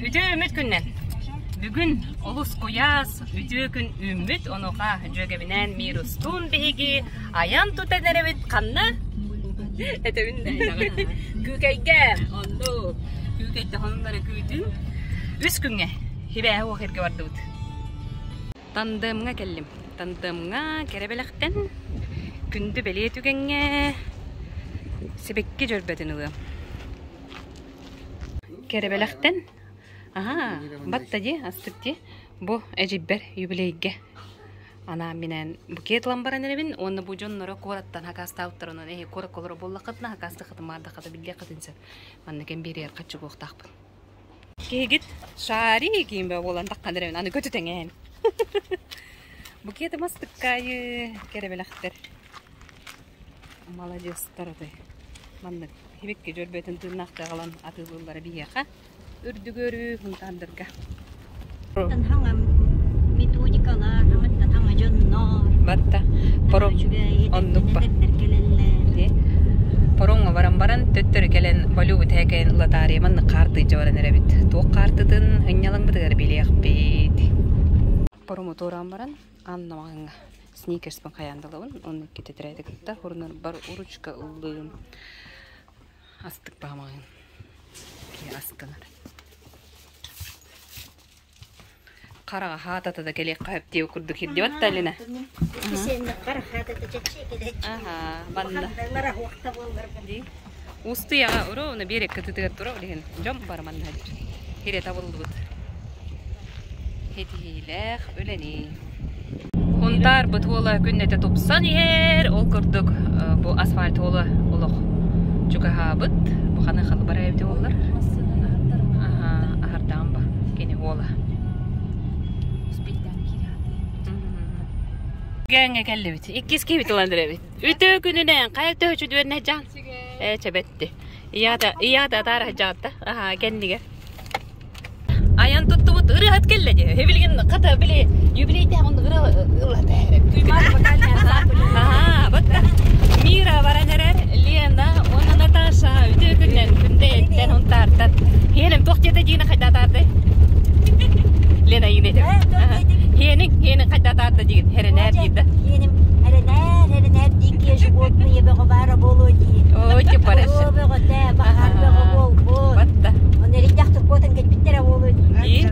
Үтүө үмүт күннэн. Бүгүн олус куйаас үтүө күн үүммүт. Онуоха дьүөгэбинээн Мирустуун биһиги айан тутан эрэбит ханна? Этэбин Күүкэйгэ. Оннук. Күүкэйдэ хонуннары күүтүн. Үс күҥҥэ хибээһи уох эргэ бардыбыт. Тандемҥа кэллим. Тандемҥа кэрэ бэлэхтэн күндү бэлиэ түгэҥҥэ сибэкки дьөрбөтүн ылыам. Кэрэ бэлэхтэн аһаа батта дии астык дии бу эдьийбэр юбилейгэ анаан-минээн букет ылан баран эрэбин уонна бу дьонноро куораттан хакаастаабыттар онон эһи куоракка олоро буоллаххытына хакаастыаххытын маардаххыта биллиэххитин сөп манна кэм биэрэр хаччыгуохтаахпын Киһигит шари киимбэ буолан таххан эрэбин аны көтүтэҥээн букетым астыккаайы кэрэ бэлэхтэр маладьыастар отой маннык хибикки дьөрбөтүн тыыннаахтыы аҕалан атыылыыллара биһиэхэ үрдүгөрүү Хунтаандарга хаҥа методикалар хаҥаттан хаҥа дьоннор Батта поро оннук ба Пороҥҥо баран баран төттөрү кэлэн Болюбут һээкэйин ылатаарыйа маннык хаартыйдьа баран эрэбит. Туох хаартытын ынньалаҥбытыгар билиэхпит. Порому туораан баран Анна маҕаҥҥа сникерспин хайаан да ылабын. Онно икки тэтэрээти кытта хурунарбар ручка ыллым. Астык баамаҕын. Киһи астынар. Хараҕа хаатата да кэлиэххэ сөп диэбит курдук ирдибэт да Алина? Аха, манна. Устуйаҕа уруна биэрэк кытытыгар тура билигин дьон бары манна сылдьар. Хире табыллыбыт. Ситиһиилээх үлэни. Хунтаарбыт уола күннэтэ тупсан иһэр. Ол курдук бу асфальт уола олох чугаһаабыт. Бу ханы халы барар эбит уоллар. Аһардаҕым ба кини уола. Гэҥҥэ кэллибит. Иккис киһибит ылан эрэбит. Үтүө күнүнэн хайа төһө үчүдүөрнэ дьаан. Ээ чэбэтти. Ията ията атаара дьаатта. Аха кэннигэр. Айан туттубут ырыаһыт кэллэ дии. Билигин хата били юбилейдээх оннук ырыа ыллата Аха, вот Мира баран эрэр, Лена уонна Наташа үтүө күннэн күндэйэттэн Унтаартан. Хиэним туох диэтэ диина хайдаатаарды? Лена иин этим. Хиэниҥ, хиэниҥ хайдаатаарда диин, хэрэнээр диир да. Хиэним хэрэнээр, хэрэнээр дикие животные бөҕө баара буолуо дии. Ой, типа Оо, бөҕөтө, баһаар бөҕө буолбут. Батта. Оны эрийдэхтик куотан кэлбиттэрэ буолуо дии.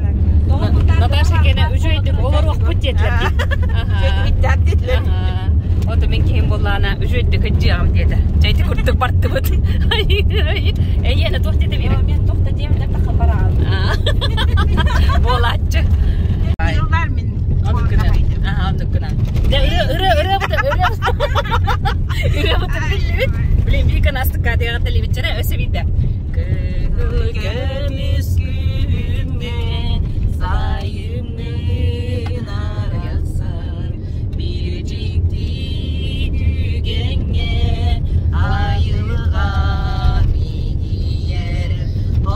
Наташа кэнэ үчүгэйдик олоруохпут диэтилэр дии. диэтилэр. Ото мин киһим буоллаана үчүгэйдик кыдьыаҕым диэтэ. Чэйти курдук бартыбыт. Эйиэнэ туох диэтэ биир? Мен туох да диэбитэ таха бараҕын. Буолааччы. Тыллар мин. Оннук гына. Аха, оннук гына. Дьэ, ырыа, ырыа, ырыа бутын, ырыа ырыа бутын биллибит. Блин, биир астыкка тиэҕэтэлибитчэрэ өссө биирдэ. Кыһыл көмүс күҥҥэ сайыннын арахсар биир дьикти түгэҥҥэ айылҕа минийэр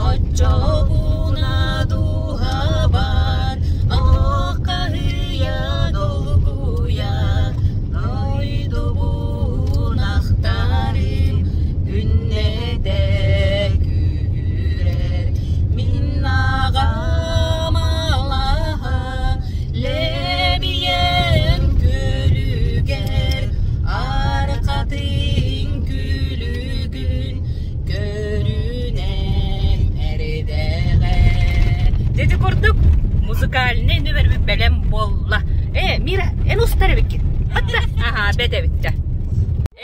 оччоҕуна дууһабар Оһуохаһыйа долгуйа дойдубун ахтарым күннэтэ күүһүрэр мин аҕам алаһа лэбийэм күлүгэр арҕатын күлүгүн көрүнэн эрдэҕэ Дьэ курдук музыкальный нүмербит бэлэм буолла. Э, Мира, эн устар эбиккин. Атта, аха, бэт эбиттэ.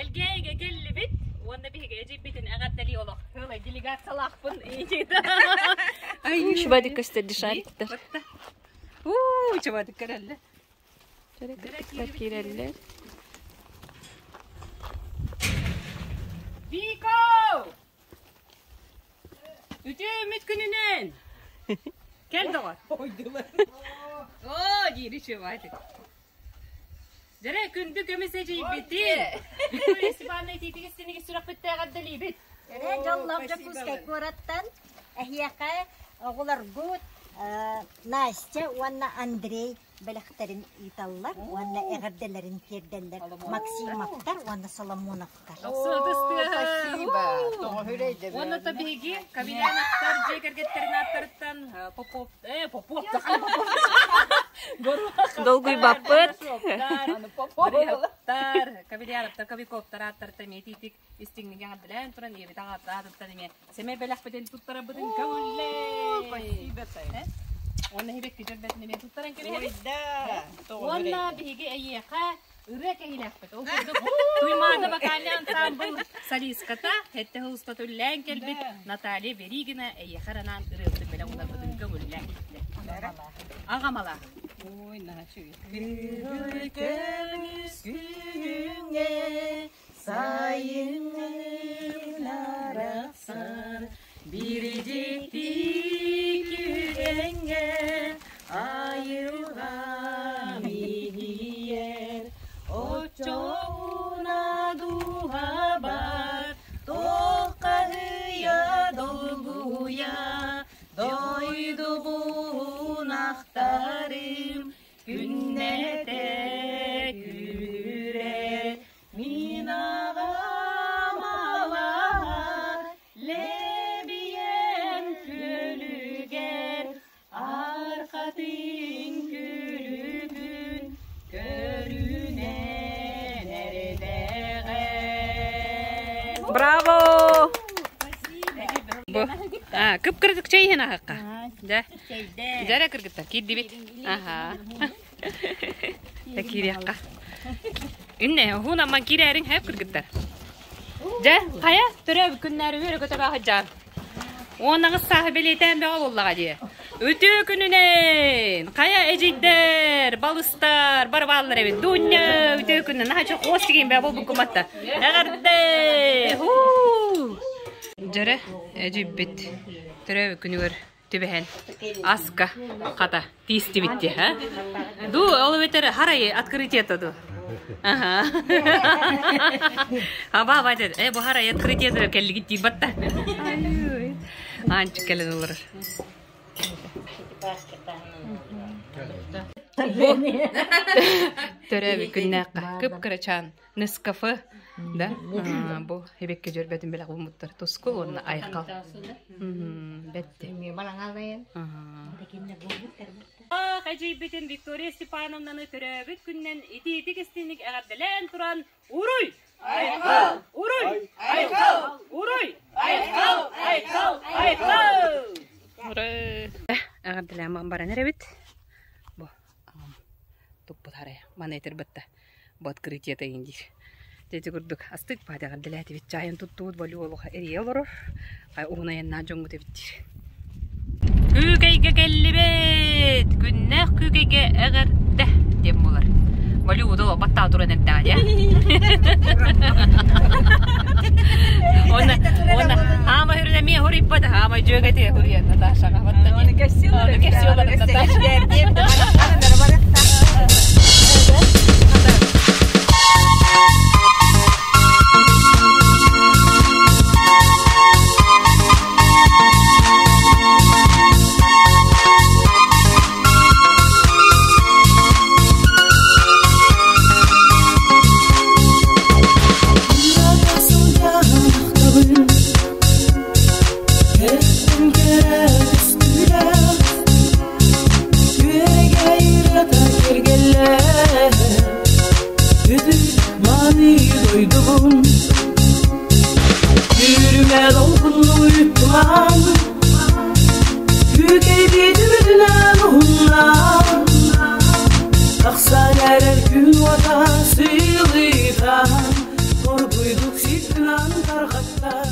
Элгээйигэ кэллибит уонна биһиги эдьиийбитин эҕэрдэлии олох сыалай делегациялаахпын. Ай, Чубадик көстөр шариктар. Уу, чубадик көрөллөр. Киирэллэр. Вико! Үтүө үмүт күнүнэн! Кэл доҕор. Оо, диир үчүгэй. Дьэрэ, күндү көмүс эдьиийбитин! Виктория Степановна итиитигис синигис сүрэхпиттээх эрдэлиибит. Эрэ дьоллоох Дьокуускай куораттан эһиэхэ оҕолоргут Настя уонна Андрей бэлэхтэрин ыыталлар уонна эҕэрдэлэрин тиэрдэллэр Максимовтар уонна Соломоновтар. Спасибо. Уонна то биһиги Кабеляновтар дьиэ кэргэттэрин ааттарыттан Попов Попов Долгуйбаппыт. Кабеляновтар, Кобяковтар ааттарыттан эмиэ итиитик истиҥник эҕэрдэлээн туран ийэбит аҕатыттан эмиэ сэмэй бэлэхпитин туттарабытын көҥүллээ. Спасибо, Тая. Уонна эһибэкки дьөрбөтүн эмиэ туттаран кэбиһэбит. Ой, да. Уонна биһиги эйиэхэ ырыа кэһиилээхпит. Ол курдук Туймаада вокальный ансамбл солистката Хэтте устата үллээн кэлбит Наталья Беригина эйиэхэ анаан ырыабытын бэлэх уунарбытын көҥүллээн. Аҕамала. Ой, наһаа Күһүр көмүс күһүҥҥэ сайыҥҥы арахсар биир дьикти түгэҥҥэ айылҕа иһийэр оччоҕуна дууһабар туоххаһыйа долгуйа дойдубун ахтарым күннэтэ күүрэр мин аҕам алаһа лэбийэн күөлүгэр архатын күлүгүн көрүнэн эрдэҕэ. Браво! Бу. А, кып-кырдык чэй иһин аһыкка. Дьэ. Дьэрэ кыргыттар киирдибит. Аха. Та киириэххэ. Инне, уһун амман киирээриҥ хэп кыргыттар. Дьэ, хайа төрөөбүт күннээри үөрэ көтө баахыдьаан. Уон аҕыс сааһы бэлиэтээн бөҕө буоллаҕа дии. Үтүө күнүнэн! Хайа эдьиийдэр, балыстар, бары бааллар эбит. Дуня, үтүө күнүнэн. Наһаа чох хуос тигин бээ буолбуккуматта. Эҕэрдэ! Хуу! Дьэрэ, эдьиийбит төрөөбүт күнүгэр түбэһэн аска хата тиистибит дии, а? Ду, ол эбэтэр харай открытие-то ду. Ага. Аба, аба, бу харай открытие кэллигит дии батта. Аанчык кэлэн олорор. Төрөөбүт күннээххэ кып-кырачаан Нескафе да бу эбекке дьөрбөтүн бэлэх ууммуттар Тускул уонна Айхал бэтти Эдьиийбитин Виктория Степановнаны төрөөбүт күнүнэн итиитик истиҥник эҕэрдэлээн туран Уруй! Айхал! Уруй! Айхал! Уруй! Айхал! Айхал! Айхал! Эҕэрдэлээн баран эрэбит. Бу туппут харайа. Маны этэр бытта. Бу открытие диир. Дьэ курдук астык баат эҕэрдэлээтибит. Чаайын туттубут болю олуха эрийэ олорор. Уһун айаннаах дьоҥҥут эбит диир. Күүкэйгэ кэллибит! Күннээх күүкэйгэ эҕэрдэ диэн буолар. Болю удо баттаа туран эрдэҕэ дии. Онна онна хаама хүрүнэ эмиэ хуруйбат хаама дьүөгэтэ хуруйан Наташаҕа батта Оны кэссиолар Оны кэссиолар Наташа. Дойдубун Yürüme dolgunluğu yuttuman Күүкэйбит үбүтүнэн уһуннаан Тахсан эрэр күн уота сыылыытан Оргуйдук сиргынан тарҕаттан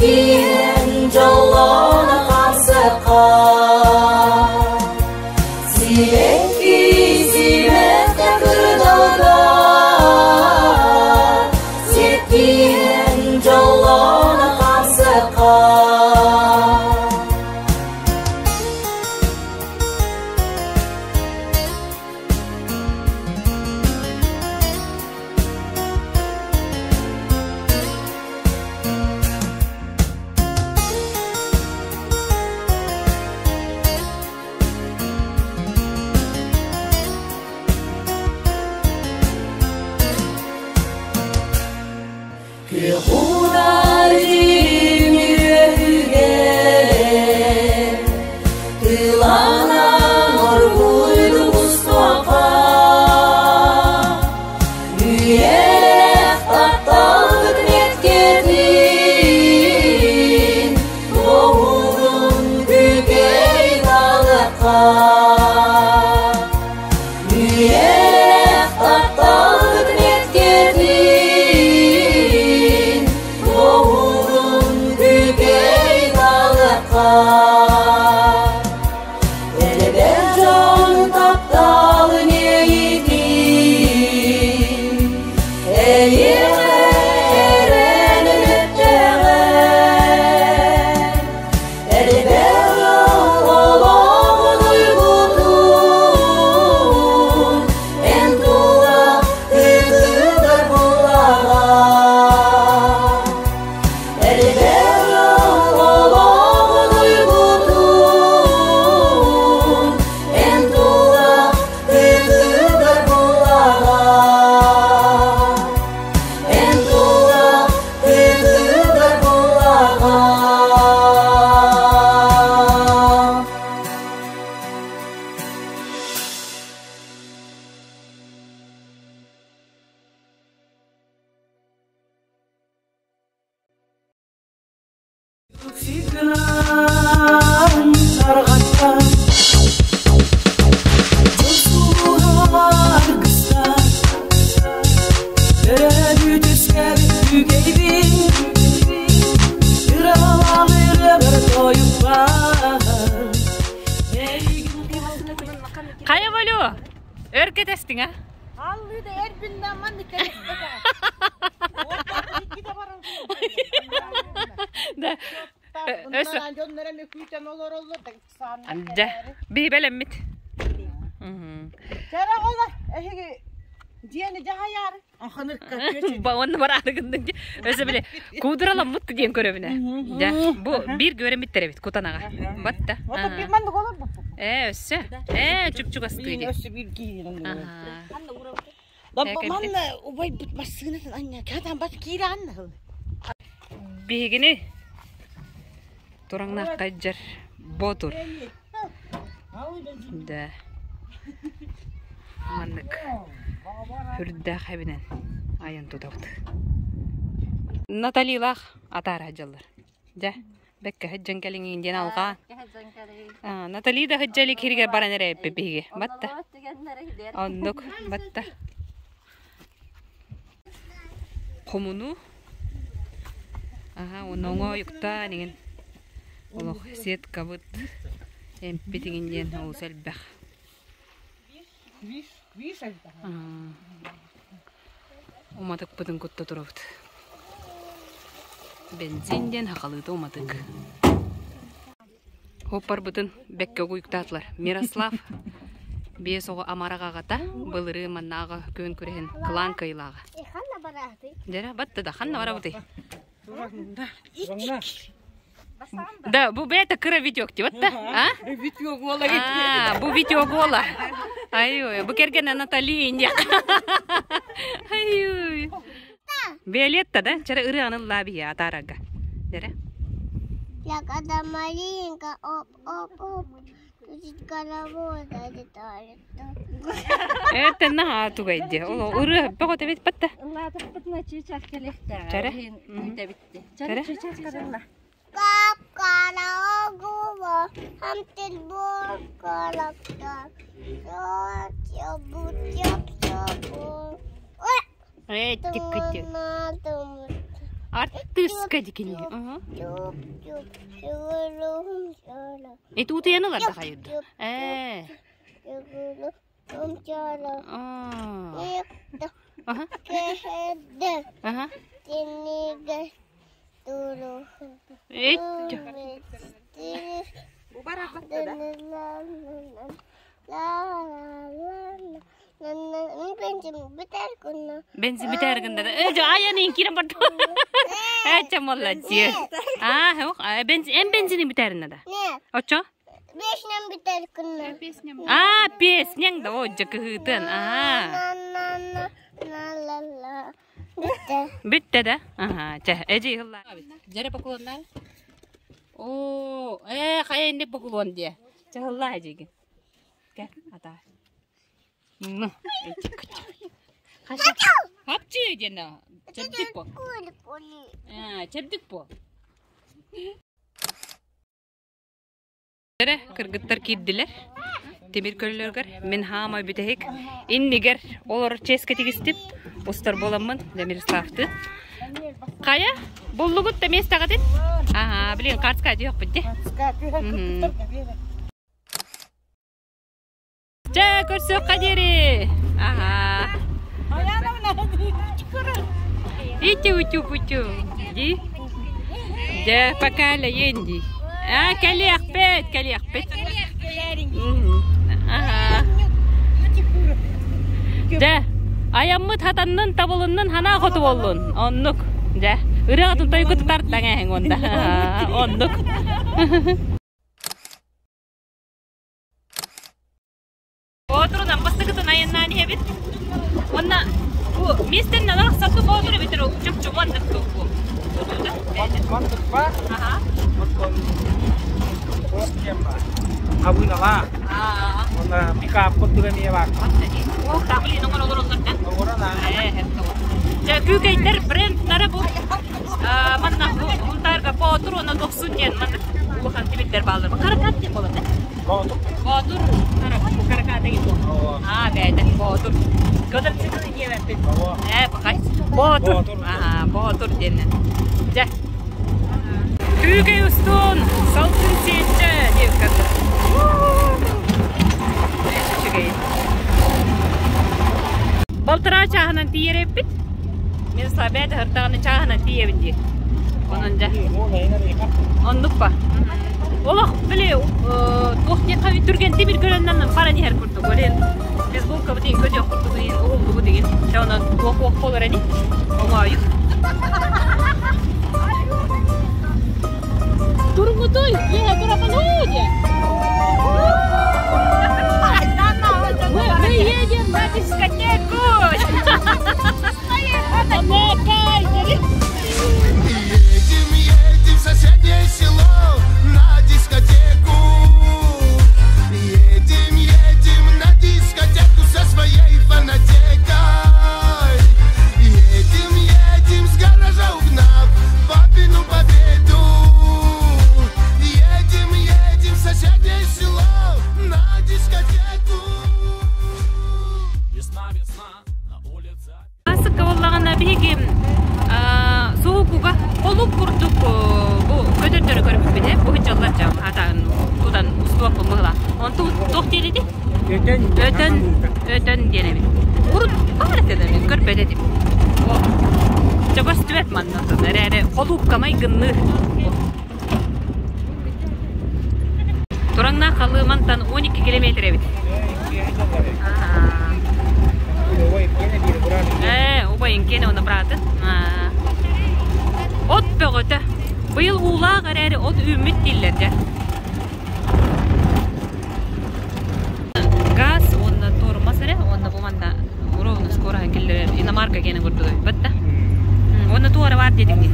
Сиэттиһэн дьоллоно хамсыка Сибэкки симэхтэ кырдалга Сиэттиһэн дьоллоно хамсыка Күөх дьирим үөһүгэр Тыланан оргуйдук устуохха Үөрэх тапталбыт мэткэтин Боһугун күкэй талыхха Үөрэх тапталбыт мэткэтин Боһугун күкэй талыхха Элбэх дьон тапталын иэйитин, эйиэхэ эрэн өлүттэҕэ. Элбэх олоҕун уйгутун, эн тула ытыгар булаҕа. Элбэх олоҕун уйгутун, эн тула ытыгар булаҕа. Эн тула ытыгар булаҕа. Хайа болю? Өр кэтэстиҥ а? Аллыда эрбиннен маннык Да. Өссө. Дьэ, биһи бэлэммит. Чара ола, эһиги дьиэни дьаһайаары. Уонна бараары гынныҥ дии. Өссө били куудураламмыт диэн көрөбүнэ. Дьэ, бу биир күөрэммиттэр эбит кутанаҕа. Батта. Ээ, өссө. Ээ, чуп-чугастыы дии. Өссө биир киһи. Манна убайбыт массыынатын анньа катан бас киирэ анна. Биһигини тураҥнаахха дьэр Ботур. Да. Маннык үрдээх эбинэн айан тутабыт. Наталилаах атаара дьаллар. Дьэ, бэккэ сылдьан кэлиҥиин диэн алҕаан. Натали да сылдьа илик сиригэр баран эрэ эппит биһиги. Батта. Оннук, батта. Хомуну. Аха, уонна оҥоойуктаан иҥин. Олох сеткабыт эмпит иҥин диэн олус элбэх. Уматыкпытын кутта турабыт. Бензин диэн хахалыыта уматык. Хоппарбытын бэккэ угуйуктаатылар. Мирослав биэс оҕо амарах аҕата былырыы маннааҕы күөн күрэһин кылаан кыайылааҕа. Дьэрэ, батта да, ханна барабытый? Да, бу бэйэтэ кыра Витек диэбит да? А? Витек уола. А, бу Витек уола. Ай-ой, бу кэргэнэ Натали инья. Ай-ой. Виолетта, да? Чара ырыаны ыллаа атаарарга. Дэрэ. Я когда маленькая, оп-оп-оп, тут головой залетает. Это наһаа тугай дии. Ол ырыа бөҕө тэбит батта. Ыллаатахпытына чыычаах кэлиэхтээҕэ. Чара. Үүтэбитти. Чара. Чара чыычаах каралла. Кап карагула, хамтельбор карактар. Э, тиккити. Артыыска дикини. Ити утуйан ылар да хайырды. Ээ. Аха. Аха. Бензин бүтэр гында. Э, айан кирен барды. Э, молодец. А, бензин, эм бензини бүтәрин да. Очо? Песням бүтэр гынна. А, песняң да, о, жакыһытын. А. Бүттэ да? Аха, чэ, эжи хылла. Жере поклоннар. О, э, хайа инник поклон дие. Чэ, хылла эжиги. Кэ, ата. Ну, Хапчы диэн чэбдик по. А, чэбдик по. Кыргыттар киирдилэр. Тимир көллөргөр мин хаама бүтэһик иннигэр олор ческэ тигистип устар буоламмын Демирславты. Хайа, буллугут да место ҕытын? Ага, блин, картска диэхпит ди. Чэ, көрсүөххэ диэри. Ага. Ити утю путю. Ди. Дьэ, пока лэйэн ди. А, кэлиэхпит, кэлиэхпит. Ага. Дьэ, айаммыт хатаннын, табылыннын, ханаа хоту боллун. Оннук. Дьэ, ырыаҕытын тойгуту тартаҥ эһэҥ онда. Оннук. Боотурунан бастакытын айаннаан иһэбит. Уонна бу миэстэннэн арахсарга боотур эбэтэр чопчу маннык бу. Маннык баар. Аха. Оттон Абыналаа. Уонна пикаппыт туга эмиэ баар. Ох, таблин оҥор олороллор да. Оҥорон аа. Ээ, Дьэ, күүкэйдэр бренднара бу манна Унтаарга Боотур уонна Дохсун диэн маннык улахан тимирдэр бааллар. Каракат диэн буолар да? Боотур. Боотур Караката Аа, бэйдэ Боотур. Квадроцикл диэбэппит. Ээ, бакай. Боотур. Аа, Боотур диэннэ. Дьэ. Күүкэй устун салгын сиэччэ диэбит курдук. Үчүгэй. Балтараа чааһынан тиийэр эбиппит. Мин слабэт ыһыртаҕына чааһынан тиийэбин дии. Онон дьэ. Оннук па. Олох били туох диэххэ түргэн тимир көрөннөн баран иһэр курдук. Олен бейсболкабыт иин көтүөх курдук иин уһуллубут иин. Дьэ онон туох-уох буолар ини. Оҥоойук. Тургутуй, үөһэ турапан уу диэ. Мы едем на дискотеку! Едем, едем в соседнее село на дискотеку. Едем, едем на дискотеку со своей фонотекой. Едем, едем с гаража угнав папину победу. Едем, едем в соседнее село на дискотеку. Весна, весна, на улице. Асыкка буоллаҕына биһиги суукуга холук курдук бу көтөрдөрү көрбүппүт ээ бу дьаллар дьам атаан тутан устуоппун быһыла онту туох диэлити Өтөн. өтөн өтөн диэн эбит урут баар этэ да мин көрбөт этим о чогос түбэт маннатын эрээри холууккамай гынныыр Тураҥнаах Халыымантан 12 километр эбит. Ээ, убайын киэнэ уонна быраатын. От бөҕөтө. Быйыл уулаах эрээри от үүммүт дииллэр дьэ. Газ уонна тормоз эрэ уонна бу манна ровно скороһын киллэрэр иномарка киэнэ курдук эбит да. Уонна туора баар диэтиҥ дии.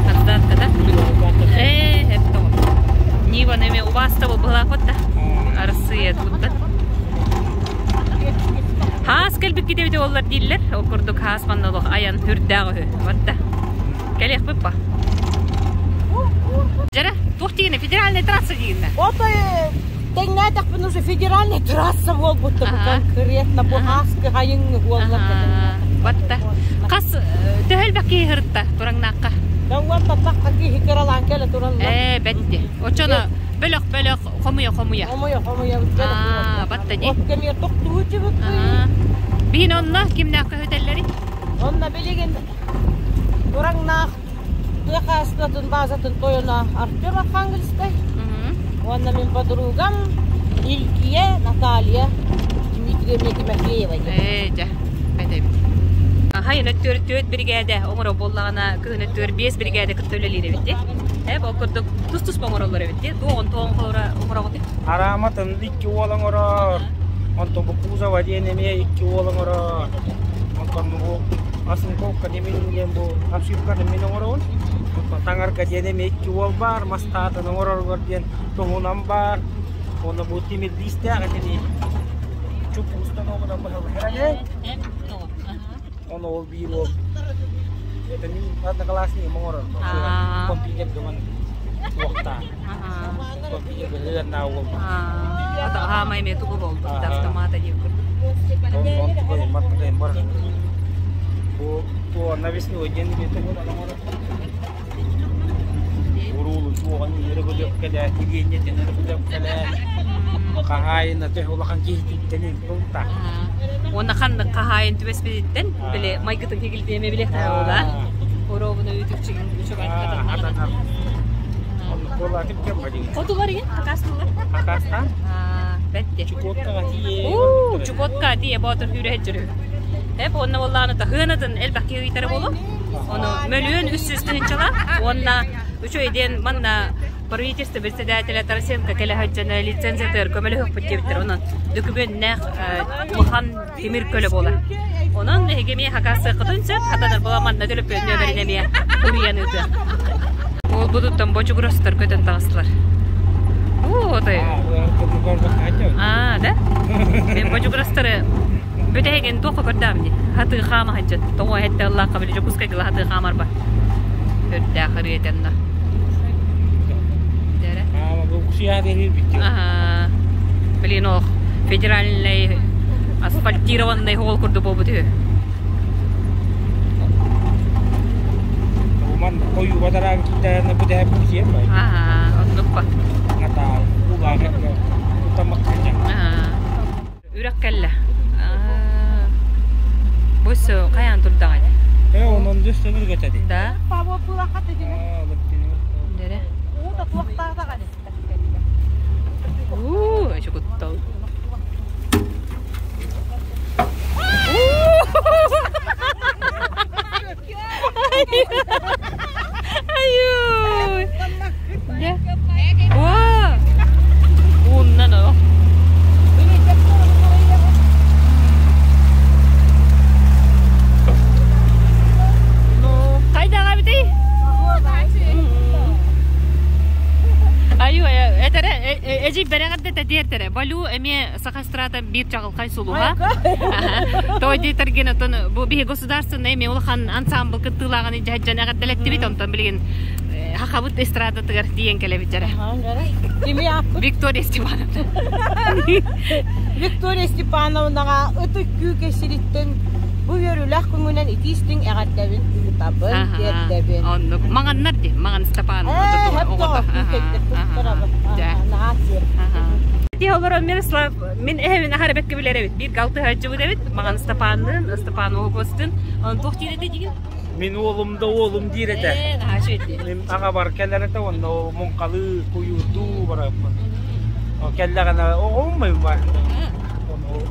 Раздатка да? Ээ, эптэ Нива неме убаастабыл быһылаахпыт да. Арассыыйа туттан. Хаас кэлбит китэбите оллар дииллэр. Ол курдук хаас манна олох айан үрдээх үһү. Батта. Кэлиэхпит па. Жара, туох дигинэ федеральная трасса дигинэ. Ото тэҥнээтэхпин уже федеральная трасса буолбута конкретно бу ааскы хайыҥ уоллар Батта. Хас төһөлбөх киһи хырытта тураҥнаахха? Дауан тахха киһи кыралаан кэлэ тураллар. Ээ, бэтти. Очоно бөлөх-бөлөх хомуйа-хомуйа. Хомуйа-хомуйа Аа, батта ди. От кэмиэр тохтуу Аа. Биһин онно кимнээх көһүтэллэри? Онно билигин Тураҥнаах тыа хаһаайыстыбатын баазатын тойоно Артем Архангельскай уонна мин подругам Илгия Наталья Дмитриевна Тимофеева Ээ, дьэ, бэтэбит. Хайын өттүөр түөрт биригээдэ оҥоро буоллаҕына, кыһын өттүгэр биэс биригээдэ кытта үлэлиир эбит дии. Ээ, ол курдук тус-туспа оҥороллор эбит дии. Туоҕун туоҕун холоро оҥороҕут Арааматын икки уол оҥорор. Онтон бу Кузова диэн эмиэ икки уол оҥорор. Онтон бу Асынковка диэн диэн бу обшивканы мин оҥоробун. Онтон Таҥарга диэн эмиэ икки уол баар, мастаатын оҥороругар диэн туһунан баар. Уонна бу тимирдиистээх этини чуппустан оҕунан быһаллар. Ону ол биир уол это мин одноклассник оҥорор. Компьютер гынан туохтаах. Компьютер гынан уол. Аһаамай эмиэ тугу буолбут автомата диир курдук. Бу туо навесной диэн тугунан оҥорор. Уруулу суоҕун өрө көтөккэлээ, тириэньэтин өрө көтөккэлээ. Хаһаайына төһө улахан киһититтэн тулта. Уонна ханнык хаһаайын түбэспититтэн били майгытын кигилтиэмэ билиэхтээх буолаа. Оруобуна үтүкчүгүн үчүгэй Атанар. Оннук буолаатым кэм бадин. Хотулар иһин хакастылар. Хакастан? Бэтте. Чукоткаҕа тиийэ. Уу, Чукотка тиийэ боотур күүрэһит жүрү. Эп онно боллааны таһыанатын элбэх киһи ыйтара болу. Ону мөлүөн 300 тыһынчала уонна үчүгэй диэн манна правительство председателя Тарасенко кэлэ сылдьан лицензиятыгар көмөлөһүөхпүт диэбиттэр. Онон дөкүмүөннээх улахан тимир көлө буолар. Онон эһиги эмиэ хакассыаххытын сөп, хатанар була манна төлөпүөн нүөмэрин эмиэ суруйан ыытыа. Ол будуттан бочугурастар көтөн таҕыстылар. Оо, отой. Аа, да? Мен бочугурастары бүтэһигин туохха көрдөм дии. Хатыы хаама сылдьан. Тоҕо эһэтте ыллаахха били Дьокуускайга ыла хатыы хаамарба. Үрдээх ырыа этэнна. Аха. Блин, ох, федеральный асфальтированный холл курдук буолбут үһү. Уман хойуу батараан киттаана бүтэһэ бусиэн бай. Аха, оннук ба. Натаа, улаах утамаккача. Үрэх кэллэ. Бу өссө хайаан турдаҕай? Э, онон дөс төбүргэтэ Да. Дэрэ. Уу, эчи куттал. Айуу! Оо! Ууннан о. Хайдаҕа битий? Айуу, этэрэ эдьий бэрэҕэрдэ тиэртэрэ. Балю эмиэ саха эстрада биир чаҕылхай сулуһа. Тоҕо диэтэргин отон бу биһи государственный эмиэ улахан ансамбл кыттыылааҕын дьаһдьан эҕэрдэлэттибит онтон билигин хахабыт эстрадатыгар тиийэн кэлэбит дьэрэ. Виктория Степановна. Виктория Степановнаҕа ытык күүкэ сириттэн бу үөрүүлээх күҥүнэн итиистиҥ эҕэрдэбин ыытабын, тиэрдэбин. Оннук. Маҥаннар дии, Маҥан Степановна. Оҕото. Наһаа Ити олорон Мирослав мин эһэбин аһара бэккэ билэр эбит. Биир алтыһааччыбыт эбит. Маҕан Степанныын, Степан Оҕокостун. Туох диир этэ дигин? Мин уолум да уолум диир этэ. Ээ, наһаа үчүгэй Мин аҕабар кэлэр этэ уонна муҥхалыы, куйуурдуу бараппын. Кэллэҕинэ оҕом бар.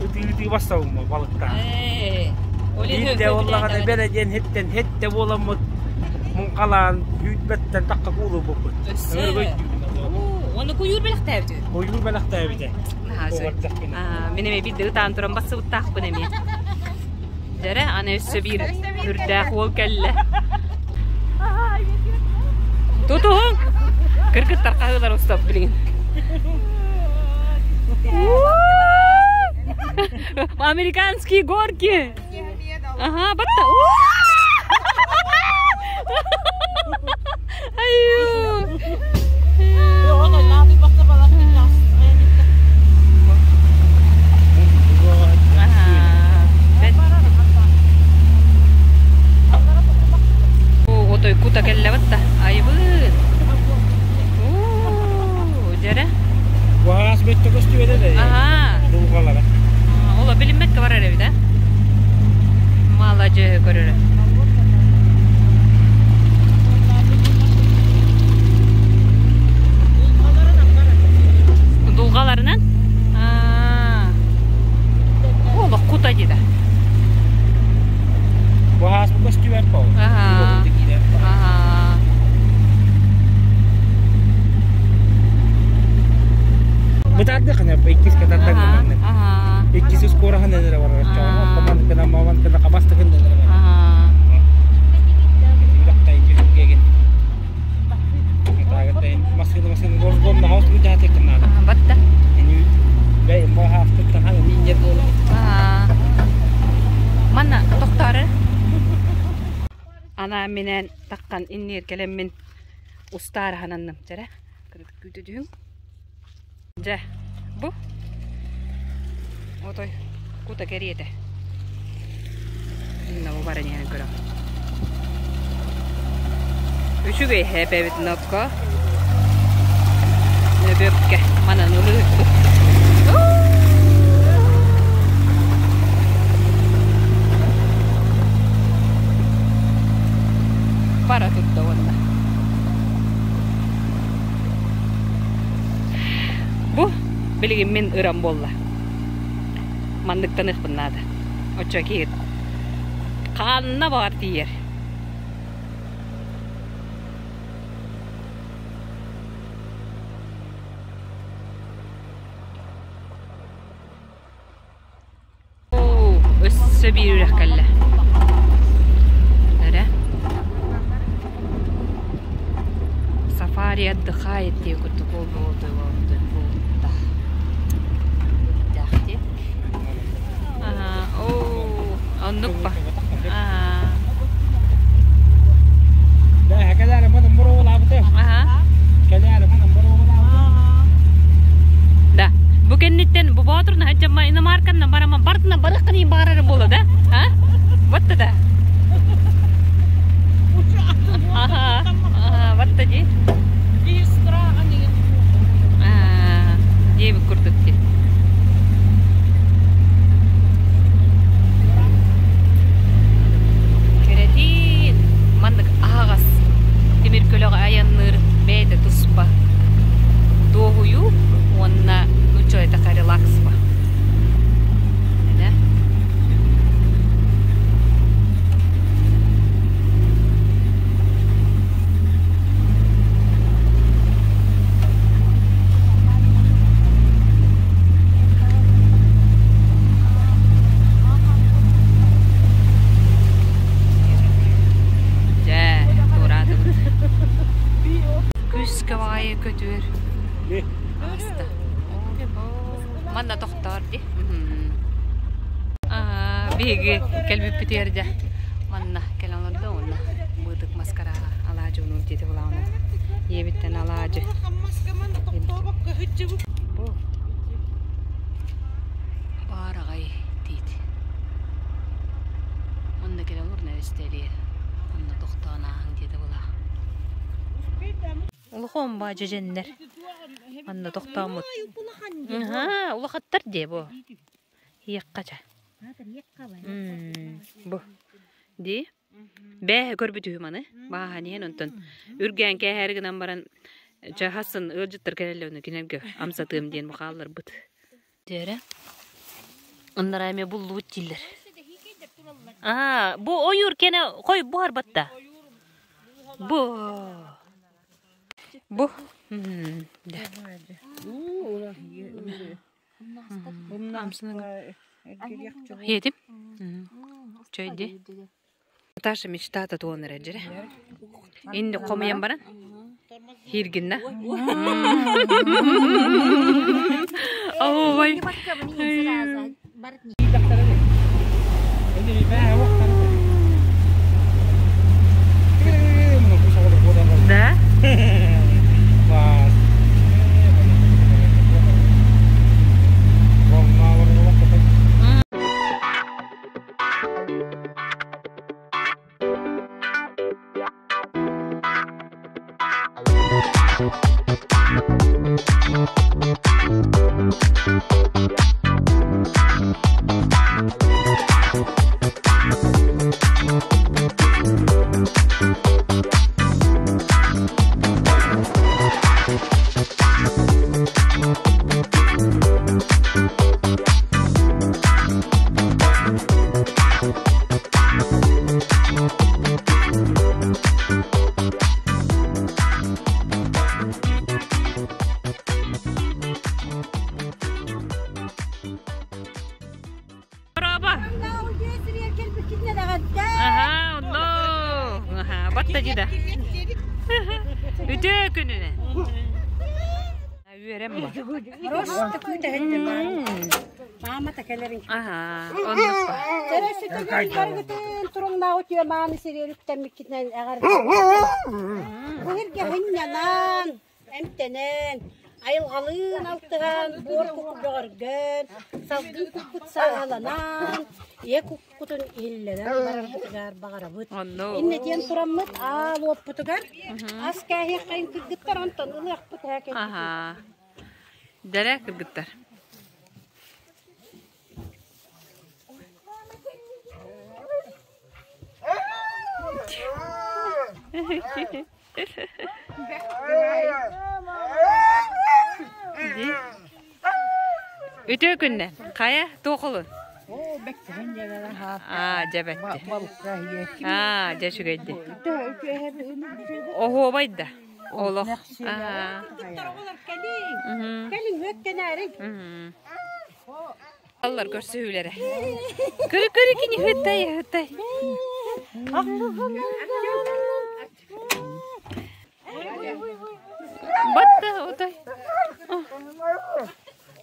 Ытыы-ытыы бассабым балыктаан. Ээ, Биирдэ буоллаҕына бэрэ диэн хиттэн хиттэ буоламмыт муҥхалаан үүтбэттэн тахха куулубуппут. Өссө. Уонна куйуур бэлэхтээбит үһү. Куйуур бэлэхтээбитэ. Мин эмиэ биирдэ ытаан туран бассыбыттаахпын эмиэ. Дьэрэ, аны өссө биир үрдээх уол кэллэ. Тутуһуҥ! Кыргыттар хаһыылар устап билигин. Американские горки! Ага, батта. Аю! Отой кута кэллэбит. Бытаардык иккис катартан маннык. Иккис скороһын эрэ барар. Команда кына маман кына кабастыгын эрэ барар. Батта. Манна тохтоору. Ана минен таққан иннир келеммин устаар хананным жара. Кырдык күүтүдүһүң. Дьэ, бу отой кута кэриэтэ. Инна бу баран иһэн көрөм. Үчүгэй хэпэбит нокко. Нөбөккэ манан ылыыппыт. Бара турда уонна. Бу билигин мин ырам буолла. Манныктаныахпын наада. Оччо киһи ханна баҕар тиийэр. Өссө биир үрэх кэллэ. Эрэ. Сафари отдыхает дии курдук буолбут буолбута. Оо, оннук ба. Да. Бу кэнниттэн бу боотур наһаджамма иномарканна барама бардына барыххын баарары буола да? А? Вот да. Ага. Ага, вот ди. Аа, диэбит курдук ди. Кэрэтиин маннык аһаҕас тимир көлөҕө айанныыр бэйэтэ туспа дуоһуйуу уонна нуучча этэ релакс ба. Дьэ, туораатыбыт. Күүскэ баҕайы көтүөр ааста. Манна тохтоор дии. Биһиги кэлбиппитигэр дьэ манна кэлэн олордо уонна быытык маскарааҕа алаадьы унур диэти булаҕына ийэбиттэн алаадьы бу баараҕай тиит онно кэлэн олорно эстэлиэр онно тохтоон ааһыҥ диэтэ булаах улахан баа дьэдьэннэр манна тохтооммут улахаттар дии бу иэххэ бу дии бээ көрбүтүһү маны бааһан иһэн онтон үргээн кээһээри гынан баран чаһасын ыалдьыттар кэлэллэр ону кинилэргэ амсатыам диэн бу хаалларбыт Дээрэ Оннара эмиэ буллубут дииллэр. Аа, бу ойуур кэнэ хой буһарбатта. Бу. Бу. Едим. Чөйди. Наташа мечтата туон эрэ дьэрэ. Инни хомуйан баран хииргиннэ. Ой. Да? күнүнэн. Үөрем ба. Маама та кэлэрин. Аха, оннук ба. Тэрэ баргытын туруҥнаа үтүө мааны сириэр үктэммиккитинэн эҕэр. Бу сиргэ хынньанан, эмтэнэн, айылҕалыын алтыһан, буор кукку бөҕөргөн, салгын куккут сааһыланан, ийэ куккутун иһиллэнэн барарбытыгар баҕарабыт. Иннэ диэн тураммыт аал уоппутугар ас кээһиэххэйин кыргыттар онтон ылыахпыт һээ Аха. Дэрэ кыргыттар. Үтүө күннэ. Хайа, туохулун? Аа, дьэ бэтти. Аа, дьэ үчүгэйди. Оһуобай да. Олох. Аа. Кэлиҥ, үөттэнээриҥ. Аллар көрсүһүүлэрэ. Көрү көрү кини хытай хытай. Батта отой.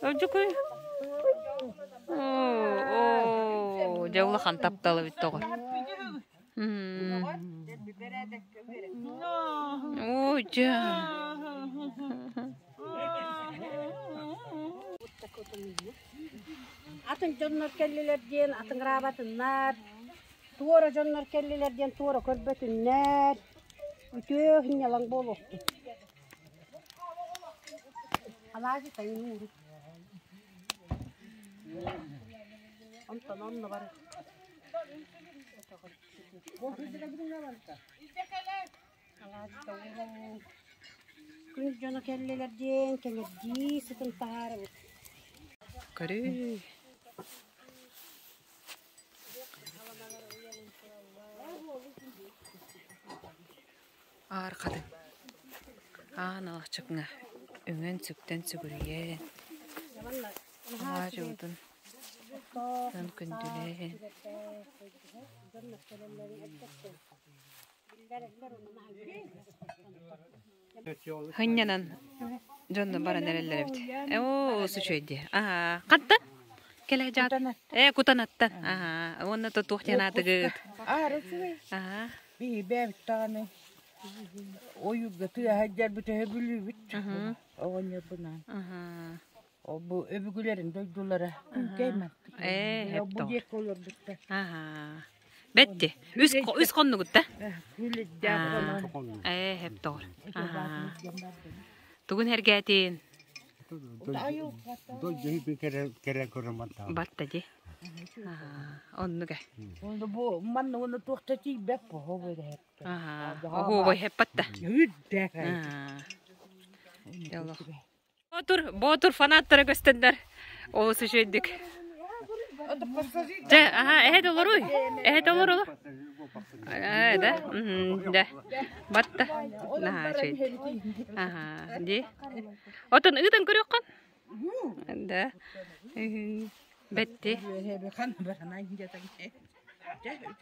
Ожукуй. Оо, дьэ улахан тапталы бит тоҕор. Оо, дьэ. Атын дьоннор кэллилэр диэн атыҥыраабатыннар, туора дьоннор кэллилэр диэн туора көрбөтүннэр, үтүө сынньалаҥ буолуохтун. Алаадьы тайын ууру. Онтон онно бар. Алаадьыта ууру. Күн дьоно кэллилэр диэн кэҥэрдии сытын таһаарабыт. Көрүүй. Аар хатын. Аан алахчыкҥа үҥэн-сүктэн сүгүрүйэн, алаадьыбытын күндүлээн. Хынньанан дьонно баран эрэллэр эбит. Оо, үчүгэй дии. Аа, хантан? Кэлэ дьаат. Ээ, Кутанаттан. Аа, уонна то туох диэн аатыгыт? Аара үчүгэй. Аа. Биһи бэйэбит даҕаны ойуурга тыаһа дьэрбит өһөбүлүүбүт оҕонньорбунаан. Ол бу өбүгэлэрин дойдулара Күҥкэй мантык. Ээ, Бу диэки олорбуттар. Аа. Бэтти. Үс үс хоннугутта. Ээ, хеп тоҕор. Аа. Тугун эргээтин? Батта ди. Оннуга. Онно бу манна уонна туохта тиийбэт бу береһэт. Оһуобай хеппатта. Үрдээх. Боотур, Боотур фанаттара көстөннөр. Олус үчүгэйдик. Дьэ, аха, эһэ толоруй. Эһэ толору. Ээ, да. Да. Батта. Наһаа үчүгэй. Аха, ди. Отон ыытан көрүөххүн. Да. Бэтти.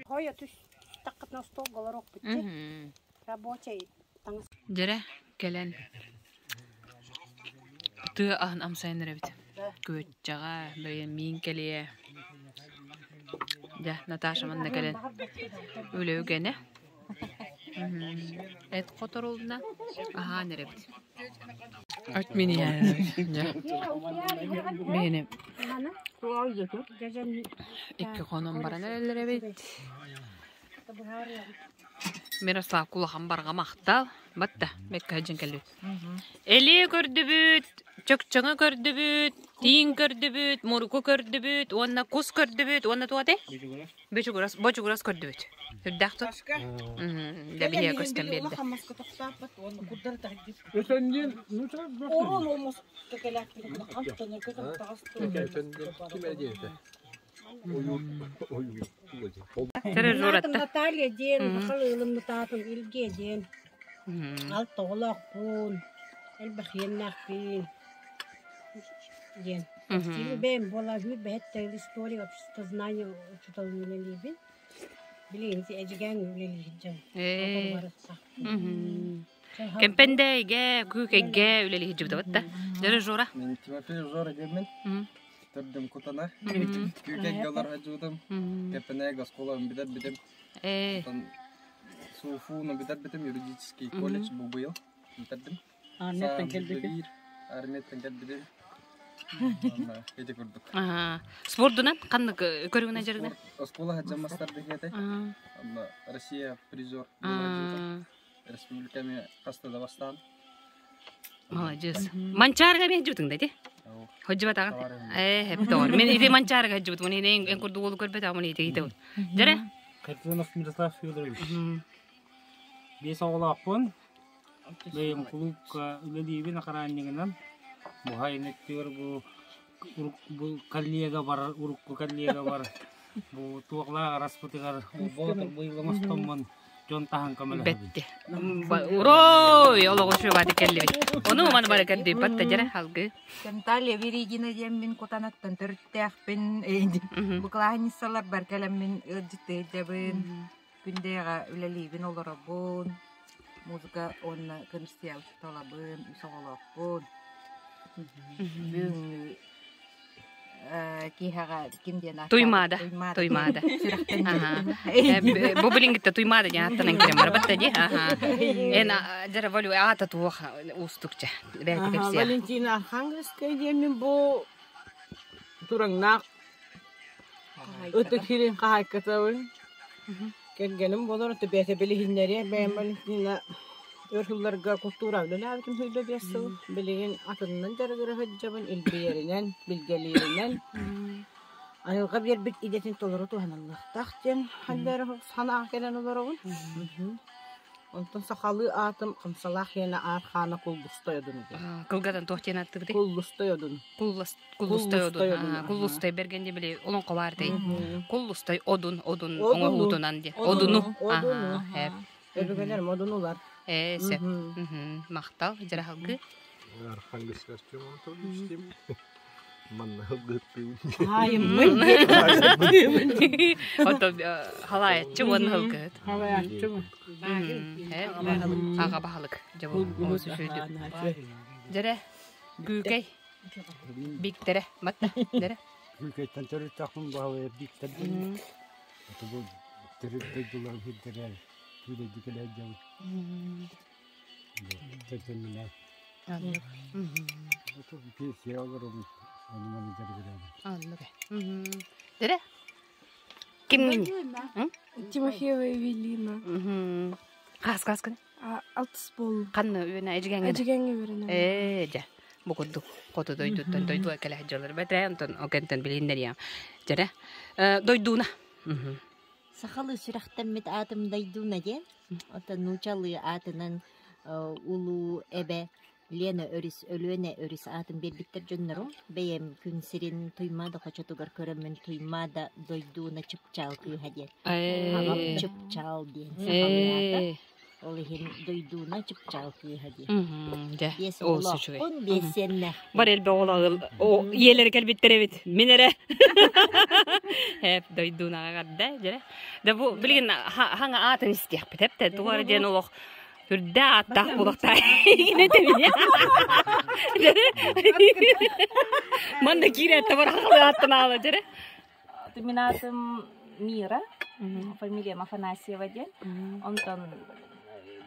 Хойо түс таққытына столга олоруохпут рабочий таҥас. Дьэрэ кэлэн тыа аһын амсайан эрэбит. Күөччэҕэ, бэйэм миин кэлиэ. Дьэ, Наташа манна кэлэн үлэ үгэнэ. Эт хоторулна аһаан эрэбит. От мини дьэ. Миини икки хонон баран эрэллэр эбит. Мирослав кулахан барҕа махтал. Батта, бэккэ сылдьан кэллибит. Элиэ көрдүбүт, чөкчөҥө көрдүбүт, тииҥ көрдүбүт, муруку көрдүбүт уонна кус көрдүбүт уонна туох этэй? Бөчүгүрас, бочугурас көрдүбүт. Үрдээх тут. Дэ биһиэ көстөн биэрдэ. Наталья диэн, сахал ыылыммытаатын Илгэ диэн. Алта оҕолоохпун, элбэх иэннээхпин диэн. Бэйэм буола бэһэт история обществознания учууталын үлэлиибин. Билигин Эдьигээҥ үлэлиир дьон. Кэмпэндээйгэ, Күүкэйгэ үлэлии сылдьыбыта да. Дьэрэ Жора. Мен Тимофей Жора диэммин. Төрдүм Кутана. Күүкэйгэ олорор сылдьыбытым. Кэмпэндээйгэ оскуолабын бүтэрбитим. Онтон СУФУ-ну бүтэрбитим, юридический колледж бу быйыл бүтэрдим. Армияттан кэлбитим. Армияттан кэлбитим. Ити курдук. Спордунан ханнык көрүҥүнэн дьарыгынан? Оскуола сылдьан мастар дэһиэтэй. Онно Россия призер Республика эмиэ хаста да бастаан. Молодец. Манчаарыга эмиэ сылдьыбытыҥ да ити? Сылдьыбатаҕын? Ээ, эптоҕор. Мин ити манчаарыга сылдьыбытым. Ини эн курдук уолу көрбөтөҕүм, ити ити. Дьэрэ? Харитонов Мирослав Федорович. Биэс оҕолоохпун. Бэйэм кулуупка үлэлиибин охраннигынан. Бу өттүгэр бу бу коллега бар, урукку коллега бар. Бу туохлаах араспытыгар боотур быйыл оҥостоммун дьон таһан көмөлөһөбүн. Бэтти. Урой, олоҕу шубаты кэллибит. Ону маны бары кэрдийбат да дьэрэ алгы. Наталья Веригина диэммин Кутанаттан төрүттээхпин. Бу кылааһынньыссаларбар кэлэммин ыалдьыттыйдабын. Күндэйэҕэ үлэлиибин, олоробун, музыка уонна көмүскэ учууталабын, үс оҕолоохпун. Бүгүҥҥү киэһэҕэ ким диэн ааттаабыт? Туймаада. Туймаада. Бу билиҥҥиттэ Туймаада диэн ааттанан киирэн барбат да дии. Эн дьара волю аата туох уустукча. Бэйэтэ кэпсиэх. Валентина Архангельская диэммин бу тураҥнаах Ытык сирин хаһаайкатабын. Кэргэним буолар, бэйэтэ билиһиннэриэ. Бэйэм Валентина өр сылларга култуура үлэлээбитим 25 сыл. Билигин атынынан дьарыгыра сылдьабын, илбийэринэн, билгэлииринэн. Айылҕа биэрбит идэтин толору туһаныллыахтаах диэн ханна санааҕа кэлэн олоробун. Онтон сахалыы аатым Хамсалаах иэнэ Аар Хаана Куллустай Одун диэн. Кылгатан туох диэн ааттыыбытый? Куллустай Одун. Куллустай Одун. Куллустай бэргэн диэн били олоҥхо баар дии. Куллустай Одун, Одун оҥоһуутунан диэн. Одуну. Одуну. Өбүгэлэрим одунулар. Ээ, сөп. Махтал, дьараһалгы. Архангельскай Артем Анатольевич диэн. Манна ылгыттыыбын. Хаайыммын. Ото халаайаччы уонна ылгыт. Халаайаччы. Аҕа баһылык. Дьэ бу олус үчүгэй. Дьэрэ Күүкэй Бииктэрэ батта дэрэ. Күүкэйтэн төрүттахпын баһылайар Бииктэр диэн. Ото бу төрүт дойдуларын сирдэрэ күүлэйдик элэйдьэбит. Кэргэмминээн. Ото пенсия олоробун. Ону маны дьарыгырабын. Оннук. Дэрэ Кимҥин? Тимофеева Эвелина. Хаас хааскын? Алтыс буоллум. Ханна үөнэ Эдьигэҥҥэ? Эдьигэҥҥэ үөрэнэбин. Ээ, дьэ. Бу курдук хоту дойдуттан дойдуга кэлэ сылдьаллар бэтэ, онтон ол кэнтэн билиһиннэриэм. Дьэрэ. Дойдууна. Сахалыы сүрэхтэммит аатым Дойдууна диэн. Оттон нуучалыы аатынан улуу эбэ Лена өрүс, Өлүөнэ өрүс аатын биэрбиттэр дьоннорум. Бэйэм күн сирин Туймаада хочотугар көрөммүн Туймаада дойдууна Чыпчаал кыыһа диэн. Аҕам Чыпчаал диэн сахалыы аата. Ол иһин дойдууна Чыпчаал кыыһа диэн. Дьэ, Биэс олус үчүгэй. оҕолоохпун, биэс сиэннээхпин. Бар элбэх оҕолоох ийэлэрэ кэлбиттэр эбит. Мин эрэ. Эп дойдуунаҕа гарда дьэ. Да бу билигин хаҥа аатын истиэхпит эптэ. Тугу эрэ диэн олох Үрдэ ааттаах буолуохтаах тэбине. Манна киирээт табар ааттан аала дьэрэ. Мин аатым Мира, фамилиям Афанасьева диэн. Онтон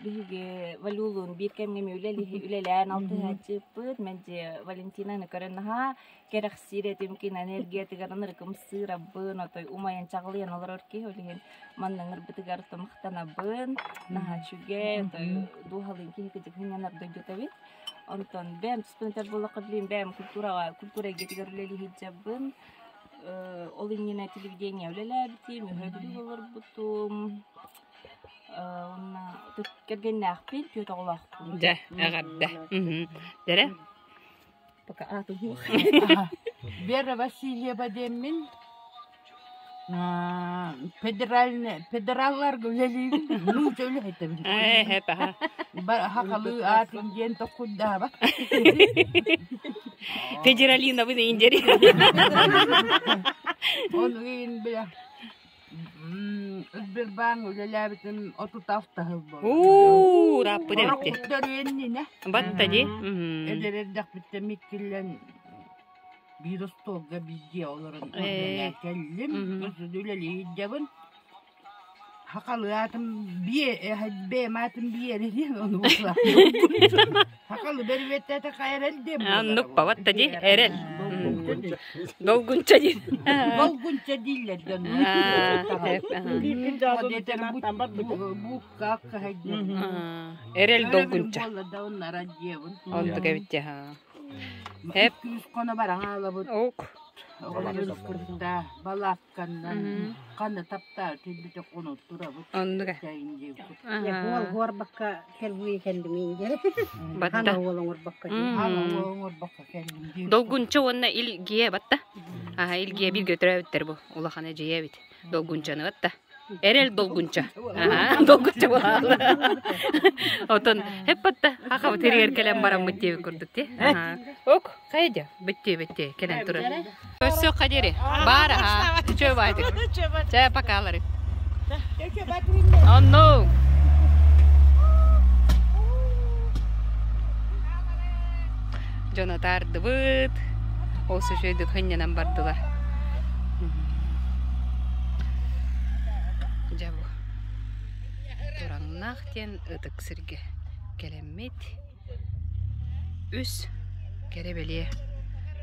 биһиги Валюлуун биир кэмҥэ үлэлээн алтыһааччыппыт. Мэлдьи Валентинаны көрөн наһаа кэрэхсиир этим кин энергиятыгар ынырыкымсыырабын, отой умайан чаҕылыйан олорор киһи ол иһин манна ыҥырбытыгар махтанабын, наһаа үчүгэй, отой дууһалыын киһи кыдьык сынньанар дойдута эбит. Онтон бэйэм туспун этэр буоллахха билигин бэйэм культураҕа, культура эйгэтигэр үлэлии сылдьабын. Ол иннинэ телевидение үлэлээбитим, үһэ бүлүү олорбутум. Уонна кэргэннээхпин, түөрт оҕолоохпун. Дьэ, эҕэрдэ. Дэрэ? Пока аатым суох. Вера Васильева диэммин федеральный федералларга үлэлиибин нуучча үлэһитэбин хахалыы аатын диэн токкуйдаабат Федералинабын индери. Ол иин бile. Сбербанк үлэлээбитим 36 сыл буолла. Уу, ырааппыт эбит. Орохтор Батта ди. Эдэр эрдэхпиттэн миккиллэн биир остуолга биир дьиэ олорон үлэлээн кэллим. Үлэлии Хахалы аатым биэ бэйэм аатым биэрэ диэн ону Хахалы бэрибэттээтэ хайарел диэн Оннук бабатта ди эрэл. Долгунча диэн. Долгунча дииллэр дьон. Эрэл долгунча. Оннук эбит Эп. Күс хоно баран хаалабыт. Ок. Оҕолорбут балаакканнан ханна таптаары кэлбитэ хонон турабыт. Оннук. Уол уорбакка кэлбии кэллим диэн. Батта. Хана уол оҥорбокко. Хана уол оҥорбокко кэллим. Долгунча уонна Илгиэ батта. Аха Илгиэ бииргэ төрөөбүттэр бу. Улахан эдьиийэ эбит. Долгунчаны батта. Эрэл долгунча. Аха долгунча буолаалла. Отон хеп батта. Хахабыт иригэр кэлэн бараммыт диэбит курдук ти. Ок, хайдя. Битти битти кэлэн турар. Өссө хадери. Бар аха. Чөө байтык. Чэ покалары. Онно. Дьон атаардыбыт. Ол сөшөйдүк хынньанан бардылар. Дьэ бу. Тураҥнаах диэн ытык сиргэ кэлэммит. Үс кэрэ-бэлиэ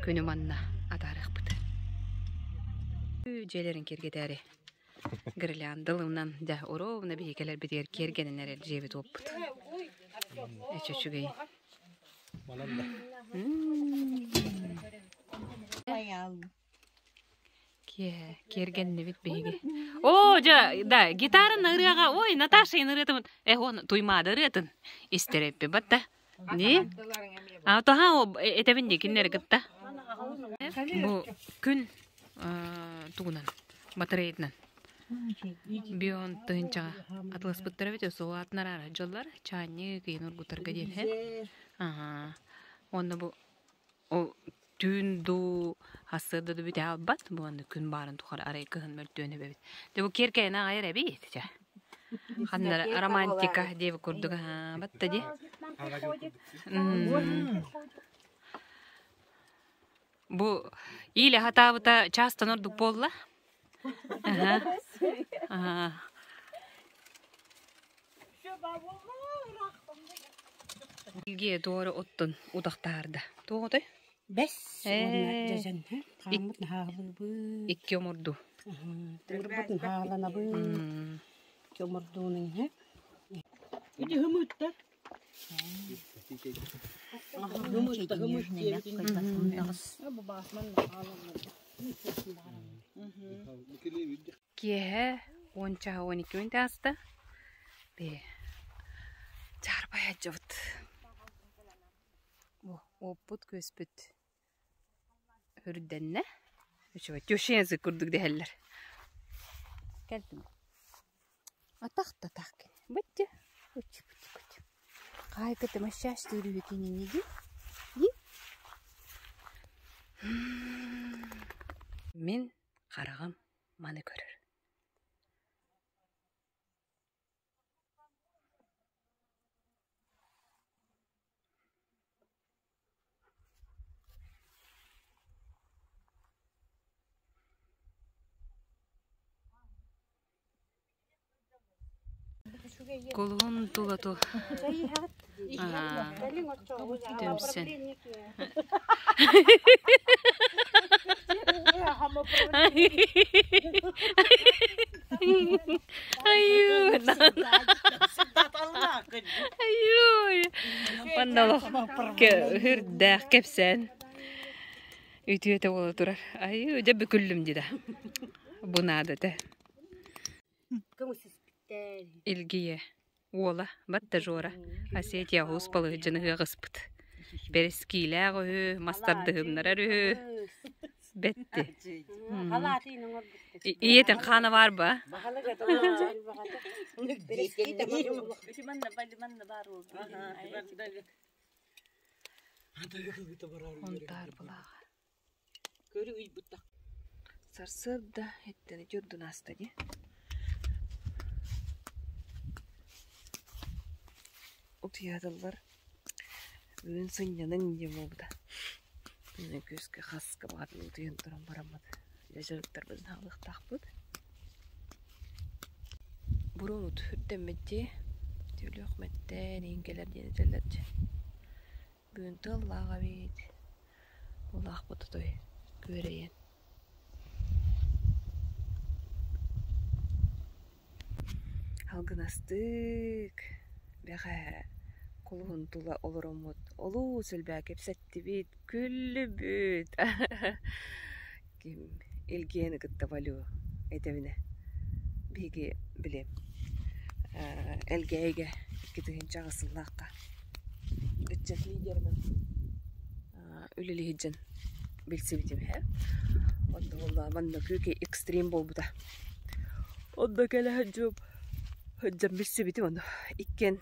күнү манна атаарыахпыт. Дьиэлэрин киэргэтээри гирляндалынан дьэ уруубуна биһи кэлэрбитигэр киэргэнэн эрэр дьиэбит уоппут. Эчи үчүгэй. Киэһэ киэргэннибит биһиги. Оо, дьэ, да, гитараны ырыаҕа, ой, Наташа ырыатын, э, он Туймаада ырыатын истэр эппи батта. Не? А тоха этэбин дии кинилэри кытта. Бу күн тугунан, батареятынан. Бион тыһынчаҕа атыласпыттар эбит, өсө атынар аара дьоллар, чаанньы кыйын ургутарга диэн, һэ? Аха. Уонна бу Ол түүн дуу, сарсыарда дуу бүтэ хаалбат, бу аны күн баарын тухары арай кыһын мөлтүөн эбэбит. Дьэ бу киэркэйэн аҕайар эбит дьэ. Ханна романтика диэбит курдук аһаа батта дии. Бу иилэ хатаабыта чаастан ордук буолла. Аха. Аха. Илгиэ туора оттон утахтаарда. Туох отой? Бэс уонна дьэдьэн хааммыт наһаалыыбыт. Икки омурду. Тымырбыт наһааланабыт. Икки омурдуунун иһэ. Ити хымыттар. Киэһэ уон чаһа 12 мүнүүтэ ааста. Бээ, чаарбай сылдьабыт. Уоппут-күөспүт үрдэннэ. Үчүгэй теща язык курдук дэһэллэр. Кэллим. Атах да атах кини. Бытты. Учи бытты бытты. Хаайкыты массаж түрүһү кинини ди. Ди. Мин хараҕым маны көрөр. Кулун тулату түмсэн Айыы, Манна үрдээх кэпсээн үтүөтэ буола турар. Айыы, дьэ бүкүллүм дии да. Бу наада этэ. Илгийэ уола батта Жора Осетия уус балыһыдьыны ыаҕыспыт. Бэрэскиилээх үһү, мас тардыһыннарар үһү. Бэтти. Ийэтин хаана баар ба? Онтаар былааҕа. Сарсыарда эттэн ити ордун ааста дии. Утуйаатыллар. Бүгүн сынньаныҥ диэн буолбута. Күөскэ хаска баҕатын утуйан туран бараммыт. Дьэ дьарыктарбытын хаалыахтаахпыт. Буруобут үрдэммит дии. Түлүөх мэттэн иин кэлэр диэн этэллэр дьэ. Бүгүн тыаллаах эбит. Улаахпыт отой күөрэйэн. Алгынастык бэҕэһээ кулуһун тула олороммут олус элбэҕи кэпсэттибит, күллүбүт. Ким Илгиэни кытта Валю этэбинэ биһиги били Элгээйигэ 2008 сыллаахха ыччат лидеринэн үлэлии сылдьан билсибитим иһэ. Онно буолла манна күүкэй экстрим буолбута. Онно кэлэ сылдьым сылдьан билсибитим ону иккиэн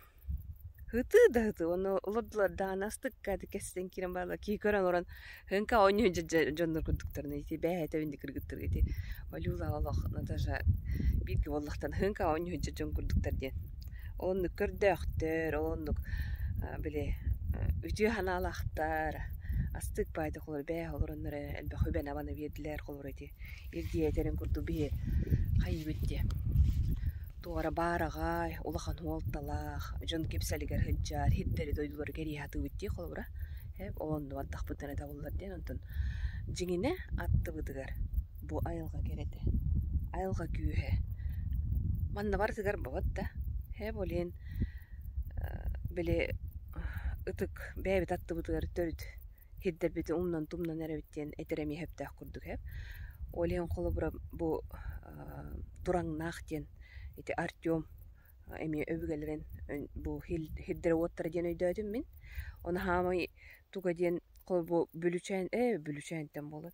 ытыы да ытыы ону олордулар даҕаны астыкка кэстэн киирэн бараллар киһи көрөн олорон һыҥка оонньуу дьоннор курдуктарына ити бэйэтэ кыргыттар ити Валюла олох Наташа бииргэ буоллахтан һыҥка оонньуу дьон курдуктар диэн Оннук көрдөөхтөр, оннук били үтүө санаалаахтар, астык баайдык олор бээ олороннор элбэх үбэн-абаны биэрдилэр холобур ити илдьиэтэрин курдук биһи хайыыбыт диэ туора баараҕай улахан уолталаах дьон кэпсэлигэр сылдьар сирдэри дойдулары кэрийэ сатыыбыт дии холобура ол оннугар тахпыттара табыллар диэн онтон дьиҥинэ аттыбытыгар бу айылҕа кэрэтэ, айылҕа күүһэ манна барытыгар бобот да ээ блин били ытык бэйэбит аттыбытыгар төрүт сирдэрбитин умнан-тумнан эрэбит диэн этэр эмиэ сөптөөх курдук ээ. Ол иһин холобура бу Тураҥнаах диэн ити Артем эмиэ өбүгэлэрин бу сирдэрэ-уоттара диэн өйдөөтүм мин. Ону хаамай туга диэн холобу Бүлүчээн ээ Бүлүчээнтэн буолан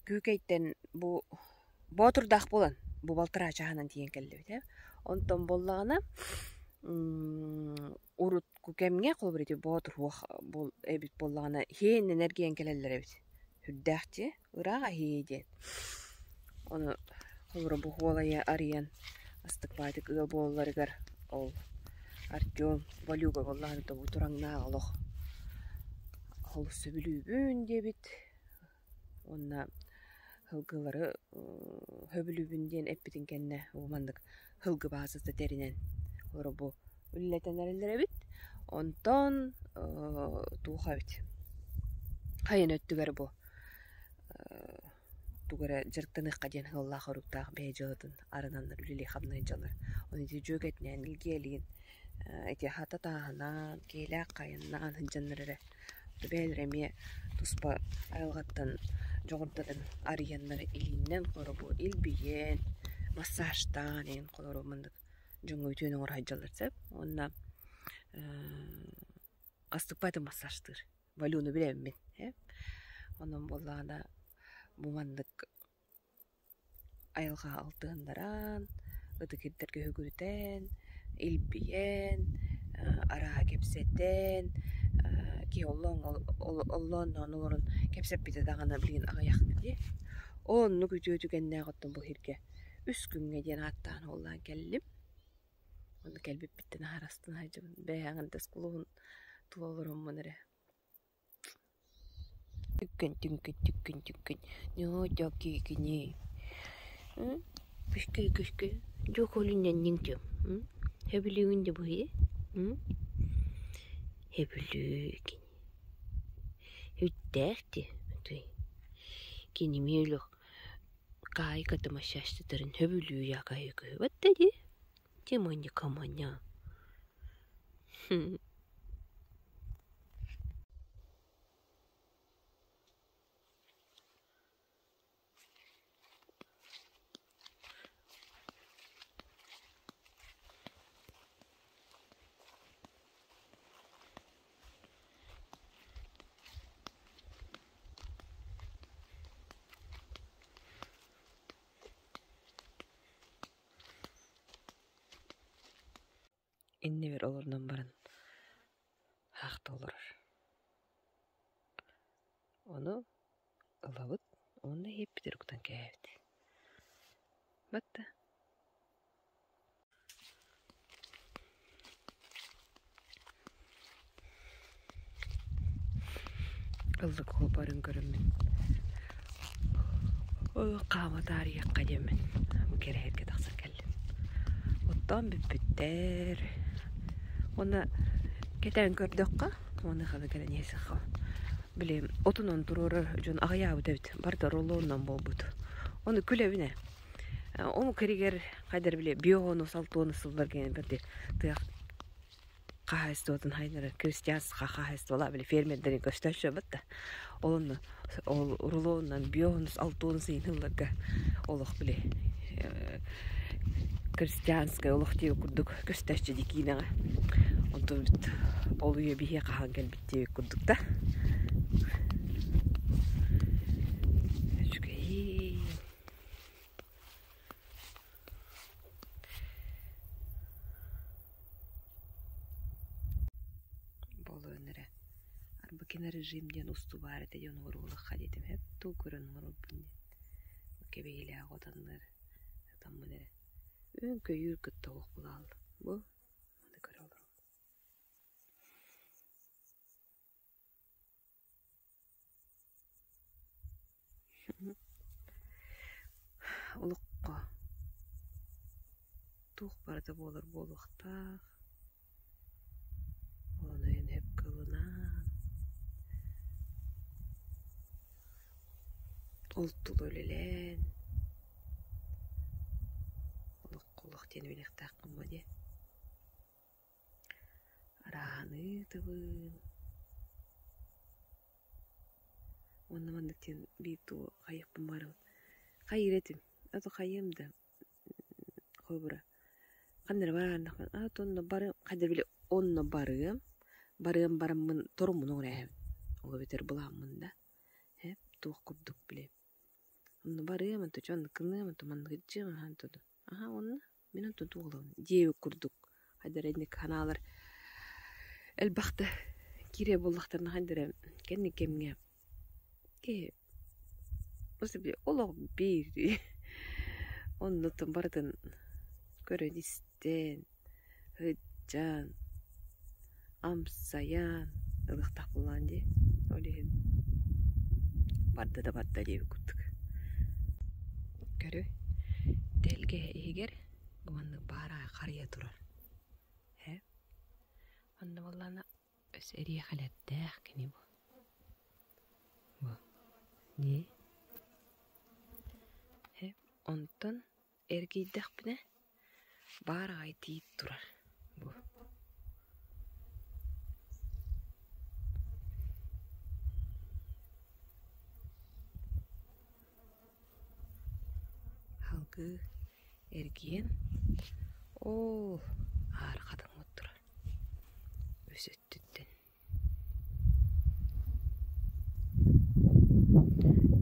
Күүкэйтэн бу Боотурдаах буолан бу балтараа чааһынан тиийэн кэллибит ээ. Онтон буоллаҕына урукку кэмҥэ холобур ити Боотур уох эбит буоллаҕына иһиэннэн эргийэн кэлэллэр эбит. Сүрдээх дьиэ, ыраах иһии диэн. Ону холобура бу Хуолайы арыйан астык баайдык ыал буолалларыгар ол Артем Валюга буоллаҕына бу тураҥнаах олох олус сөбүлүүбүн диэбит уонна сылгылары сөбүлүүбүн диэн эппитин кэннэ бу маннык сылгы баазата тэринэн олору бу үлэлэтэн эрэллэр эбит. Онтон туох эбит хайын өттүгэр бу тугу эрэ дьарыктаныахха диэн сыаллаах-соруктаах бэйэ дьыалатын арынаннар үлэлии-хамныы дьаллар. Ону ити дьүөгэтинээн илгиэлиин ити хата тааһынаан, киэлээх хайаннаан сылдьаннар эрэ бэйэлэрэ эмиэ туспа айылҕаттан дьоҕурдарын арыйаннар илииннэн хоробу илбийэн, массажтаан эҥин холору маннык дьоҥҥо үтүөнү оҥоро сылдьаллар сөп. Уонна астыкпат массажтыыр. Валюну билэммин ээ. Онон буоллаҕына бу маннык айылҕа алтыһыннаран, ытык ирдэргэ үгүрүтэн, илбийэн, арааһы кэпсэтэн, киһи оллоонноон олорон кэпсэппитэ даҕаны билигин аҕыйах дии. Оннук үтүө түгэннээх оттон бу сиргэ үс күҥҥэ диэн ааттаан уоллаан кэллим. Онно кэлбиппиттэн аһара астына сылдьабын. Бэйэҕин да кулуһун тула олороммун эрэ Түккүн түҥкүн түккүн түккүн ньоо киикини күскүй күскүй дьуохулунньанньыҥ сөбүлүүгүн да буһуйа сөбүлүү Үрдээх дии кини эмиэ өлөх Каайката массажтытарын сөбүлүү якайыкыһыбат да дии Тимонька маня Иннибэр олорунан баран аахта олорор. Ону ылабыт уонна иһиппитигэр кутан кээһэбит. Батта. Ыллык уопарын көрөммүн хаама таарыйыахха диэммин бу кэрэһэргэ тахсан кэллим. Оттоон бүппүттэр. Уонна кэтээн көрдөххө, уонна ханы кэлэн иһэсэххэ били отунан туруорар дьон аҕыйаабыт эбит. Барыта рулонунан буолбут. Ону күлэбин ээ. Омук иригэр хайдары били биону салтуону сыллар гэн бэрди тыах хаһаайыстыбатын хайдары крестьянскай хаһаайыстыбалаах били фермердэрин көстөөччү эбит да ол онно ол рулонунан биоһунус алтуонус ыйын ылларга олох били крестьянскай олох диэбит курдук көстөөччү дии киинэҕэ онтон ол үйэ биһиэхэ хаһан кэлбит диэбит курдук да үчүгэйин Буолуон эрэ Арбакина режим диэн устуу баар этэ диэн оҥоруолахха диэтим эп туу көрөн оҥорорбун диэн кэбиһиилээх отоннор отоммун эрэ үөн-көйүүр кытта олох булаал бу маны көрө олоробун Олоххо туох барыта буолар буолуохтаах, ону иһин сөпкө ылынан, ол тула үлэлээн, олоххо олох диэн үөрэхтээххин буо дии Арааһыныы тыбын уонна маннык диэн биир тугу хайыахпын баҕарабын хайыыр этим а то хайыам да холобура ханна эрэ барааннахпына а то онно барыам хайда били онно барыам барыам бараммын торуммун оҥорээһэбин ол эбэтэр былааммын да ээ туох курдук били онно барыам онто чэ оннук гыныам онто маннык илдьиэм аһаан Аһа уонна мин онтон туох ылабын диэбит курдук хайдах эрэ инник санаалар элбэхтэ киирэр буоллахтарына хайдах эрэ кэнник кэмҥэ киһи олох биир оннуттан барытын көрөн-истэн сылдьан амсайан ылыахтаах буоллаҕын дии ол иһин барда да барда диэбит курдук Көрү тэлгэһэ иһигэр бу маннык баараҕай харыйа турар ээ онно буоллаҕына өссө эриэхэлэрдээх кини бу бу дии ээ онтон Эргийдэхпинэ баар аҕай тиит турар бу Салгыы эргийэн оо аара хатыҥмыт турар үс өттүттэн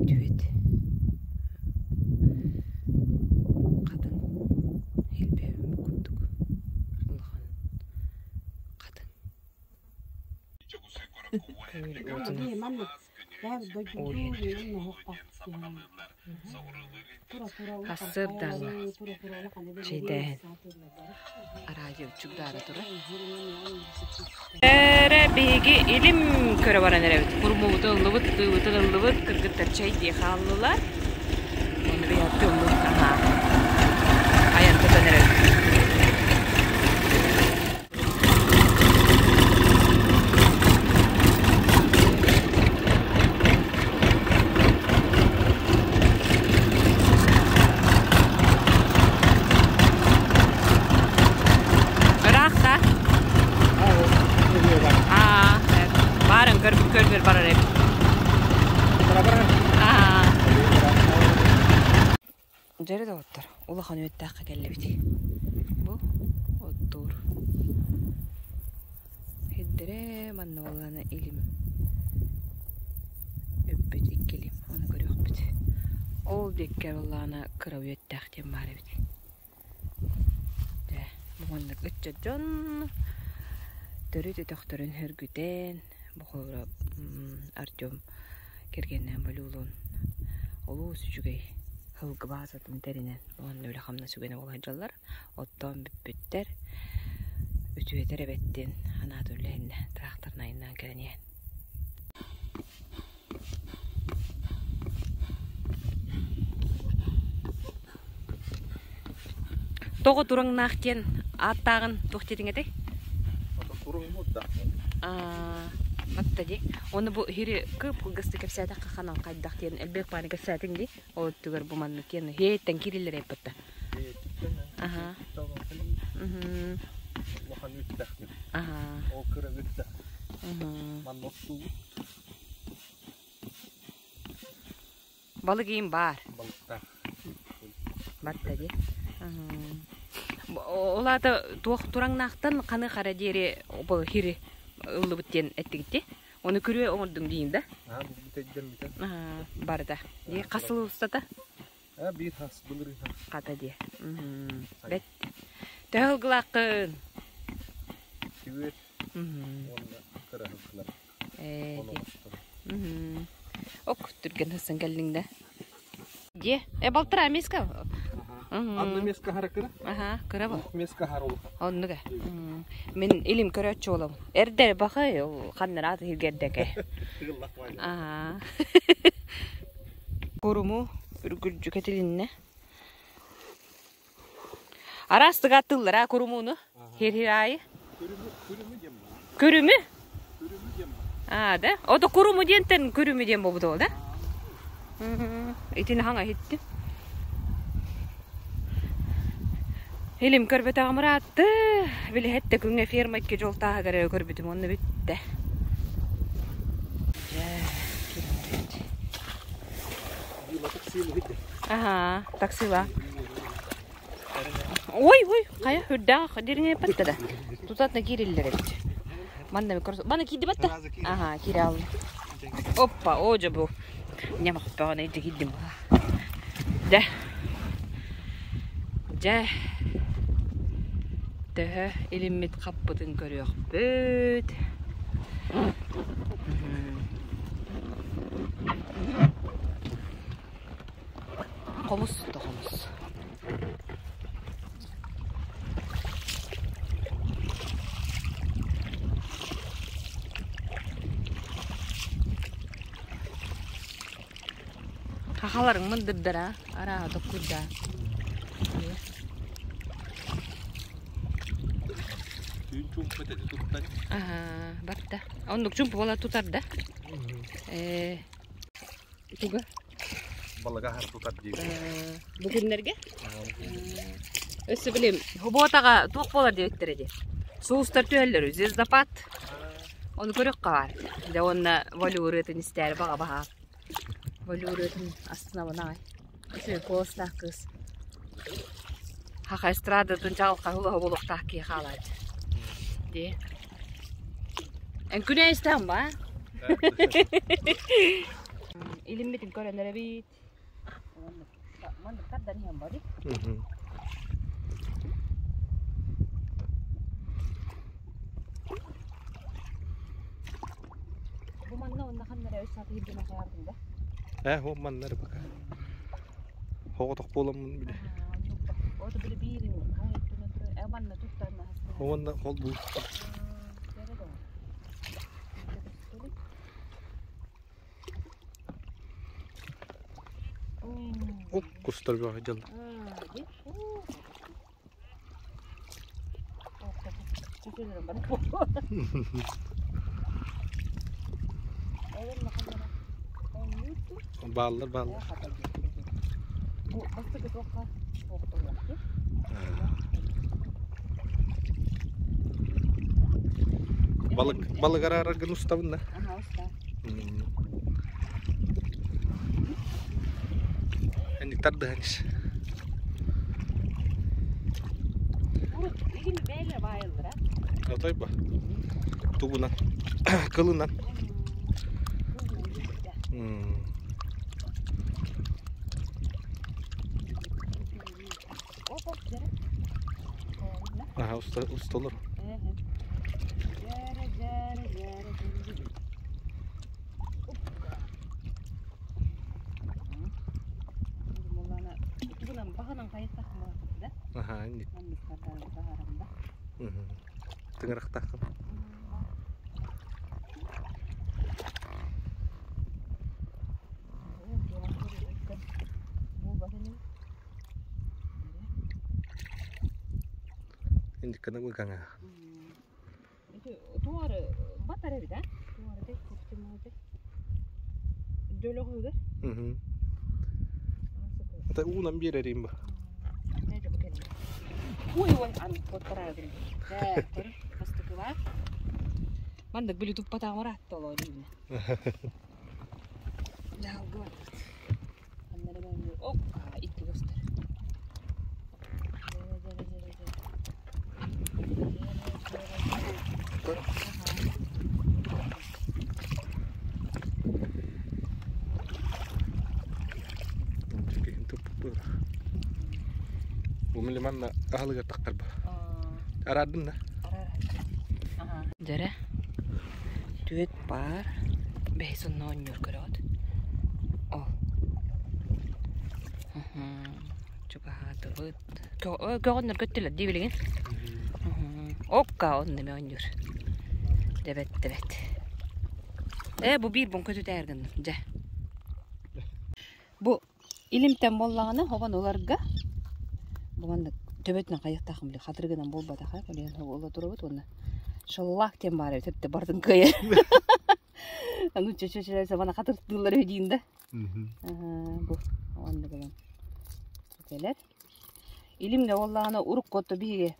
Түөт хатыҥ илбэһиммит курдук улахан хатыҥ Сарсыардааҥҥы чэйдээһин Араадьыйа чугдаара турар. Эрэ биһиги илим көрө баран эрэбит. Курмуубутун ыллыбыт, тыыбытын ыллыбыт, кыргыттар чэйдии хааллылар. Уонна биһиги тыыммыт аһаа айан тутан эрэбит. Ыраах да? Аа, баарын көрбүт көрбүт барар эбит. Аа. Дьэрэ доҕоттор, улахан үөттээххэ кэллибит. Бу оттуур. Сирдэрэ манна буоллаҕына илим. Үппүт икки илим, ону көрүөхпүт. Ол диэккэ буоллаҕына кыра үөттээх диэн баар эбит. Дьэ, бу маннык ыччат дьон төрүт өтөхтөрүн сөргүтэн, бу холобура Артем кэргэннээн Болюлуун олус үчүгэй сылгы баазатын тэринэн уонна үлэ-хамнас үгэнэ буола сылдьаллар. Оттоон бүппүттэр, үтүөтэр эбэттин анаат үллэһиннэ тыраахтарынан айаннаан кэлэн иһэн. Тоҕо тураҥнаах диэн ааттааҕын туох диэтиҥ этэй? Туруҥмут да. Батта дии. Оны бу хири кып-кылгастык кэпсээтэххэ ханан хайдах диэн элбэх бааны кэпсээтиҥ дии. Ол өттүгэр бу маннык диэн хиэттэн киириллэр эппитта. Аха. Улахан үттэхпит. Аха. Ол кыра үттэх. Манна оттуубут. Балык иин баар. Балыктаах. Батта дии. Ол аата туох тураҥнаахтан ханы хара диэри бу хири ыллыбыт диэн эттигит Оны күрүө оҥордуҥ диин да? Аа, бу бүтэйдэммитэ. Барыта. Дии хас сыл устата? Аа, биир хас, былырыын хас. Хата дии. Бэт. Төһө ылгылааххын? Түөрт. Уонна кыра ылгылар. Ээ. Ок, түргэн хассан кэллиҥ да. Дьиэ, э балтараа миэскэ. Анна миэскэ хара кыра. Аха, кыра бу. Миэскэ хара улахан. Оннук э. Мин илим көрөөччү буолабын. Эрдэ бахай, ол ханнараат иһиргэрдэке. Аа. Куруму үргүлдьү кэтилиннэ. Араас тыгааттыыллара курумууну. Хир-хир аайы. Күрүмү? Аа, да? Ото куруму диэнтэн күрүмү диэн буолбут ол, да? Итини хаҥа иһиттим. Илим көрбөтөҕүм ыраатты. Билиһэттэ күҥҥэ ферма икки дьол тааһыгар көрбүтүм онно бүттэ. Дьэ, кирбит. Аха, таксила. Ой, ой, хайа үрдээх дириҥэппэттэ да. Тутатына киириллэр эбит. Манна микро... Манна киирди батта? Аха, киирэ алла. Оппа, оо дьэ бу. Ньамахпаҕын эйдэ киирдим. Дэ. Дьэ. Төһө илиммит хаппытын көрүөхпүт. Хомус да хомус. Хахаларыҥ мындырдара, арааһа токкуйдаа. Түүн чуумпа тэти туттан. Аһаа, барда. Оннук чуумпу буола тутар да. Ээ, туга? Балыга аһар тутар диибин. Бу күннэргэ? Өссө билим, Хуботаҕа туох буолар диэбиттэрэ дии. Суустар түһэллэр, звездопад. Ону көрүөххэ баар. Дьэ уонна волю ырыатын истээри баҕа баһаам. Волю ырыатын астынабын аҕай. Үчүгэй куоластаах кыыс. Хаха эстрадатын чаҕылхай улаһа буолуохтаах киһи хаалааччы. Дии. Эн күнэ истэҕин ба? Илиммитин көрөн эрэбит. Маннык тардан иһэн бari. Бу манна онна ханна эрэ үс сааты иһирдьэн хайаабытым да. Ээ, ол манна эрэ пока. Хоҕотох буоламмын биле. Ото били биирин хайыттынан турар. Э манна туттарна. Уонна хол бу. Оп, кустар бөҕө дьалла. Бааллар, бааллар. Балык, балык араараргын устабын да. Энник тардыһан ис. Отой ба. Тугунан. Кылынан. Аха, уста, усталар. Аха, инник. Тыҥырахтааххын. Индикканы быгаҥа. Туары батар эбит, а? Туары де, көптемоде. Дөлөгүгө. Мм. Ата уунан биэрэрим ба. Ой, ой, ан коттара гин. Дэ, көр, бастыкыла. Мандык били туппатаҕар атта олоо диибинэ. Дьаһалга барбыт. Аннары мөҥү окка икки көстөр. Бу мили манна аһылыгар таххарба. Араардым да? Дьэрэ түөт баар бэһис онно оонньуур көрөҕүт. Ол. Чугаһаатыбыт. Көҕөннөр көттүлэр дии билигин. Окка онно эмэ оонньуур. Дэбэт дэбэт. Ээ бу биир бун көтүтээр гынным дьэ. Бу Илимтэн буоллаҕына хобон ыларга бу маннык төбөтүнэн хайыахтааххын били хатырыгынан буолбатаха билигин ыла турабыт уонна шаллаах диэн баар эбит өттө барытын кыайар аны чөчө мана хатырыктыыллар үһү диин да бу оннук ылан кэлэр илимҥэ буоллаҕына урукку отто биһиги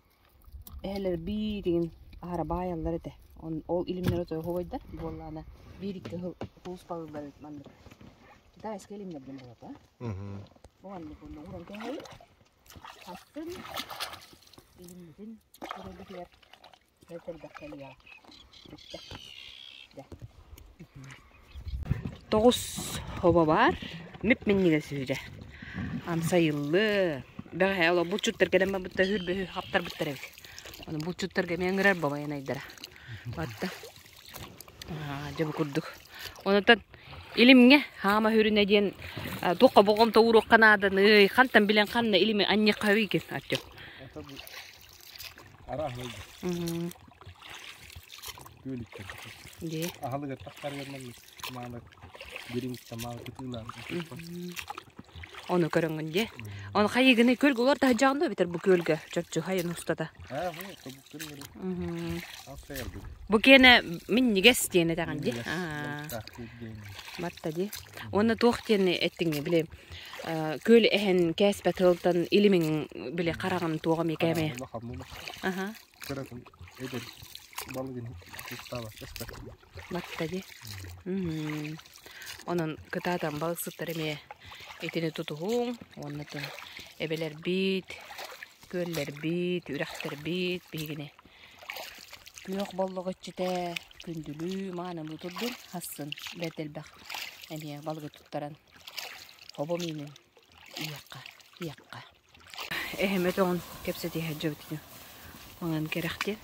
Эһэлэр бииригин аһара баайаллар этэ. Ол илимнэрэ отой буоллаҕына биир-икки сыл сулууспалыыллар эбит маннык. Китайскай илимнэр диэн буолар да. Бу маннык уонна ууран кээһэбит. Атын илиммитин көрөрбүтүгэр элбэх кэлиэҕэ. Бүттэ. Дьэ. Тоҕус хобо баар. Мип-минньигэс үһү дьэ. Амсайыллы. Бэҕэһээ олох булчуттар кэлэн барбыттар үһүр-бөһү хаптарбыттар эбит. Ону булчуттарга эмиэ ыҥырар бабайанайдара. Батта. Дьэ бу курдук. Онотон илимҥэ хаама хүрүнэ диэн туохха боҕомто ууруохха нааданый, хантан билэн ханна илими анньыахха үһү Артем. Күөлүккэ. Аһылыгар тахсарыгар маннык маалар дириҥ тамаал кытыылаан Ону көрөҥҥүн дии. Ону хайыгыный көлгө олор таһдьаҕын да эбэтэр бу күөлгэ чопчу хайын устата. Бу киэнэ минньигэс диэн этэҕин дии. Батта дии. Уонна туох диэн эттиҥ били күөл эһэн кээспэт тылтан илимиҥ били хараҕын туоҕа эмиэ кээмэйэ. Аха. Кыратын эдэр балыгын кустаабат эспэт. Батта дии. Онон кытаатан балыксыттар эмиэ итини тутуһуҥ уонна эбэлэрбит, күөллэрбит, үрэхтэрбит биһигини күөх боллох иччитэ күндүлүү маанылыы турдун хассын бэрт элбэх эмиэ балыгы туттаран хобо миинин иһиэххэ иһиэххэ Эһэм өтөҕүн кэпсэтиһэ дьэбитин маҥан кэрэхтиэн.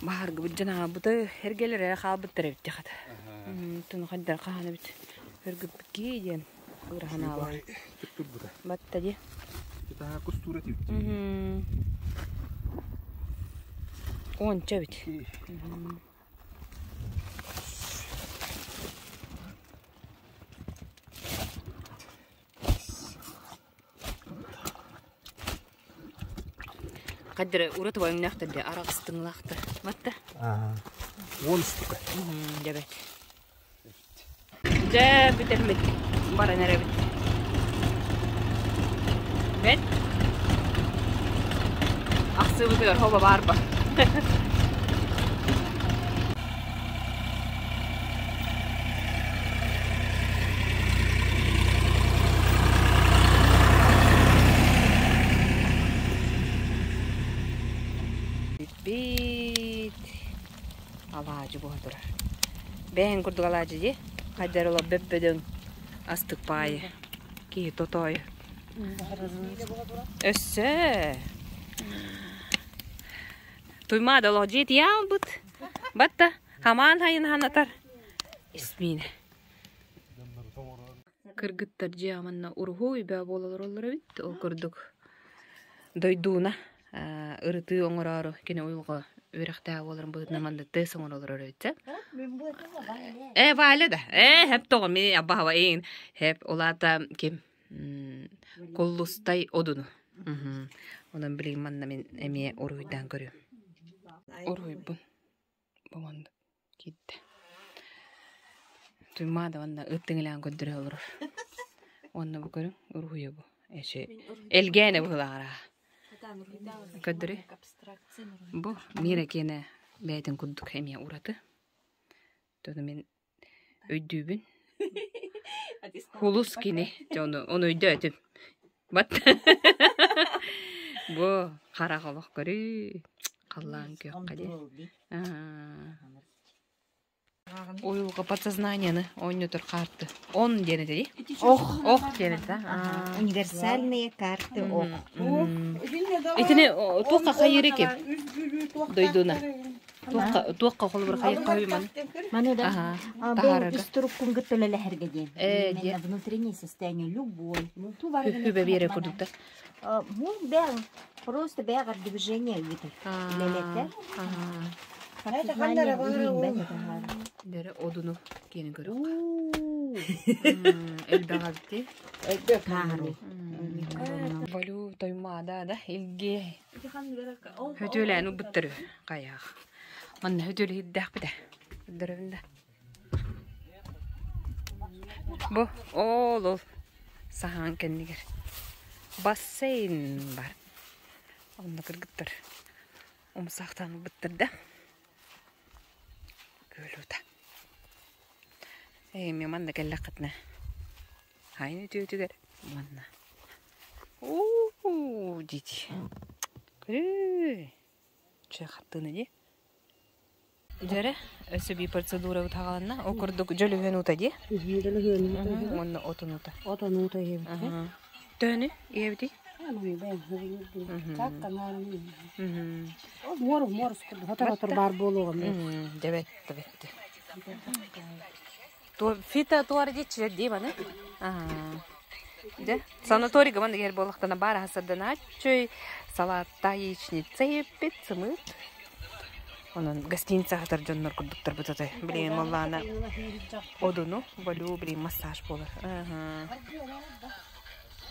Баһаргыбыт дьон аҕалбыта эргэлэрэ хаалбыттар эбит хата. Туну хайдар хаһан эбит өргүппүт киһи диэн ырахан аалар. Батта дии. Кустуура тибит. Уонча эбит. Хаддары ураты өҥнөөхтөр дии араҕастыҥылаахтар. Батта? Уон штука. Дьэбэт. Дьэ бүтэрмит баран эрэбит. Бэт. Ахсыбытыгар хоба баарба. Бүппүт. Алаадьы буола турар. Бэйэҥ курдук алаадьы дии. Хайдар олор бөп-бөдөҥ астык паайы. Киһи тотоойу. Өссө. Туймаада олох дьиэтийэ аалбыт. Батта хамаан хайын ханатар. Исмиинэ. Кыргыттар дьиэ манна уруһуй бөҕө буола олороллор эбит. Ол курдук дойдууна ырытыы оҥороору кини уйулҕа үөрэхтээх буоларын быһыытынан манна тест оҥоро олорор эбит Э, Валя да. Э, хэп тоҕо ми абаһаба эйин. Хэп улаата ким? Куллустай одуну. Онон билигин манна мин эмиэ уруһуйдаан көрүөм. Уруһуйбун бу маннык киирдэ. Туймаада уонна ыт тыҥылаан көрдөрө олорор. Уонна бу көрүҥ уруһуйа бу. Эчи элгээнэ быһылаара. Көрдөрүй. Бу Мира киэнэ бэйэтин курдук эмиэ ураты. Тону мин өйдүүбүн. Хулус кини. Дьэ ону, ону өйдөөтүм. Бат. Бу харах олох көрүү. Халлаан күөххэ диэн. Уйулҕа подсознанияны оонньотор карты. Он диэн этэ дии? Ох. Ох диэн этэ. Универсальные карты ох. Итини туохха хайыыр ким? Дойдуна. Туохха холобур хайыр хоһуй маны? Маны да. Таһаарарга. Ис туруккун кытта үлэлэһэргэ диэн. Именно внутреннее состояние любой. Хүбэ биэрэ курдук да. Бу бэҕ просто бэҕэр движение ыытар. Үлэлэтэр. Дөрө одуну киэнин көрүөх. Элбэх эбити. Болю тоймаада да илге. Хөтүөлээн убуттары хайаах. Манна хөтүөлэ хирдээхпитэ. Көрдөрөбүн да. Бу ол ол саһаан кэннигэр бассейн бар. Онно кыргыттар умсаахтаан ылбыттар да. Күөлүта. Ээ, манна кэллэххитинэ хайын үтүөтүгэр манна. Уу, дити. Көрүү. Чэ, хаттыына дии. Дьэрэ, өссө биир процедура бытаҕаланна. Ол курдук дьөлүһүөн уута дии. Дьөлүһүөн уута. Уонна отун уута. Отон уута ийэбит. Төһөнү ийэбитий? Муор, муор, хотор-хотор баар буолуоҕум. Дебет, дебет. Фита туар диччилер дии маны. Дьэ, санаторийга маннык иһэр буоллахтана баар аһасарданааччый, салаатта яичница иһиппит, сымыыт. Онон гостиница аһатар дьоннор курдуктар бутатай. Билигин буоллаана одуну, болю, билигин массаж буолар.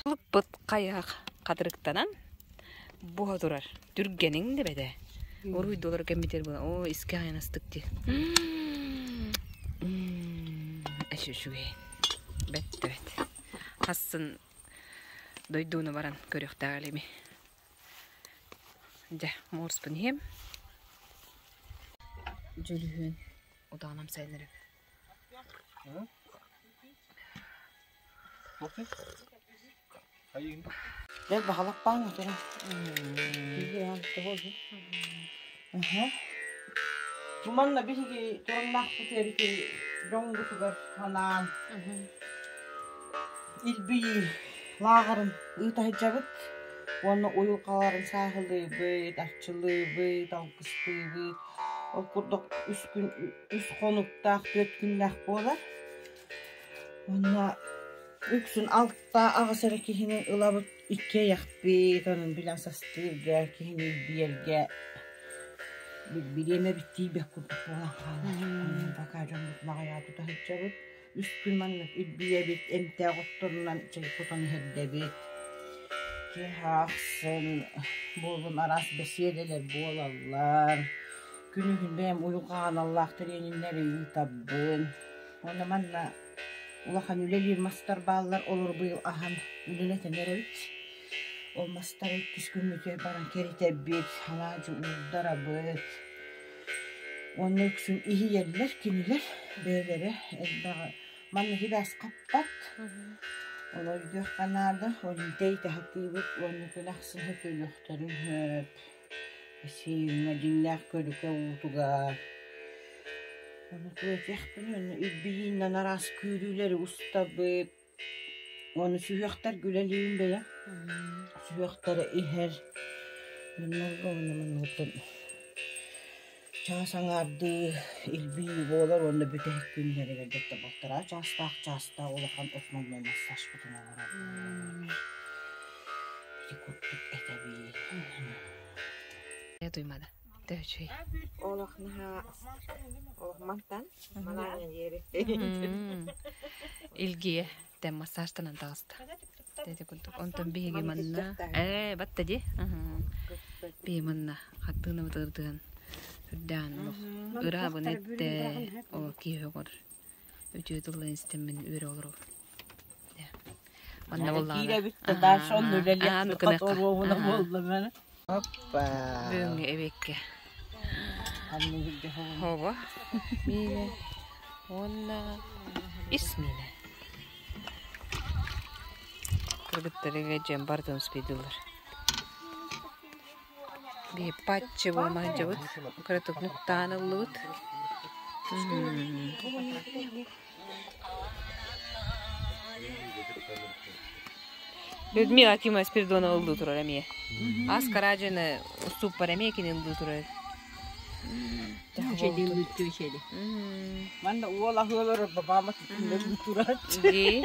Лыппыт хайах хатырыктанан буһа турар. Түргэниҥ да бэтэ. Уруйдулар кэммитер була. О, искэ айанастык ди. Эши үчүгэй. Бэт да бэт. Хассын дойдууну баран көрүөхтээх элими. Дьэ, муорспун иһиэм. Дьөлүһүөн удаанам сайыннарым. Бэл баһалаппаан отыра. Бу манна биһиги тураннаахпыт эбити дьоҥҥутугар анаан илбийии лааҕырын ыыта сылдьабыт уонна уйулҕаларын сааһылыыбыт, арчылыыбыт, алгыстыыбыт. Ол курдук үс күн үс хонуктаах, түөрт күннээх буолар. Уонна үксүн алта аҕыс эрэ киһини ылабыт иккиэйэхпит, онон билэн састыырга, киһини илбийэргэ бириэмэбит тиийбэт курдук буолан хаалар. Онон пока дьоммут маҕайаа тута сылдьабыт. Үс күн маннык илбийэбит, эмтээх отторунан чэй кутан иһэрдэбит. Киэһэ ахсын буолун араас бэсиэдэлэр буолаллар. Күнүһүн бэйэм уйулҕа аналлаах трениннэри ыытабын. Уонна манна улахан үлэлиир мастар бааллар, олору быйыл аһан үлэлэтэн эрэбит. Ол мастары иккис күммүтүгэр баран кэритэбит, алаадьы уурдарабыт. Уонна үксүн иһийэллэр кинилэр бэйэлэрэ элбэҕи манна сибээс хаппат. Ону өйдүөххэ наада, ол иитэ-иитэ сатыыбыт уонна күн ахсын сөтүөлүөхтэрин сөп. Сиэҥҥэ дьиҥнээх көлүкэ уутугар Ону туойуохпун уонна илбийииннэн араас күүрүүлэри устабыт. Уонна сүһүөхтэр үлэлиибин бэйэм. Сүһүөхтэрэ иһэр. Маннарга уонна манныгыттан чаас аҥаардыы илбийии буолар уонна бүтэһик күннэригэр дьэ балтараа чаастаах чаастаах улахан основной массажпытын оҥоробут. Ити курдук этэбин. Туймада. Төһөчүй. Олох наһаа олох мантан манаан диэри. Илгие тэн массажтанан таҕыста. Тэти курдук. Онтон биһиги манна ээ батта ди. Биһи манна хаттыынабыт ырдыан үрдээн олох ыраабын эттэ ол киһи оҕор үтүө тылларын истэммин үөрэ олоробун. Манна буоллаҕына. Киирэбит да дальше онно үлэлиэхпит оруобуна буолла маны. Оппа. Бүгүҥҥү эбиэккэ. Хоба миинэ уонна ис миинэ. Кыргыттарыга дьэн бардын успейдылар. Биһи патчы буолмаһдьабыт, кыратык нуктаан ыллыбыт. Людмила Акимова Спиридонова ыллыы турар эмиэ. Ас Караджины устууппар эмиэ кини ыллыы турар. Манна уол аһыалар бабама турар. Би.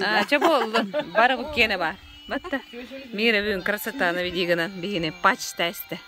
А, чэ буоллун. Бары киэнэ бар. Батта. Мира бүгүн красотаны видигынан биһини пачта эстэ.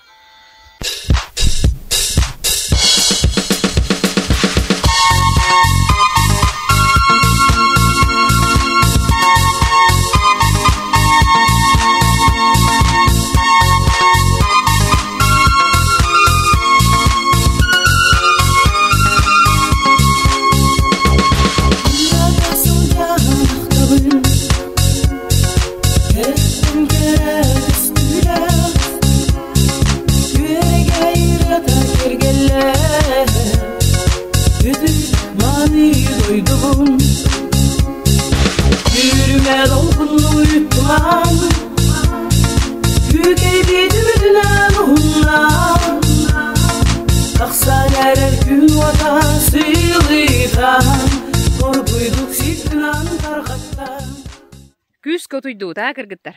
Күүскэ утуйдубут аа кыргыттар.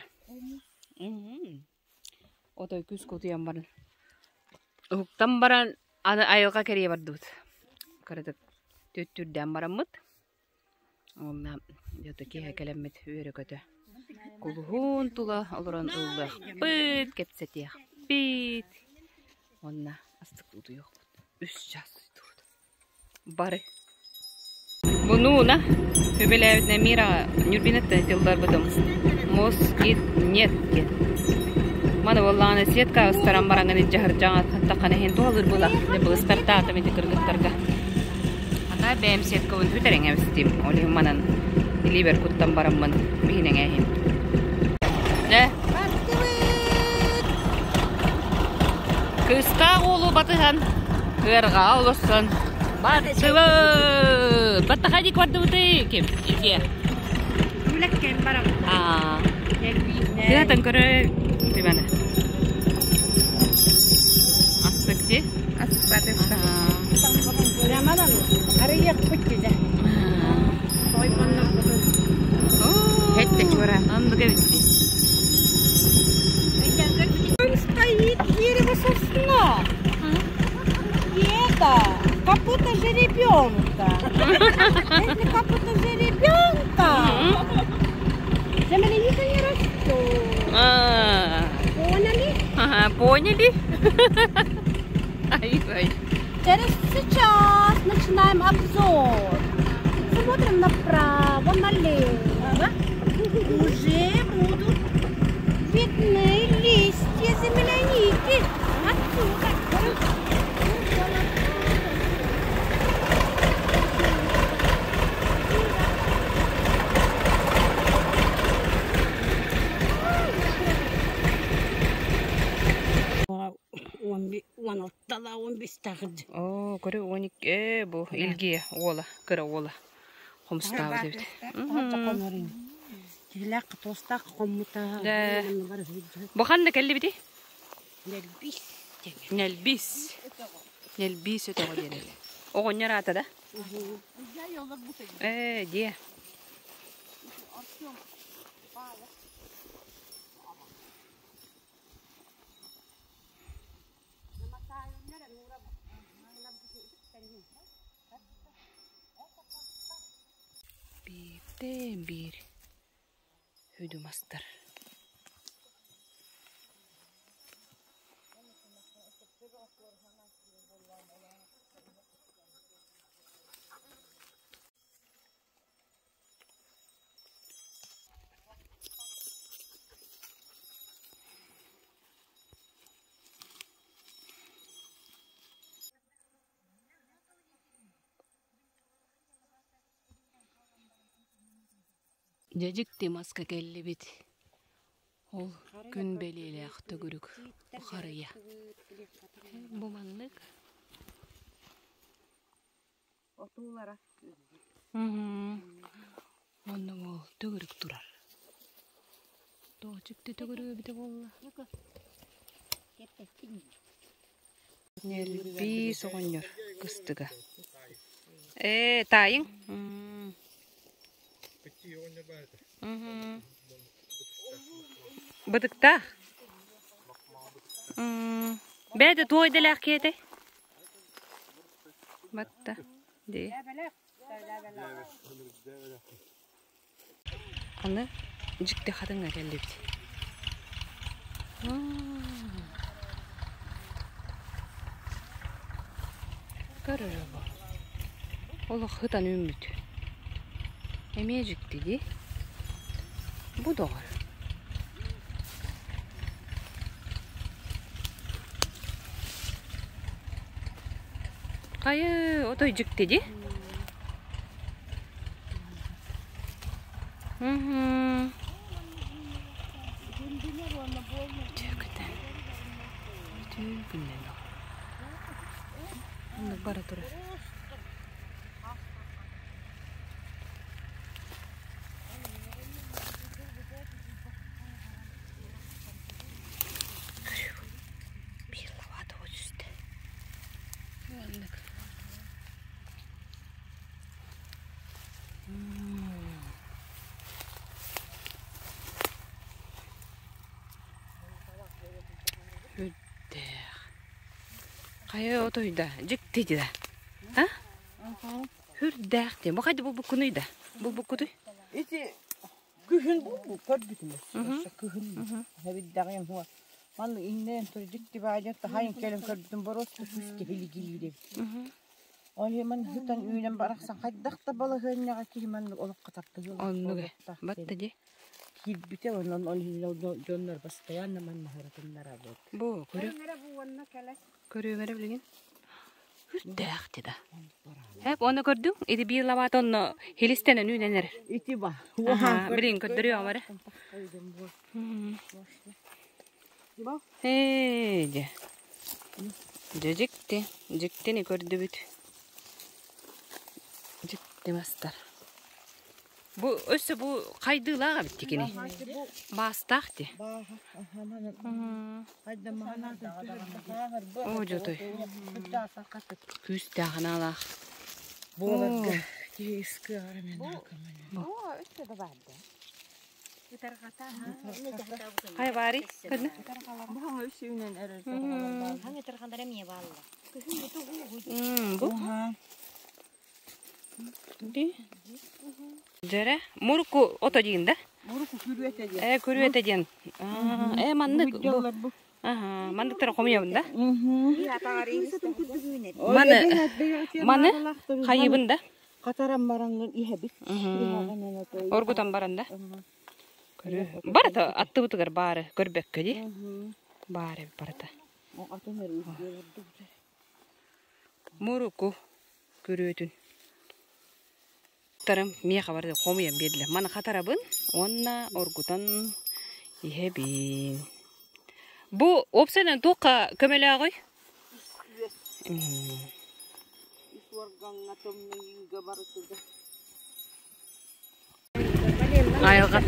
Отой күүскэ утуйан баран. Уһуктан баран аны айылҕа кэрийэ бардыбыт. Кыратык түөттүүрдээн бараммыт. Уонна дьото киэһэ кэлэммит үөрэ-көтө кулуһун тула олорон ыллыахпыт, кэпсэтиэхпит. Уонна астык утуйуохпут. Үс чаас утуйдубут. Бары. Бунууна үбэлээбитинэ Мираҕа Нюрбинаттан тылларбытым. Москит нет диэн. Маны буоллаҕына сетка ыстаран бараҥын илдьэ сылдьаҥ таххана иһин туһалыыр буолар. Былыстартаатым ити кыргыттарга. Ата бэйэм сеткабын бүтэрэн эбистим. Ол иһин манан илиибэр куттан бараммын биһинэҥэ иһин. Дьэ. Кыыстаах уолу батыһан Ыарҕаҕа олорсон бардыбыт. Баттахайдик бардыбытый ким? Илья. Үлэккэн барабыт. Аа. Тыатан көрө түмэне. Астык ди. Астык Рамадан арыйыахпыт дьэ. Тойбоннорбутун. Хетте чура. Оннук эбит. Он стоит дерево сосна. Это копыта жеребенка. Если копыта жеребенка, земляника не растет. Поняли? Ага, поняли. Ай-ай. Через сейчас начинаем обзор. Смотрим направо, налево. Уже будут видны листья земляники. Отсюда. Он алтала, он бестагыд. Оо, көрү 12 ээ бу Илгия уола, кыра уола хомустаабыт эбит. Килэх тостах хоммута. Да. Бу ханна кэллибити? Нэлбис. Нэлбис. Нэлбис өтөҕө диэн эбит. Оҕонньор аата да? Ээ, диэ. Бииртэн биир үдү мастар. Дьэ дьикти маска кэллибит. Ол күн бэлиэлээх төгүрүк харыйа. Бу маннык. Отуулара. Онно ол төгүрүк турар. Тоҕо дьикти төгүрүк эбитэ буолла? Ньэлбии соҕонньор кыстыга. Ээ, таайыҥ? Бытыктаах? Бэйэтэ туох идэлээх киһи этэй? Батта. Дии. Аны дьикти хатыҥҥа кэллибит. Көрөрө бу. Олох ытан үүммүт. Эмиэ дьикти дии. Бу доҕор. Хайы, отой дьикти дии. Үтүө Үтүө күннэн Оннук бара турар. Биир лавата түстэ. Маннык. Үрдээх. Хайа отойда, дьикти да. А? Үрдээх дии. Бу хайда булбуккунуй да? Булбуккутуй? Ити күһүн булбу көрбүтүм. Күһүн. Эбиддэҕин хуа. Манны иннен тур дьикти баайдын тахайын кэлин көрбүтүм боруос күскэ билигилиир. Ол иһин сытан үүнэн барахсан хайдах да балаһыанньаҕа киһи маннык олоххо тардыһыылаах Оннук ээ. буолуохтаах Батта диэн дии. киирбитэ онон ол иһин дьоннор постоянно манна сырытыннарабыт. Бу көрү көрүөм эрэ билигин. Үрдээх дии да. Эп оны көрдүҥ? Ити биир лабаат онно хилистэнэн үүнэн эрэр. Ити ба. Аха, билигин көрдөрүөм эрэ. Ээ, дьэ. Дьэ дьикти, дьиктини көрдүбүт. Дьикти мастар. Бу өссө бу хайдыылаах эбит кини. Баастаах ти. Оо, дьотой. Күүстээх анаалаах. Буоларга киһи искыаҕар мен Хай баары көрнө. Бу. Дьэрэ, муруку ото диин да? Муруку күрүөтэ диэн. Э, күрүөтэ диэн. Э, маннык бу. Аха, манныктара хомуйабын да? Маны, маны хайыбын да? Хатаран бараҥҥын иһэбит. Оргутан баран да? Барыта аттыбытыгар баары көрбөккө дии. Баары барыта. Муруку күрүөтүн. Тарым миэхэ бары хомуйан биэрдилэр. Маны хатарабын уонна оргутан иһэбин. Бу уопсайынан туохха көмөлөөҕүй? Үс уоргаҥҥа тымныйыыга барытыгар. Айылҕа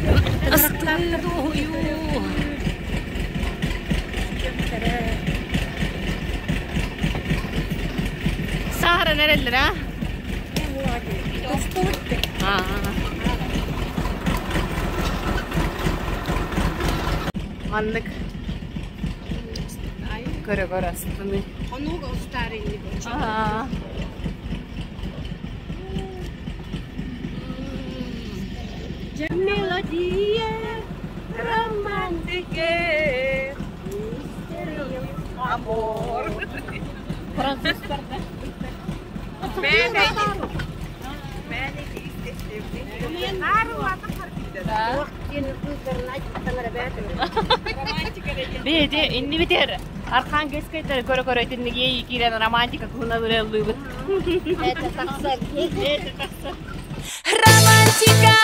астыы дуоһуйуу. Саһаран эрэллэр а? Маннык көрө-көрө астыны. Хонууга устаар инник Мелодия романтики Амор. Французтарда. Бэйэтэ иннибитигэр Архангельскайтары көрө-көрө итинник иэйии киирэн романтика туһунан ырыаллыыбыт. Это тахсар. Это тахсар. Романтика!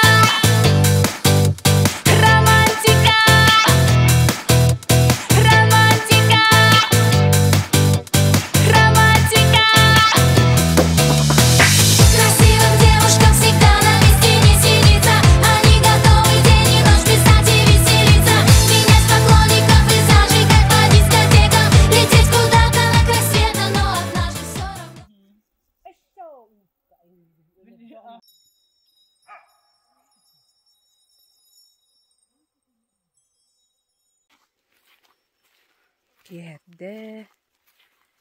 Киэһэрдэ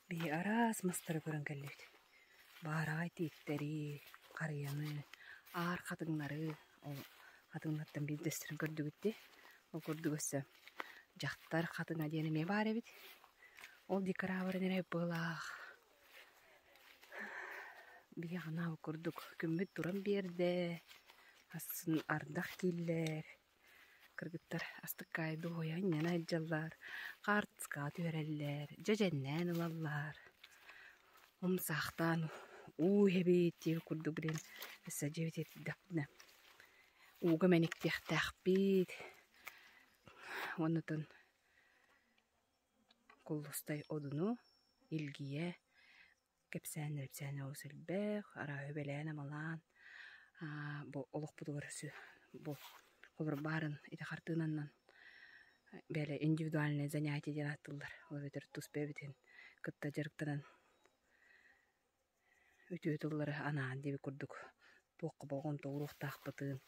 биһи араас мастары көрөн кэллибит. Баараҕай тииттэри, харыйаны, аар хатыҥнары, ол хатыҥнартан биирдэстэрин көрдүгүт дии. Ол курдук өссө дьахтар хатыҥа диэн эмиэ баар эбит. Ол декорабарын эрэ быалаах. Биһи анаал курдук күммүт туран биэрдэ, астын ардах кииллэр. Кыргыттар астыккаай дуоһуйа анньан сылдьаллар, хаартыскаҕа түһэрэллэр, дьэдьэннээн ылаллар, умсаахтаан уу иһэбит диэбит курдук билигин өссө дьиэбит иһиттэхпинэ ууга мэниктиэхтээхпит уонна Куллустай Одуну илгийэ кэпсээн-рэпсээн олус элбэх, арааһы үбэлээн-амалаан бу олохпутугар бу холобур баарын ити хартыынанан бэйэлэрэ индивидуальное занятие диэн ааттыыллар. Ол эбэтэр тус бэйэбитин кытта дьарыктанан үтүө тыллары анаан диэбит курдук туохха болҕомто ууруохтаахпытын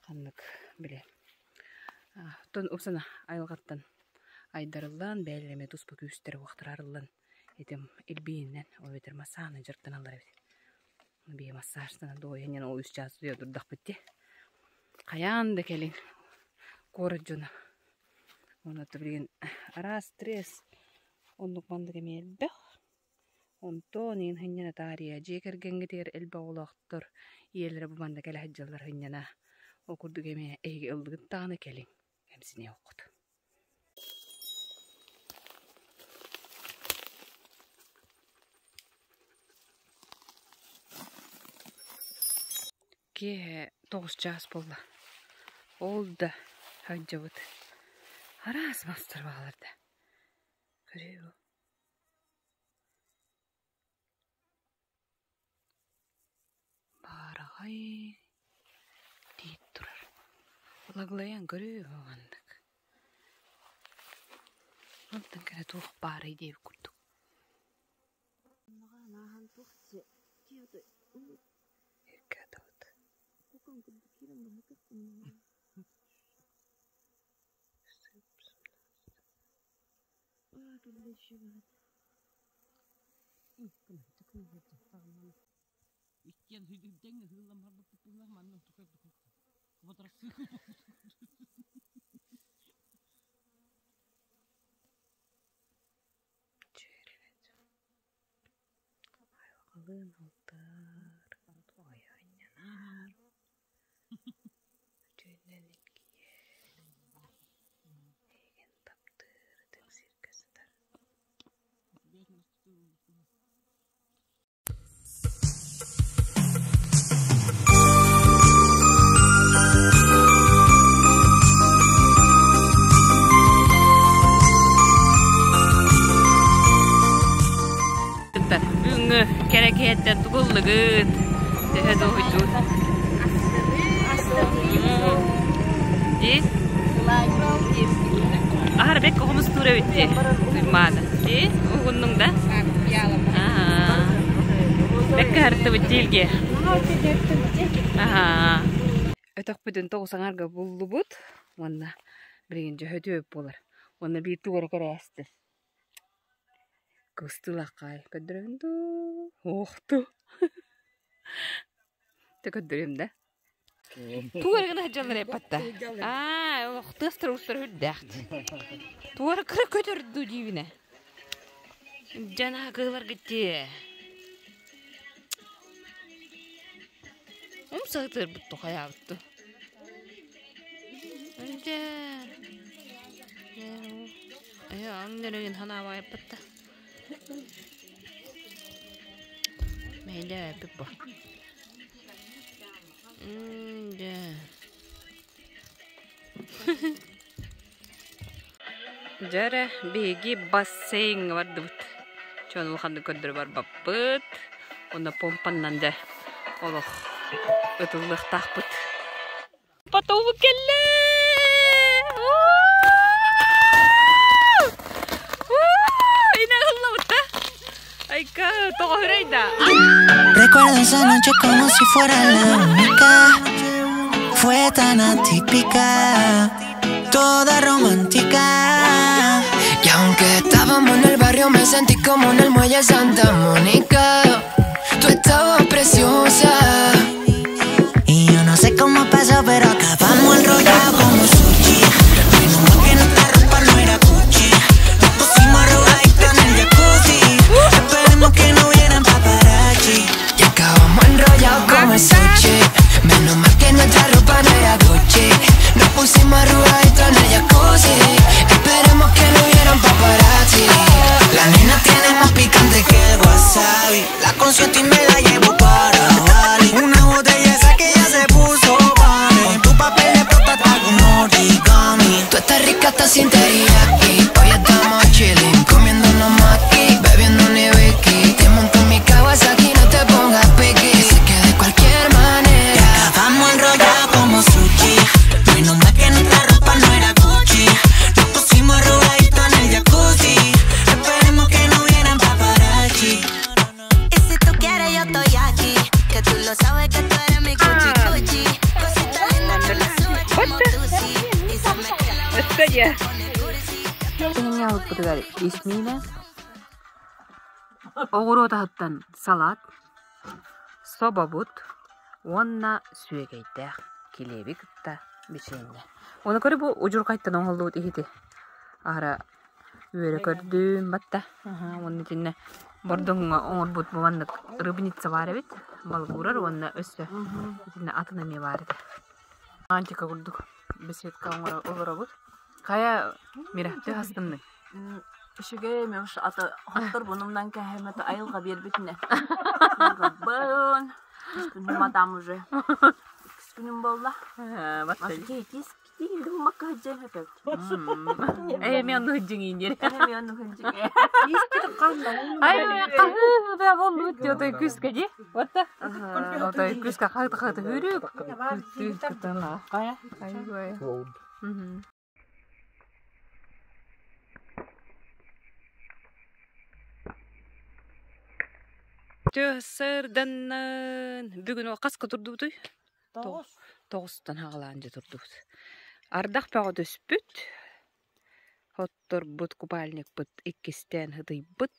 ханнык били оттон упсана айылҕаттан айдарыллан бэйэлэрэ эмиэ туспа күүстэрэ уохтара арыллан этим илбиинэн ол эбэтэр массааны дьарыктаналлар эбит. Бие массажтана дуойан ол үс чаас утуйа турдахпыт дии. Хайаан да кэлиҥ куорат дьоно. Онно билигин араас стресс оннук маннык эмиэ элбэх. Онтон иин сынньана таарыйа дьиэ кэргэҥҥитигэр элбэх оҕолоохтор ийэлэрэ бу манна кэлэ сылдьаллар сынньана. Ол курдук эмиэ эһиги ыллыгыт даҕаны кэлиҥ, кэмсиниэ оххут. Киэһэ тоҕус чаас буолла. Ол да сылдьабыт. Араас мастар бааллар да. Көрүө Баараҕай тиит турар. Лаглайан көрүө маннык. Онтон кэлэ туох баарый диэбит курдук. Айылҕалыын алтыар, ойонньонор, үтүөнэн илгийэр, эйигин таптыыр ытык сиргэ сытар. Бүгүҥҥү кэрэ киһиттэн тугуллугут? Төһө дуоһуйдугут? Дии? Аһар бэк хомустуур эбит дии. Туймаада. Дии? Угуннуҥ да? Бэккэ һартыбыт диилге. Өтөхпүтүн тоҕус аҥарга буллубут уонна билигин дьөһөтүө буолар. Уонна биир тугу эрэ кэрээстим. Кыстылаххай көрдөрөбүн дуу, уохту. Тэ көрдөрүөм да. Тугу эрэ гына сылдьаллар эппатта. Аа, олох тыастар устар үрдээх. Тугу эрэ кыра көтөрдүү диибинэ. Дьана кыыларгыт дии. Умсаһытыарбыт тухайаабытту. Дьэ. Ээ, аңнарыгын ханаабайыппытта. Мэйдээппит бу. Дьэ. Дьэ эрэ, биһиги бассейҥҥа бардыбыт. Чон улаханнык көрдөрө барбаппыт. Онно помпаннан дьэ олох ытыллыахтаахпыт. Потолок кэллэ! Инэ ыллабыт да? Айка, тоҕо да. Recuerdo esa noche como si fuera la única. Fue tan atípica, toda romántica. Y aunque estábamos en el barrio, me sentí como en el muelle Santa Mónica. Tú estabas preciosa. Y yo no sé cómo pasó, pero acabamos enrollado como sushi. Menos mal que nuestra ropa no era Gucci. Nos pusimos arrugaditos en el jacuzzi. Esperemos que no hubieran paparazzi. Y acabamos enrollados como el sushi. Menos mal que nuestra ropa no era Gucci. Nos pusimos arrugaditos en el jacuzzi. Esperemos que no hubieran paparazzi. La nena tiene más picante que el wasabi. La consiento y me la llevo para Bali. Una botella esa que ya se puso vale. Con tu papel de plata hago un origami. Tú estás rica, estás sin teriyaki. Hoy estamos chilling, comiéndonos maki, bebiendo un whisky. Te monto mi Kawasaki, no te pongas piqui. Sé que de cualquier manera Acabamos enrollados como sushi. Menos mal que nuestra ropa no era Gucci. Nos pusimos arrugaditos en el jacuzzi. Esperemos que no hubieran paparazzi. Y si tú quieres, yo estoy aquí. Que tú lo sabes que tú eres mi cuchi cuchi. Cosita linda, tú la subes como tú sí. Y se me queda Өскөдьэ. Алыппытыгар исмиинэ. Оҕуруот аһыттан салат, собобут уонна сүөгэйдээх килиэби кытта бичиэнньэ. Ону көрү бу удьурҕайтан оҥоһуллубут иһити. Аһара үөрэ көрдүм батта. Уонна итиннэ бордоҥҥо оҥорбут бу маннык рыбница баар эбит. Балгуурар уонна өссө итиннэ атын эмиэ баар этэ. Антика курдук беседка оҥоро олоробут. Хайа, Мира, төһө астынныҥ? Үчүгэй мөш аты хоттор бунумнан кэһэмэт айылҕа биэрбитинэ. Бын. Күнүм матам уже. Күнүм болла. Кейтис китигин макка хаджан хапет. Э, мен онну хыджыңын дер. Эми онну хыджың. Ай, қахы да болду өтті күске де. Отта. Отой күске қағды қағды хүрүк. Күттү күттү. Кая? Ай, ой. Төсөрдөннөн бүгүн ол қасқа турдубутуй? Тоғыстан хагалаан же турдубут. Ардах бөҕө түспүт. Хотторбут купальникпыт иккистээн хытыйбыт.